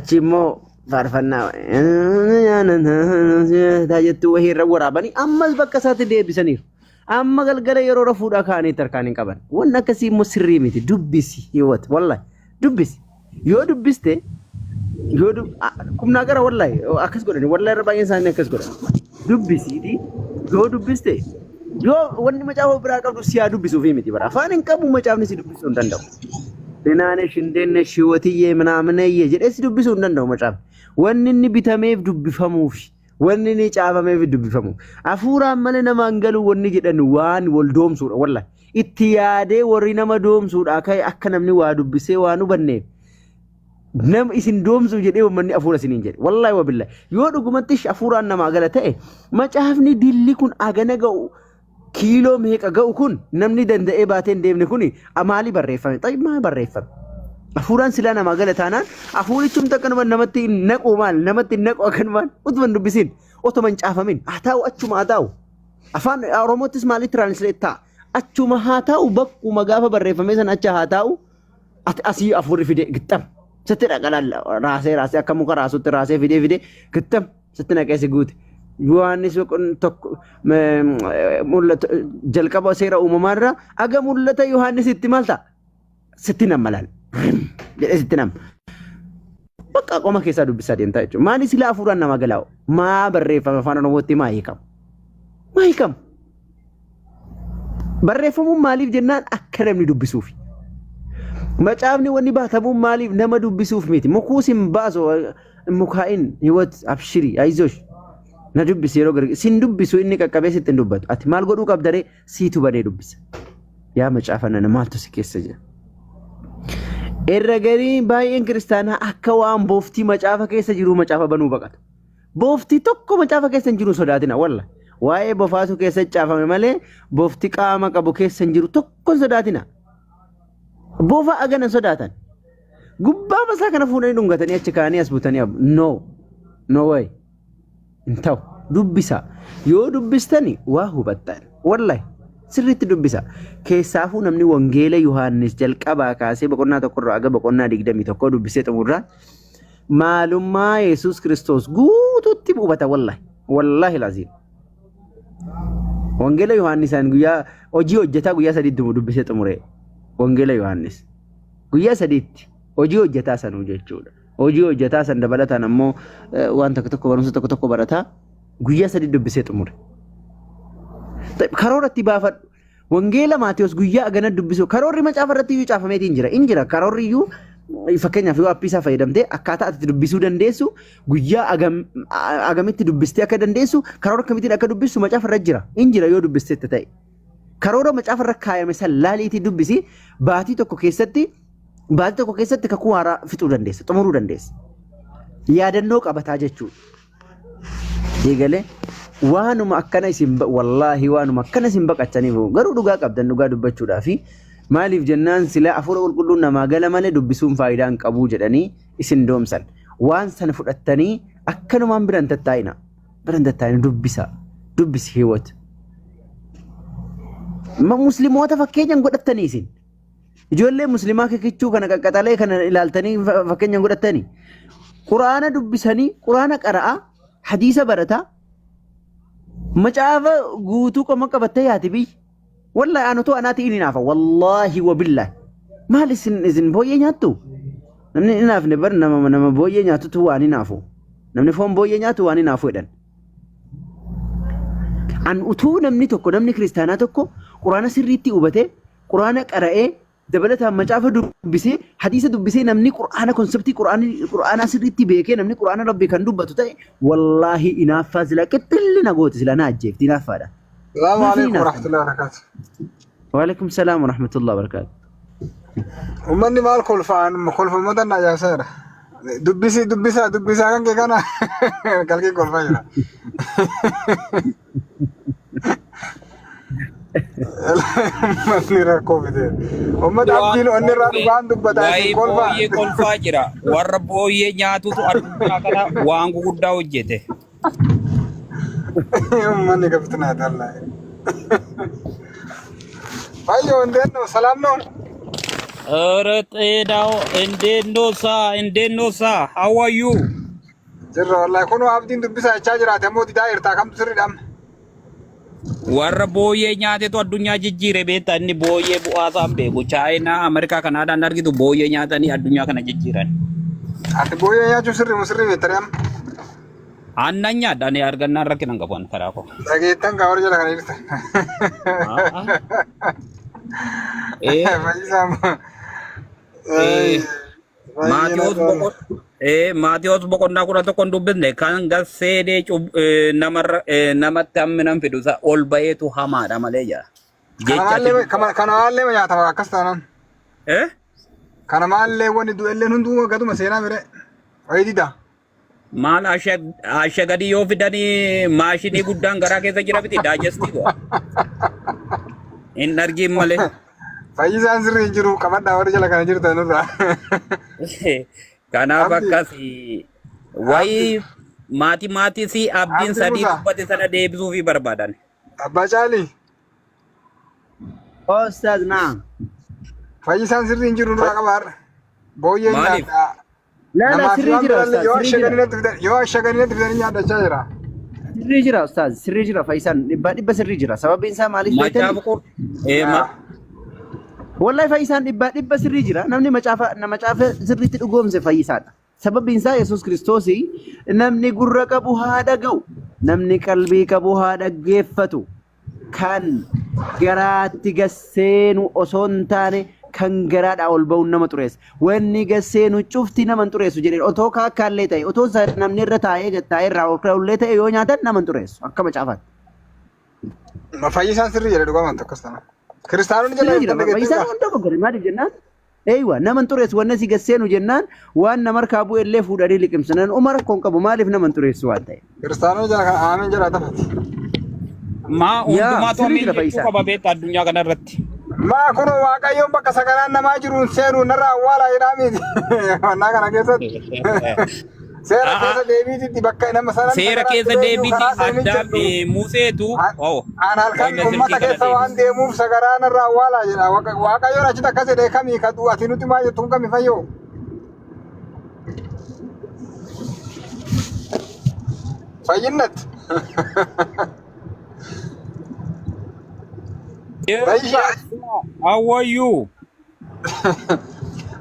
[SPEAKER 6] Achi immoo faarfannaa jettuu wahii irra waraabanii ammas bakka isaatti deebisaniiru. Amma galgala yeroo rafuudhaa ka'anii harkaan hin qaban. Wanni akkasii immoo sirrii miti. Dubbisi hiwwat wallahi dubbisi. Yoo dubbiste Yoo kumnaa gara wallahi akkas godhani, wallahi irra baay'een isaanii akkas godhan. Dubbisiiti yoo dubbiste, yoo wanni macaafa biraa qabdu si haa dubbisuufi miti bara. Afaan hin qabu macaafni, si dubbisuu hin danda'u. Dinaanesh indenesh hiwatiyyee minaamineyye jedhee si dubbisuu hin danda'u macaafni. Wanni inni bitameef dubbifamuufi. Wanni inni caafameef dubbifamu. Hafuuraan malee namaan galu wanni jedhan waan wal doomsuudha wallahi. Itti yaadee warri nama doomsuudha ka'e akka namni waa dubbisee waan hubanneef. Nama isin doomsuuf jedhee uummanni hafuura isiniin jedhe. Wallahi wabillahi. Yoo dhugumatti hafuuraan namaa gala ta'e, macaafni dilli kun agana ga'u, kiiloo meeqa ga'u kun, namni danda'ee baatee hin deemne kun maalii barreeffame? Xayi, maa barreeffame? Hafuuraan silaa namaa gala taanaan, hafuurichumti akkanuma namatti hin naqu, maal namatti hin naqu? Akkanumaan utuma hin dubbisiin, otuma hin caafamin haa taa'u, achuma haa taa'u. Afaan Oromootis maalitti translate ta'a? Achuma haa taa'u, bakkuma gaafa barreeffame sana acha haa taa'u. Ati asii hafuurri fide gixxam sitti dhaqa, raasee raasee akka muka raasutti raasee fidee fidee gixxam sitti naqee si guute. Yohaannis 1 mul'ata jalqaba seera uumamaarraa aga mul'ata Yohaannisitti maal ta'a? Sitti nama laal. Jedhee sitti nama. Bakka qoma keessaa dubbisaa deemtaa jechuudha. Maali silaa hafuuraan nama galaa'u? Maa barreeffama afaan Oromootti maa hiikamu? Maa hiikamu? Barreeffamuun maaliif jennaan akka namni dubbisuufi. Macaafni wanni baatamuun maaliif nama dubbisuuf miti. Mukuus hin baasu, mukaa'in hiwat abshiri ayizosh na dubbisi yeroo gargar sin dubbisu, inni qaqqabee sitti hin dubbatu. Ati maal godhuu qabdaree? Siitu banee dubbisa. Yaa macaafa nana, maaltu si keessa jira? Irra garii baay'een kiristaanaa akka waan booftii macaafa keessa jiru macaafa banuu baqatu. Booftii tokko macaafa keessa hin jiru, sodaatina walla. Waa'ee bofaatu keessa caafame malee boofti qaama qabu keessa hin jiru, tokko hin sodaatina. Bofa agana hin sodaatan. Gubbaa masaa kana fuudhanii dhungatanii achi kaa'anii as butanii abu. No. No way. Hin ta'u. Dubbisa. Yoo dubbistani waa hubattan. Wallahi. Sirriitti dubbisa. Keessaafuu namni Wangeela Yohaannis jalqabaa kaasee boqonnaa 1rraa aga boqonnaa 21 dubbisee xumurraa maalummaa Yesuus Kiristoos guutuutti hubata wallahi. Wallahi laziim. Wangeela Yohaannisaan guyyaa hojii hojjetaa guyyaa 3tti dubbisee xumure. Wangeela Yohaannis. Guyyaa 3tti hojii hojjetaa sanuu jechuudha. Hojii hojjetaa san dabalataan ammoo waan tokko tokko, barumsa tokko tokko barataa guyyaa 3 dubbisee xumure. Karoora itti baafadhu. Wangeela Maatiyos guyyaa agana dubbisu karoorri macaafa irratti iyyuu caafameetiin jira. In jira karoorri iyyuu. Fakkeenyaaf, yoo appii isaa fayyadamtee akkaataa ati itti dubbisuu dandeessu, guyyaa agamitti dubbistee akka dandeessu, karoora akkamittiin akka dubbistu macaafa irra jira. In jira yoo dubbisteetta ta'e. Karoora macaafa irra kaayame san laaliitii dubbisi. Baatii tokko keessatti kakuu haaraa fixuu dandeessa, xumuruu dandeessa. Yaadannoo qabataa jechuudha. Eegalee waanuma akkana isin wallaahi waanuma akkana isin baqachaniif, garuu dhugaa qabdan dhugaa dubbachuudhaa fi maaliif jennaan silaa hafuura qulqulluun namaa gala malee dubbisuun faayidaa hin qabu jedhanii isin doomsan. Waan sana fudhattanii akkanumaan biran tattaa'ina. Biran tattaa'ina, dubbisa. Dubbisi hiwat. Musliimoota fakkeenyaan godhattanii isin. Ijoollee musliimaa kikichuu kana qaqqaxalee kana ilaaltanii fakkeenyaan godhattanii. Quraana dubbisanii, quraana qara'aa, hadiisa barataa, macaafa guutuu qoma qabattee yaati biyyi. Wallahi aan otoo anaatii inni naafa. Wallaahi wabillaahi. Maal isin booyyee nyaattu? Namni hin naafne bar nama booyyee nyaatutu waan hin naafu. Namni foon booyyee nyaatu waan hin naafu jedhan. An utuu namni tokko, namni kiristaanaa tokko quraana sirriitti hubatee, quraana qara'ee, dabalataan macaafa dubbisee, hadiisa dubbisee, namni quraana conceptii quraanaa sirriitti beekee, namni quraana rabbi kan dubbatu ta'e, wallaahi inaaffaa sila qixxilli na gooti, sila na ajjeefti inaaffaadha.
[SPEAKER 9] السلام
[SPEAKER 6] Maaf hin
[SPEAKER 9] عليكم
[SPEAKER 6] inaaftan?
[SPEAKER 9] ورحمة الله وبركاته.
[SPEAKER 6] Waalaikum salaam wa rahmatullahi wa barakaatu.
[SPEAKER 9] Uummanni maal kolfaan kolfa uummata na ajaa'ibseera. Dubbisi, dubbisa, dubbisaa kan kee kana kalqii kolfaa jira. Uummanni rakkoo fide. Uummata
[SPEAKER 10] Waan
[SPEAKER 9] abdiin onni irraa
[SPEAKER 10] booyyee
[SPEAKER 9] dhugaan dubbataa
[SPEAKER 10] waa'ee
[SPEAKER 9] isin kolfaa.
[SPEAKER 10] booyyee kolfaa jira. Warra booyyee nyaatutu addunyaa kana waan guguddaa hojjete.
[SPEAKER 9] Uummanni qabxinaa tallaa. Fayyoo, እንዴት ነው? ሰላም ነው?
[SPEAKER 10] ኧረ ጤናው እንዴት ነው ሳ? እንዴት ነው ሳ? How are you?
[SPEAKER 9] Jirra wallahi, kunoo abdiin dubbisaa jechaa jiraate ammoo didaa jirtaa, kamtu sirriidha amma?
[SPEAKER 10] Warra booyyee nyaatetu addunyaa jijjiire beektaa. Inni booyyee bu'aa isaan beeku. Chaayinaa, Ameerikaa, Kanaadaan argitu booyyee nyaatanii addunyaa kana jijjiiran.
[SPEAKER 9] Ati booyyee nyaachuun sirrii moo sirrii beektare amma?
[SPEAKER 10] Aannan nyaadha ani argannaan rakkina hin qabu ani karaa koo.
[SPEAKER 9] Dhageettan kaa warra jala kana jirta.
[SPEAKER 10] Ee,
[SPEAKER 9] Fayyisaa
[SPEAKER 10] ee,
[SPEAKER 9] Fayyina
[SPEAKER 10] Maatiyoos
[SPEAKER 9] tola.
[SPEAKER 10] boqon ee, Maatiyoos boqonnaa 11 hin dubbisne kan gasseenee namarra namatti hamminan fidu isa ol ba'eetu hamaadha malee jira.
[SPEAKER 9] Kana
[SPEAKER 10] Jecha ati
[SPEAKER 9] maallee
[SPEAKER 10] dubbatu.
[SPEAKER 9] kana maallee nyaatama akkas taanaan.
[SPEAKER 10] Eh?
[SPEAKER 9] Kana maallee wanni du'elleen hunduu gaduma seenaa mire. Wayii dida.
[SPEAKER 10] Maal ashagadii yoo fidanii maashinii guddaan garaa keessa jira miti daajestii godha. Hin argiin malee.
[SPEAKER 9] Fayyisaan sirrii hin jiru qabadhaa warri jala kana jirtan nurraa.
[SPEAKER 10] Kanaaf
[SPEAKER 9] Abdi
[SPEAKER 10] akkas wayii maatii maatii si abdiin
[SPEAKER 9] Abdi
[SPEAKER 10] sadii
[SPEAKER 9] Musa
[SPEAKER 10] dubbate sana deebisuufii barbaadan.
[SPEAKER 9] Abbaa Caalii
[SPEAKER 6] Ustaaz naam.
[SPEAKER 9] Fayyisaan sirrii hin jiru nurraa qaba har'a. Booyyeen
[SPEAKER 10] Maaliif?
[SPEAKER 9] nyaadhaa.
[SPEAKER 6] Laa laa
[SPEAKER 9] Namaa fi
[SPEAKER 6] sirrii
[SPEAKER 9] waan
[SPEAKER 6] jira
[SPEAKER 9] biraallee
[SPEAKER 6] ustaaz
[SPEAKER 9] yoo
[SPEAKER 6] sirrii jira.
[SPEAKER 9] ashaganii natti fidan yoo ashaganii natti fidanii nyaadhachaa jira.
[SPEAKER 6] Sirrii jira ustaaz sirrii jira fayyisaan dhibbaa dhibba sirrii jira. Sababiin isaa maaliif beektanii?
[SPEAKER 10] Macaafa qur ee ma
[SPEAKER 6] Wallahi fayyisaan dhibbaa dhibba sirrii jira. Namni macaafa na macaafa sirriitti dhugoomse fayyisaadha. Sababiin isaa Yesuus Kiristoos namni gurra qabu haa dhaga'u, namni qalbii qabu haa dhaggeeffatu. Kan garaatti gasseenu osoo hin taane kan garaadhaa ol ba'uun nama xureessa. Wanni gasseenu cufti nama hin xureessu jedhee otoo kaakkaallee ta'e otoo isa namni irra taa'ee gad taa'ee irraa ol ka'ullee ta'e yoo nyaatan nama hin xureessu akka macaafaatti.
[SPEAKER 9] Fayyisaan sirrii jedhe dhugaa wanta akkas taana. Kiristaanonni jala
[SPEAKER 6] Sirrii jira
[SPEAKER 9] jirtan dhageetteerta.
[SPEAKER 6] fayyisaan hunda goggore maaliif jennaan Eeywa nama hin xureessu wanna si gasseenu jennaan waan nama harkaa bu'e illee fuudhanii liqimsanan uma rakkoo hin qabu maaliif nama hin xureessu waan ta'e.
[SPEAKER 9] Kiristaanonni jala kana aamiin jedhaa tafati.
[SPEAKER 10] Maa
[SPEAKER 6] Yaa
[SPEAKER 10] hundumaatu
[SPEAKER 6] sirrii
[SPEAKER 10] amiin
[SPEAKER 6] jira
[SPEAKER 10] jechuu
[SPEAKER 6] fayyisaan.
[SPEAKER 10] qaba beekta addunyaa kana irratti.
[SPEAKER 9] Maa kun waaqayyoon bakka sagalaan namaa jiru hin seenu narraa awwaalaa jedhaa miti. Mannaa kana keessatti. Seera keessa deebiititti bakka nama sanan
[SPEAKER 10] Seera
[SPEAKER 9] sagalaan
[SPEAKER 10] keessa
[SPEAKER 9] jireeyyuu
[SPEAKER 10] deebiiti
[SPEAKER 9] karaa seenu hin
[SPEAKER 10] addaam
[SPEAKER 9] jedhu.
[SPEAKER 10] Museetu oh
[SPEAKER 9] An halkan
[SPEAKER 10] qoyna silkii
[SPEAKER 9] uummata
[SPEAKER 10] kana
[SPEAKER 9] keessa waan
[SPEAKER 10] deebisi.
[SPEAKER 9] deemuuf sagaraa narraa awwaalaa jedha. Waaqayyoon achitti akkas jedhee kamii kadu ati nuti maa jettuun kami fayyoo. Fayyinnat.
[SPEAKER 10] Yes,
[SPEAKER 9] Fayyishaa.
[SPEAKER 10] yes, sir. How are you?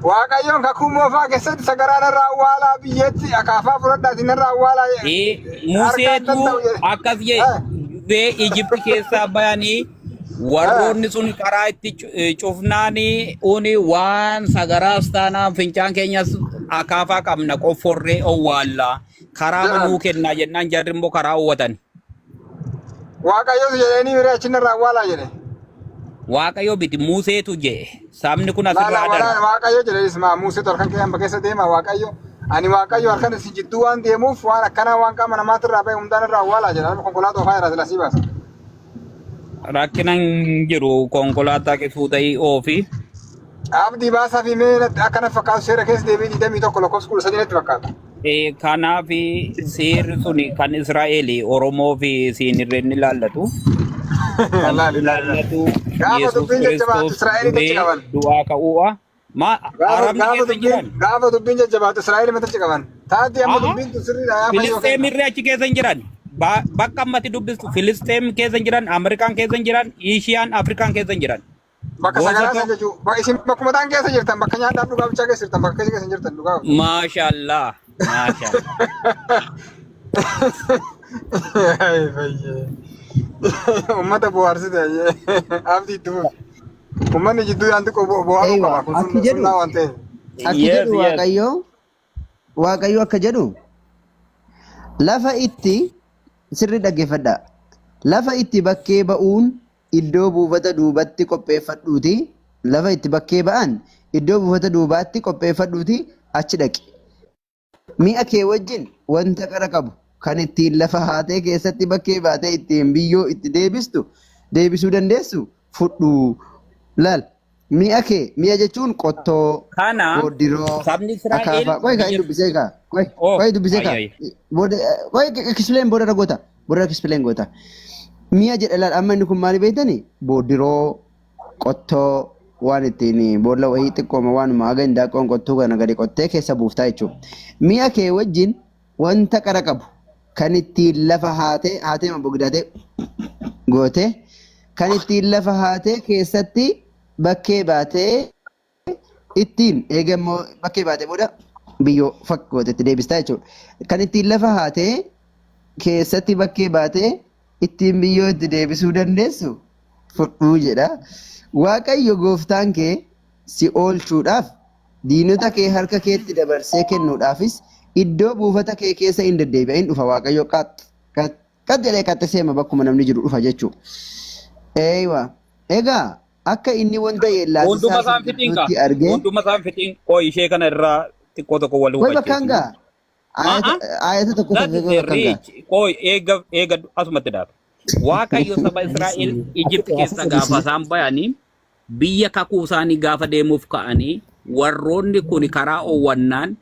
[SPEAKER 9] Waaqayyoon kakuu moofaa keessatti sagaraa narraa awwaalaa biyyeetti akaafaa fudhadhaati narraa awwaalaa harkaan
[SPEAKER 10] Museetu
[SPEAKER 9] danda'u jedhe.
[SPEAKER 10] akkas jedhee Ijipti keessaa bayanii warroonni sun karaa itti cufnaanii uni waan sagaraas taanaan fincaan keenyas akaafaa qabna qofforree owwaallaa karaa
[SPEAKER 9] Jedhan.
[SPEAKER 10] manuu kennaa jennaan jarri immoo karaa owwatan.
[SPEAKER 9] Waaqayyoon jedheenii miree achi narraa awwaalaa jedhe.
[SPEAKER 10] Waaqayyo miti Museetu jedhe sabni kun
[SPEAKER 9] Laala
[SPEAKER 10] asirraa
[SPEAKER 9] walaala
[SPEAKER 10] darba.
[SPEAKER 9] Waaqayyo jedhe ismaa Museetu halkan kee hamba keessa deema Waaqayyo. Ani Waaqayyo halkan isin jidduu waan deemuuf waan akkanaa waan qaama namaatirraa ba'e hundaan irraa awwaalaa jedha. Nama konkolaataa oofaa irraa sila sii baasa.
[SPEAKER 10] Rakkina hin jiru konkolaataa qisuu ta'ii oofi.
[SPEAKER 9] Abdii baasaa fi mee natti akkana fakkaatu seera keessa deebii 21 lakkoofsa 13 natti fakkaata.
[SPEAKER 10] Kanaaf seerri sun kan Israa'el Oromoo fi siinirreen ni ilaallatu. Kan
[SPEAKER 9] Laali laali.
[SPEAKER 10] ilaallatu
[SPEAKER 9] Gaafa
[SPEAKER 10] Yesuus
[SPEAKER 9] dubbiin jajjabaatu
[SPEAKER 10] Kiristoos
[SPEAKER 9] Israa'elitti achi
[SPEAKER 10] du'ee
[SPEAKER 9] qaban.
[SPEAKER 10] du'aa ka'uudha. Ma
[SPEAKER 9] Gaafa
[SPEAKER 10] Arabni
[SPEAKER 9] gaafa
[SPEAKER 10] keessa hin
[SPEAKER 9] dubbiin
[SPEAKER 10] jiran.
[SPEAKER 9] gaafa dubbiin jajjabaatu Israa'el matachi qaban. Taati amma
[SPEAKER 10] Aa,
[SPEAKER 9] dubbiin tun sirriidha yaa fayyoo
[SPEAKER 10] Filisxeem
[SPEAKER 9] kenna.
[SPEAKER 10] irree achi keessa hin jiran. Bakka ammatti dubbistu Filisxeem keessa hin jiran, Ameerikaan keessa hin jiran, Iishiyaan, Afrikaan keessa hin jiran.
[SPEAKER 9] Bakka
[SPEAKER 10] Gosa
[SPEAKER 9] sagaraa san
[SPEAKER 10] tokko.
[SPEAKER 9] jechuun isin bakkuma ta'an keessa jirtan bakka nyaadhaaf dhugaa bichaa keessa jirtan bakka keessa hin jirtan dhugaa.
[SPEAKER 10] Maashaallah. Maashaallah.
[SPEAKER 9] Ay fayyee. Uummata bohaarsite ayyee. Abdii itti fufi. Uummanni jidduu yaanti bohaaruu
[SPEAKER 6] Eeywa
[SPEAKER 9] qaba kun
[SPEAKER 6] akki jedhu
[SPEAKER 9] sunnaa waan ta'eef.
[SPEAKER 6] akki
[SPEAKER 10] Yes,
[SPEAKER 6] jedhu
[SPEAKER 10] yes.
[SPEAKER 6] Waaqayyo Waaqayyo akka jedhu lafa itti sirri dhaggeeffadha. Lafa itti bakkee ba'uun iddoo buufata duubatti qopheeffadhuuti lafa itti bakkee ba'an iddoo buufata duubaatti qopheeffadhuuti achi dhaqi. Mi'a kee wajjin wanta qara qabu kan ittiin lafa haatee keessatti bakkee baatee ittiin biyyoo itti deebistu deebisuu dandeessu fudhu. Laal mi'a kee mi'a jechuun qottoo,
[SPEAKER 10] Kana
[SPEAKER 6] booddiroo,
[SPEAKER 10] sabni Israa'el
[SPEAKER 6] akaafaa. Qoy kaa inni
[SPEAKER 10] biyya
[SPEAKER 6] dubbisee kaa. Qoy
[SPEAKER 10] Oh,
[SPEAKER 6] qoy dubbisee kaa.
[SPEAKER 10] ayyi ayyi.
[SPEAKER 6] Booda qoy explain booda goota. Booda explain goota. Mi'a jedha laal amma inni kun maali beektani? Booddiroo, qottoo waan ittiin boolla wayii xiqqooma waanuma haga hindaanqoon qottuu kana gadi qottee keessa buuftaa jechuudha. Mi'a kee wajjin wanta qara qabu kan ittiin lafa haatee haatee ma bogdaatee gootee kan ittiin lafa haatee keessatti bakkee baatee ittiin eegammoo bakkee baatee booda Biyyoo fakkoote itti deebistaa jechuudha. Kan ittiin lafa haatee keessatti bakkee baatee ittiin biyyoo itti deebisuu dandeessu fudhuu jedha. Waaqayyo gooftaan kee si oolchuudhaaf diinota kee harka keetti dabarsee kennuudhaafis iddoo buufata kee keessa in deddeebi'a in dhufa Waaqayyo qax qax qax jedhee qaxxisee bakkuma namni jiru dhufa jechuudha. Eeywa. Egaa akka inni wanta
[SPEAKER 10] Hunduma
[SPEAKER 6] yeellaasisaa
[SPEAKER 10] isaan
[SPEAKER 6] sin
[SPEAKER 10] fixiin kaa.
[SPEAKER 6] gidduutti argee
[SPEAKER 10] Hunduma isaan fixiin qoo ishee kana irraa xiqqoo tokko wal
[SPEAKER 6] way bakkaan
[SPEAKER 10] hubachiisnu.
[SPEAKER 6] gaa
[SPEAKER 10] Ah ah.
[SPEAKER 6] ayata tokko
[SPEAKER 10] That
[SPEAKER 6] tokko
[SPEAKER 10] is a
[SPEAKER 6] bakkaan gaa.
[SPEAKER 10] reach. Qoo eega eega asumatti dhaaba. Waaqayyo saba Israa'el Ijipti keessa gaafa isaan bayanii biyya kakuu isaanii gaafa deemuuf ka'anii warroonni kun karaa oowwannaan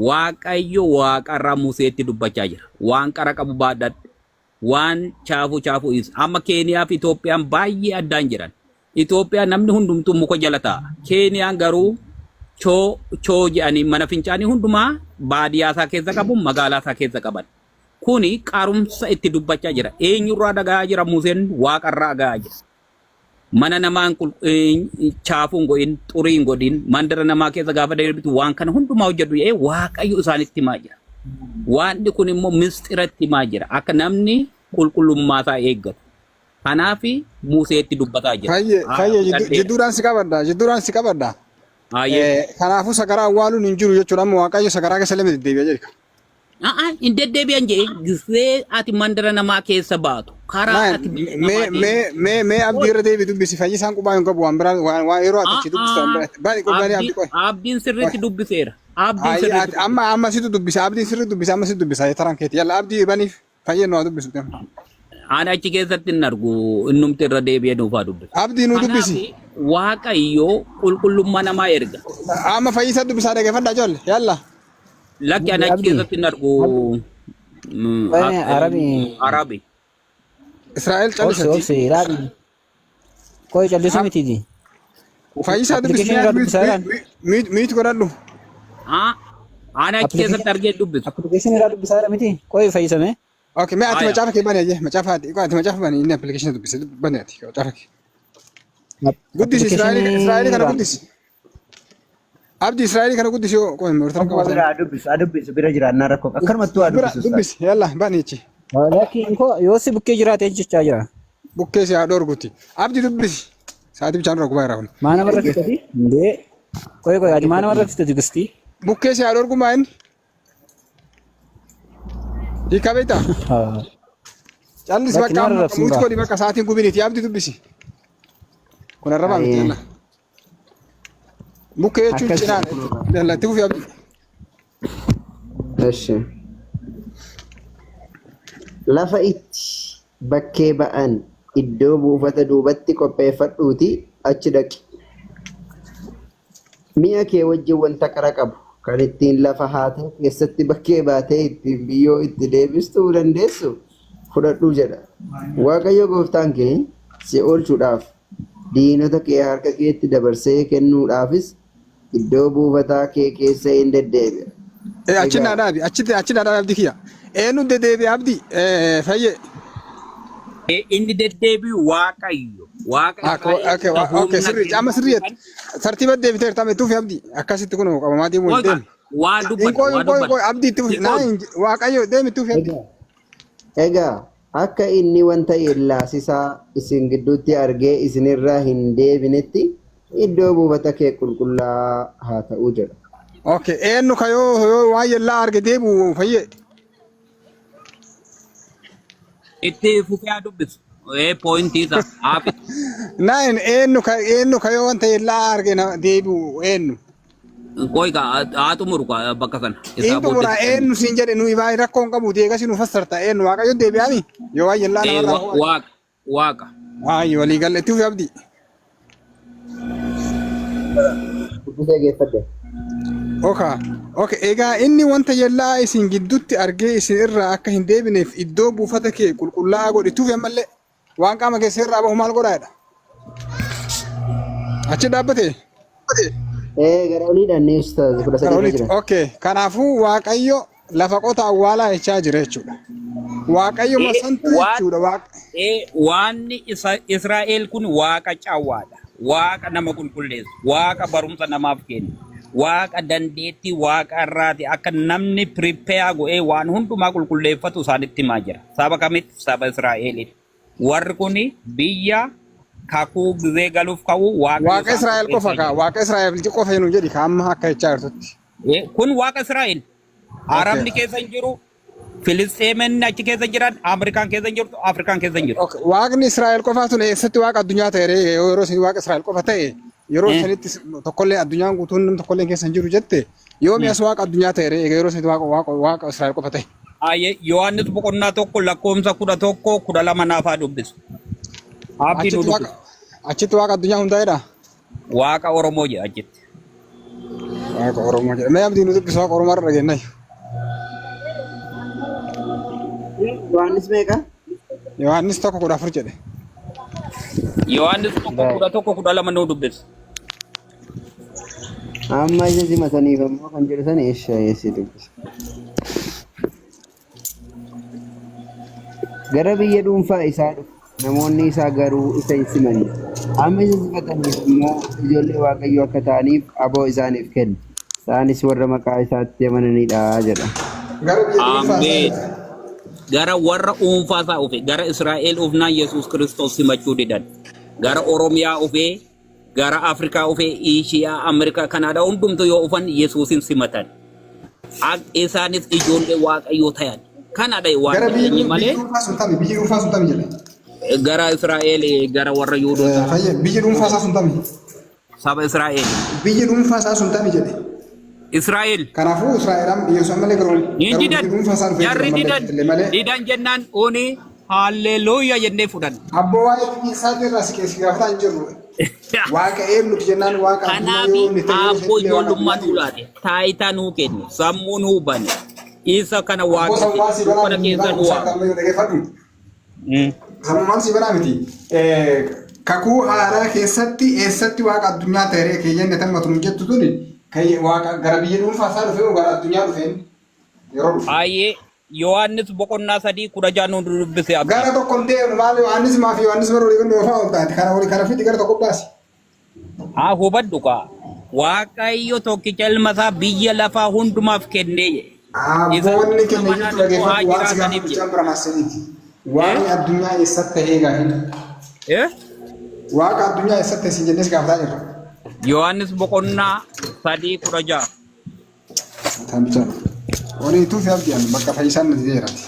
[SPEAKER 10] Waaqayyo waaqarraa Museetti dubbachaa jira. Waan qara qabu baadhadhu. Waan chaafuu chaafuu is. Amma Keeniyaa fi Itoophiyaan baay'ee addaan jiran. Itoophiyaan namni hundumtuu muka jala taa'a. Keeniyaan garuu choo choo jedhanii mana fincaanii hundumaa baadiyyaa isaa keessa qabu magaalaa isaa keessa qaban. Kuni qarumsa itti dubbachaa jira. Eenyurraa dhaga'aa jira Museen waaqarraa dhaga'aa jira. Mana namaa chaafuu hin godhin, xurii hin godhin, mandara namaa keessa gaafa darbitu waan kana hundumaa hojjedhu jedhee Waaqayyo isaanitti himaa jira. Waanni kun immoo misxira itti himaa jira. Akka namni qulqullummaa isaa eeggatu. Kanaaf Museetti dubbataa jira.
[SPEAKER 9] Fayyee fayyee
[SPEAKER 10] Fudhadheera.
[SPEAKER 9] jidduudhaan si qabadha jidduudhaan si qabadha.
[SPEAKER 10] Hayyee.
[SPEAKER 9] Kanaafuu sagaraa awwaaluun hin jiru jechuudha amma Waaqayyo sagaraa keessa illee deddeebi'a jedha.
[SPEAKER 10] A'aa hin deddeebi'an jedhee gisee ati mandara namaa keessa baatu karaa
[SPEAKER 9] Naan
[SPEAKER 10] ati biyya
[SPEAKER 9] mee
[SPEAKER 10] namaa
[SPEAKER 9] mee
[SPEAKER 10] deemtu.
[SPEAKER 9] mee mee abdii irra deebi dubbisi fayyisaan qubaa hin qabu waan biraa waan waan yeroo ati achi dubbistu waan biraa bani bani abdii qoy.
[SPEAKER 10] Abdiin sirriitti dubbiseera. Abdiin
[SPEAKER 9] Ayyi
[SPEAKER 10] sirriitti
[SPEAKER 9] ati amma
[SPEAKER 10] dubbiseera.
[SPEAKER 9] amma situ dubbisa abdiin sirri dubbisa amma situ dubbisa taraan keeti yalla abdii baniif fayyeen nu haa dubbisu deema.
[SPEAKER 10] Ani achi keessatti hin argu innumti irra deebi'ee nuuf haa dubbisu.
[SPEAKER 9] Abdii nu
[SPEAKER 10] Kanaaf
[SPEAKER 9] dubbisi.
[SPEAKER 10] Waaqayyo qulqullummaa namaa erga.
[SPEAKER 9] Amma fayyisaa dubbisaa dhageeffadhaa ijoollee yalla.
[SPEAKER 10] Lakki ani achi
[SPEAKER 1] Abdi,
[SPEAKER 10] keessatti hin argu.
[SPEAKER 1] Wayne Arabi,
[SPEAKER 10] Arabi.
[SPEAKER 9] Israa'el
[SPEAKER 1] obsi
[SPEAKER 9] callisati.
[SPEAKER 1] obsi ilaalu. Qoy callisuu mitiiti.
[SPEAKER 9] Fayyisaa dubbisi
[SPEAKER 1] Appilikeeshinii irraa dubbisaa jiraan.
[SPEAKER 9] miit godhadhu.
[SPEAKER 10] Ani achi keessatti argee dubbisu.
[SPEAKER 1] Appilikeeshinii irraa dubbisaa jira miti. Qoy fayyisame.
[SPEAKER 9] Okay, mee ati
[SPEAKER 10] Aya.
[SPEAKER 9] macaafa kee bani ajee macaafa ati ati macaafa bani inni appilikeeshinii dubbise bani ati macaafa kee. Guddisi Israa'el
[SPEAKER 1] Appilikeeshinii
[SPEAKER 9] Israa'el kana
[SPEAKER 1] irraa.
[SPEAKER 9] guddisi. Abdi Israa'el kana guddisi yoo qoy mortara
[SPEAKER 6] Obbo
[SPEAKER 9] qabaatan.
[SPEAKER 6] bira haa dubbisu haa dubbisu bira jiraannaa rakkoo akkanumattuu haa
[SPEAKER 9] Bira
[SPEAKER 6] dubbisu ustaaz.
[SPEAKER 9] dubbisi yalla bani jechi.
[SPEAKER 1] Laakiin koo yoo si bukkee jiraate jechaa jira.
[SPEAKER 9] Bukkee si haa dhorguti. Abdi dubbisi. Sa'aatii bishaan dura gubaa irraa kun.
[SPEAKER 1] Maa nama rakkisati? Indee. Qoy qoy ati maa nama rakkisati gistii?
[SPEAKER 9] Bukkee si haa dhorgu maa inni? Hiikaa beektaa? Callis
[SPEAKER 1] Lakki
[SPEAKER 9] bakka
[SPEAKER 1] nama
[SPEAKER 9] amma
[SPEAKER 1] rarrabsiin
[SPEAKER 9] muut
[SPEAKER 1] baa.
[SPEAKER 9] godhi bakka sa'aatiin gubiniiti abdi dubbisi. Kun arrabaa miti
[SPEAKER 6] Ayee.
[SPEAKER 9] yalla. Bukkee jechuun
[SPEAKER 6] Akkas
[SPEAKER 9] cinaa yalla itti fufi abdi.
[SPEAKER 6] Eshi. Lafa itti bakkee ba'an iddoo buufata duubatti qopheeffadhuutii achi dhaqi. Mi'a kee wajjin wanta qara qabu kan ittiin lafa haatee keessatti bakkee baatee ittiin biyyoo itti deebistuu dandeessu fudhadhu jedha. Waaqayyo gooftaan kee si oolchuudhaaf diinota kee harka keetti dabarsee kennuudhaafis iddoo buufataa kee keessa in deddeebi'a.
[SPEAKER 9] Achi naa
[SPEAKER 6] Egaa
[SPEAKER 9] dhaabi achi achi naa dhaabi abdi kiyya. Eenyu deddeebi'a abdi fayyee.
[SPEAKER 10] Inni deddeebi'u Waaqayyo. Waaqa Israa'el
[SPEAKER 9] Okay,
[SPEAKER 10] isa
[SPEAKER 9] okay,
[SPEAKER 10] humna
[SPEAKER 9] sirrii amma
[SPEAKER 10] kennuuf
[SPEAKER 9] sirrii
[SPEAKER 10] kan
[SPEAKER 9] tartiiba deebiteerta amma itti fufi abdi akkasitti kun qabamaa deemuu hin
[SPEAKER 10] Qoy
[SPEAKER 9] deemu.
[SPEAKER 10] waa
[SPEAKER 9] Hin
[SPEAKER 10] dubbadha
[SPEAKER 9] qoy
[SPEAKER 10] waa
[SPEAKER 9] hin qoy hin
[SPEAKER 10] dubbadha.
[SPEAKER 9] qoy abdi itti fufi
[SPEAKER 10] Hin
[SPEAKER 9] naa
[SPEAKER 10] qoy.
[SPEAKER 9] hin waaqayyo deemi itti fufi abdi.
[SPEAKER 6] Egaa Egaa akka inni wanta yeellaasisaa isin gidduutti argee isinirraa hin deebinetti iddoo buufata kee qulqullaa'aa haa ta'u jedha.
[SPEAKER 9] Okay, eenyu ka yoo yoo waan yellaa arge deebi'u fayyee.
[SPEAKER 10] Itti fufee haa dubbisu. Poointii isaa haa fixu.
[SPEAKER 9] Naan eenyu ka eenyu ka yoo wanta yellaa arge na deebi'u eenyu.
[SPEAKER 10] Qoy kaa haa xumuru kaa bakka sana.
[SPEAKER 9] Inni
[SPEAKER 10] Isaa booddee
[SPEAKER 9] xumura eenyu siin jedhe nuyi baay'ee rakkoo hin qabu deegasi nu fassarta eenyu waaqayyo deebi'aami yoo waan yellaa namarraa ho'an.
[SPEAKER 10] Waaqa waaqa.
[SPEAKER 9] Waayi walii galle itti fufi abdii.
[SPEAKER 6] Dubbisee geeffadhe.
[SPEAKER 9] Oka. Okay, egaa inni wanta yellaa isin gidduutti argee isin irraa akka hin deebineef iddoo buufata kee qulqullaa'aa godhi tufi ammallee waan qaama keessa irraa bahu maal godhaa jedha. Achi dhaabbate.
[SPEAKER 6] Ee gara oliidhaan ni ustaaz kudha
[SPEAKER 9] Gara
[SPEAKER 6] sadii irra
[SPEAKER 9] olitti.
[SPEAKER 6] jira.
[SPEAKER 9] Okay, kanaafuu Waaqayyo lafa qota awwaalaa jechaa jira jechuudha. Waaqayyo masantu jechuudha. Waaqa.
[SPEAKER 10] Waanni Israa'el kun waaqa cawwaadha. Waaqa nama qulqulleessu. Waaqa barumsa namaaf kennu. Waaqa dandeettii Waaqa irraati akka namni prepare godhee waan hundumaa qulqulleeffatu isaanitti himaa jira. Saba kamitti? Saba Israa'elitti. Warri kun biyya kakuu gizee galuuf ka'u Waaqayyo
[SPEAKER 9] Waaqa
[SPEAKER 10] isaan
[SPEAKER 9] Israa'el qofa
[SPEAKER 10] qopheessee
[SPEAKER 9] kaa
[SPEAKER 10] jira.
[SPEAKER 9] Waaqa Israa'el qofa nu jedhi kaa amma akka jechaa jirtutti.
[SPEAKER 10] Kun Waaqa Israa'el.
[SPEAKER 9] Okay.
[SPEAKER 10] Arabni keessa hin jiru, Filisxeemonni achi keessa jiran, Ameerikaan keessa hin jirtu, Afrikaan keessa hin jirtu.
[SPEAKER 9] Okay. Waaqni Israa'el qofaa sun eessatti waaqa addunyaa ta'e ree? Yeroo isin waaqa Israa'el qofa ta'e yeroo sanitti tokkollee addunyaan guutuun namni tokkollee keessa hin jiru jette yoomi as waaqa addunyaa ta'e ree? Egaa yeroo sanitti waaqa waaqa waaqa Israa'el qofa ta'e.
[SPEAKER 10] Aye, Yohaannis boqonnaa 1 lakkoomsa 11 12 naaf haa dubbisu. Abdii nu
[SPEAKER 9] Achitti waaqa
[SPEAKER 10] dubbisa.
[SPEAKER 9] achitti waaqa addunyaa hundaa'edha.
[SPEAKER 10] Waaqa Oromoo jedha achitti.
[SPEAKER 9] Waaqa Oromoo jedha. Mee abdii nu dubbisu waaqa Oromoo irra dhageenna.
[SPEAKER 6] Yohaannis meeqa?
[SPEAKER 9] Yohaannis 1:14 jedhe.
[SPEAKER 10] Yohaannis 1 11 12 nu dubbisa.
[SPEAKER 6] Amma isa simataniif ammoo kan jedhu sana eesha eessi dubbisa. Gara biyya dhuunfaa isaa dhufe, namoonni isaa garuu isa hin simanne. Amma isa simataniif immoo ijoollee Waaqayyoo akka ta'aniif aboo isaaniif kenne. Isaanis warra maqaa isaatti amananidha jedha.
[SPEAKER 9] Gara biyya dhuunfaa isaa
[SPEAKER 10] Ameen.
[SPEAKER 9] dhufe.
[SPEAKER 10] Gara warra dhuunfaa isaa dhufe, gara Israa'el dhufnaan Yesuus Kiristoos simachuu didan. Gara Oromiyaa dhufee, gara Afrikaa dhufee, Iishiyaa, Ameerikaa, Kanaadaa hundumtuu yoo dhufan Yesuusin simatan. Isaanis ijoollee Waaqayyoo ta'an. Kanadha waan
[SPEAKER 9] Gara biyya
[SPEAKER 10] dhageenye
[SPEAKER 9] biyya
[SPEAKER 10] malee
[SPEAKER 9] dhuunfaa sun tami biyyi dhuunfaa sun tami jedhe.
[SPEAKER 10] gara Israa'el gara warra Yihuudootaa
[SPEAKER 9] Fayye biyyi dhuunfaa isaa sun tami.
[SPEAKER 10] saba Israa'el.
[SPEAKER 9] Biyyi dhuunfaa isaa sun tami jedhe.
[SPEAKER 10] Israa'el
[SPEAKER 9] Kanaafuu Israa'el amma Yesuus ammallee garuu
[SPEAKER 10] hin
[SPEAKER 9] garuu biyyi
[SPEAKER 10] didan
[SPEAKER 9] dhuunfaa isaa dhufee jira
[SPEAKER 10] jarri
[SPEAKER 9] ammallee
[SPEAKER 10] didan
[SPEAKER 9] illee malee.
[SPEAKER 10] didan jennaan uni haalleluuya jennee fudhanne.
[SPEAKER 9] Abboo waa'ee biyya isaatii irraa si keessi gaafataa hin jirru. Waaqa eenyuti jennaan waaqa addunyaa
[SPEAKER 10] Kanaaf
[SPEAKER 9] yoo inni ta'e yeroo
[SPEAKER 10] aabboo
[SPEAKER 9] isheetti illee waaqa
[SPEAKER 10] ijoollummaa
[SPEAKER 9] addunyaa
[SPEAKER 10] nuu laate taayitaa nuu kenne sammuu nuu bane isa kana
[SPEAKER 9] Abboo
[SPEAKER 10] waaqesse
[SPEAKER 9] sammumaan si banaa
[SPEAKER 10] dukkana
[SPEAKER 9] miti
[SPEAKER 10] keessa
[SPEAKER 9] maqaa
[SPEAKER 10] nu
[SPEAKER 9] kuusaa
[SPEAKER 10] waama.
[SPEAKER 9] amma yoo dhageeffadhu. Sammumaan si banaa miti. Kakuu haaraa keessatti eessatti waaqa addunyaa ta'e ree keeyyanne tamma tun jettu tuni kan waaqa gara biyya dhuunfaa isaa dhufee moo gara addunyaa dhufeen yeroo dhufu.
[SPEAKER 10] Baay'ee Yohaannis boqonnaa 3 16 nu dubbise abdii.
[SPEAKER 9] Gara tokko hin deemnu maal Yohaannis maaf Yohaannis bara olii kan oofaa ol taate kana olii kana fidi gara tokko baasi.
[SPEAKER 10] Haa hubadhu kaa. Waaqayyo tokkicha ilma isaa biyya lafaa hundumaaf kennee jedhe. Isa
[SPEAKER 9] Abboonni keenya
[SPEAKER 10] amanaan
[SPEAKER 9] jirtu
[SPEAKER 10] immoo haa
[SPEAKER 9] dhageeffadhu waan si
[SPEAKER 10] jiraataniif
[SPEAKER 9] gaafatu
[SPEAKER 10] jedhe.
[SPEAKER 9] bichaan bira maasiniiti. Waaqni addunyaa eessatti ta'ee gaafin.
[SPEAKER 10] Eh?
[SPEAKER 9] Waaqa addunyaa eessatti ta'e siin jennees gaafataa jirra.
[SPEAKER 10] Yohaannis boqonnaa 3 16.
[SPEAKER 9] Mataan bichaan. Olii tuufi abdii an bakka fayyisaan na dideerati.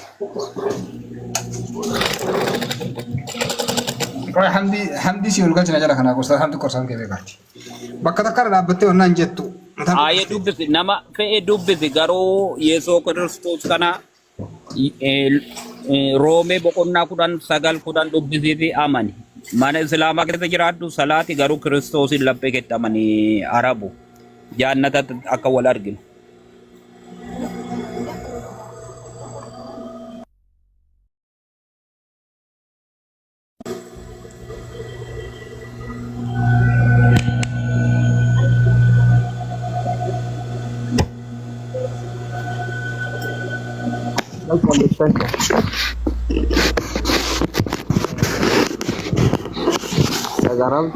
[SPEAKER 9] Qoy hamdii hamdii si ol galchina jala kanaa gorsaa hamdii qorsaan kee beekaati. Bakka takka irra dhaabbattee onnaan jettu mataan
[SPEAKER 10] Aayee
[SPEAKER 9] dhukkubsite.
[SPEAKER 10] dubbisi nama fe'e dubbisi garuu Yesuus Kiristoos kana Roomee boqonnaa 10 9 10 dubbisiifi amani. Mana Islaamaa keessa jiraadhu salaati garuu Kiristoosiin laphee keetti amani Arabu. Jaannatatti akka wal arginu.
[SPEAKER 6] Sagarab.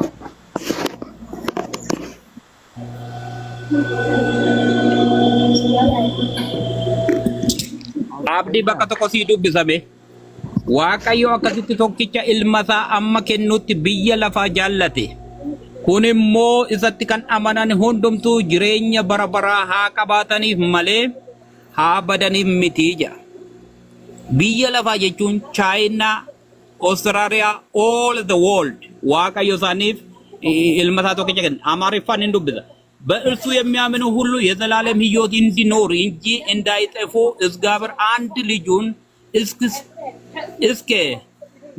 [SPEAKER 10] Abdii bakka tokko sii dubbisame. Waaqayyo akkasitti tokkicha ilma isaa amma kennutti biyya lafaa jaallate. Kun immoo isatti kan amanan hundumtuu jireenya bara baraa haa qabaataniif malee haa badaniif miti jedha. Biyya lafaa jechuun Chaayinaa, Australia, all the world. Waaqayyo isaaniif ilma isaa tokkicha kenne. Amaariffaan hin dubbisa. በእርሱ የሚያምኑ ሁሉ የዘላለም ሕይወት እንዲኖር እንጂ እንዳይጠፉ እግዚአብሔር አንድ ልጁን እስከ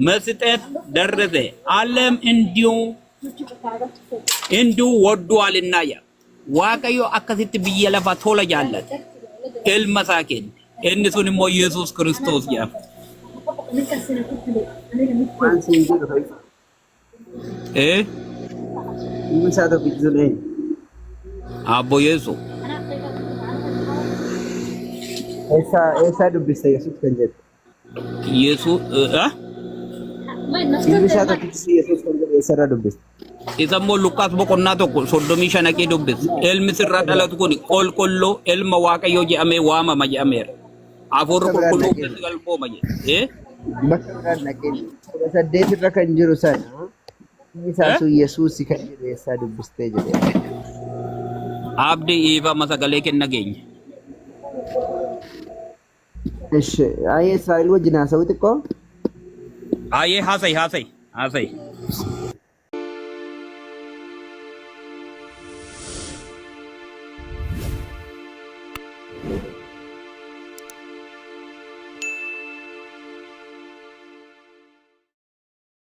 [SPEAKER 10] መስጠት ደረሰ። ዓለም እንዲሁ እንዲሁ ወዷልና ያ Waaqayyo akkasitti biyya lafaa tola jaallate ilma isaa kenne. Inni sun immoo Yesuus Kiristoos jedhama.
[SPEAKER 6] Waan siin jedhu fayyisa.
[SPEAKER 10] Eh?
[SPEAKER 6] Ilmi isaa tokkichi sun eenyu?
[SPEAKER 10] Abbo Yesu.
[SPEAKER 6] Eessaa eessaa dubbista Yesuus kan jedhu?
[SPEAKER 10] Yesu eh?
[SPEAKER 6] Ilmi isaa tokkichi sun Yesuus kan jedhu eessarraa dubbista?
[SPEAKER 10] Isa immoo Luqqaas boqonnaa 1 35 haqii dubbisi. Ilmi sirraa dhalatu kun qulqulluu ilma Waaqayyoo jedhamee waamama jedhameera. Hafuurri
[SPEAKER 6] Bakka biraan
[SPEAKER 10] qulqulluu
[SPEAKER 6] dhaqeen.
[SPEAKER 10] keessi galbooma jedhe. Eh?
[SPEAKER 6] Bakka biraan dhaqeen. 18 irra kan jiru sana inni isaa
[SPEAKER 10] Eh?
[SPEAKER 6] sun Yesuusi kan jedhu eessaa dubbistee jedhee.
[SPEAKER 10] Abdii dhiifama sagalee kenna geenya.
[SPEAKER 6] Ishi ayee Israa'el wajjin haasa'u xiqqoo.
[SPEAKER 10] Ayee haasa'i haasa'i haasa'i.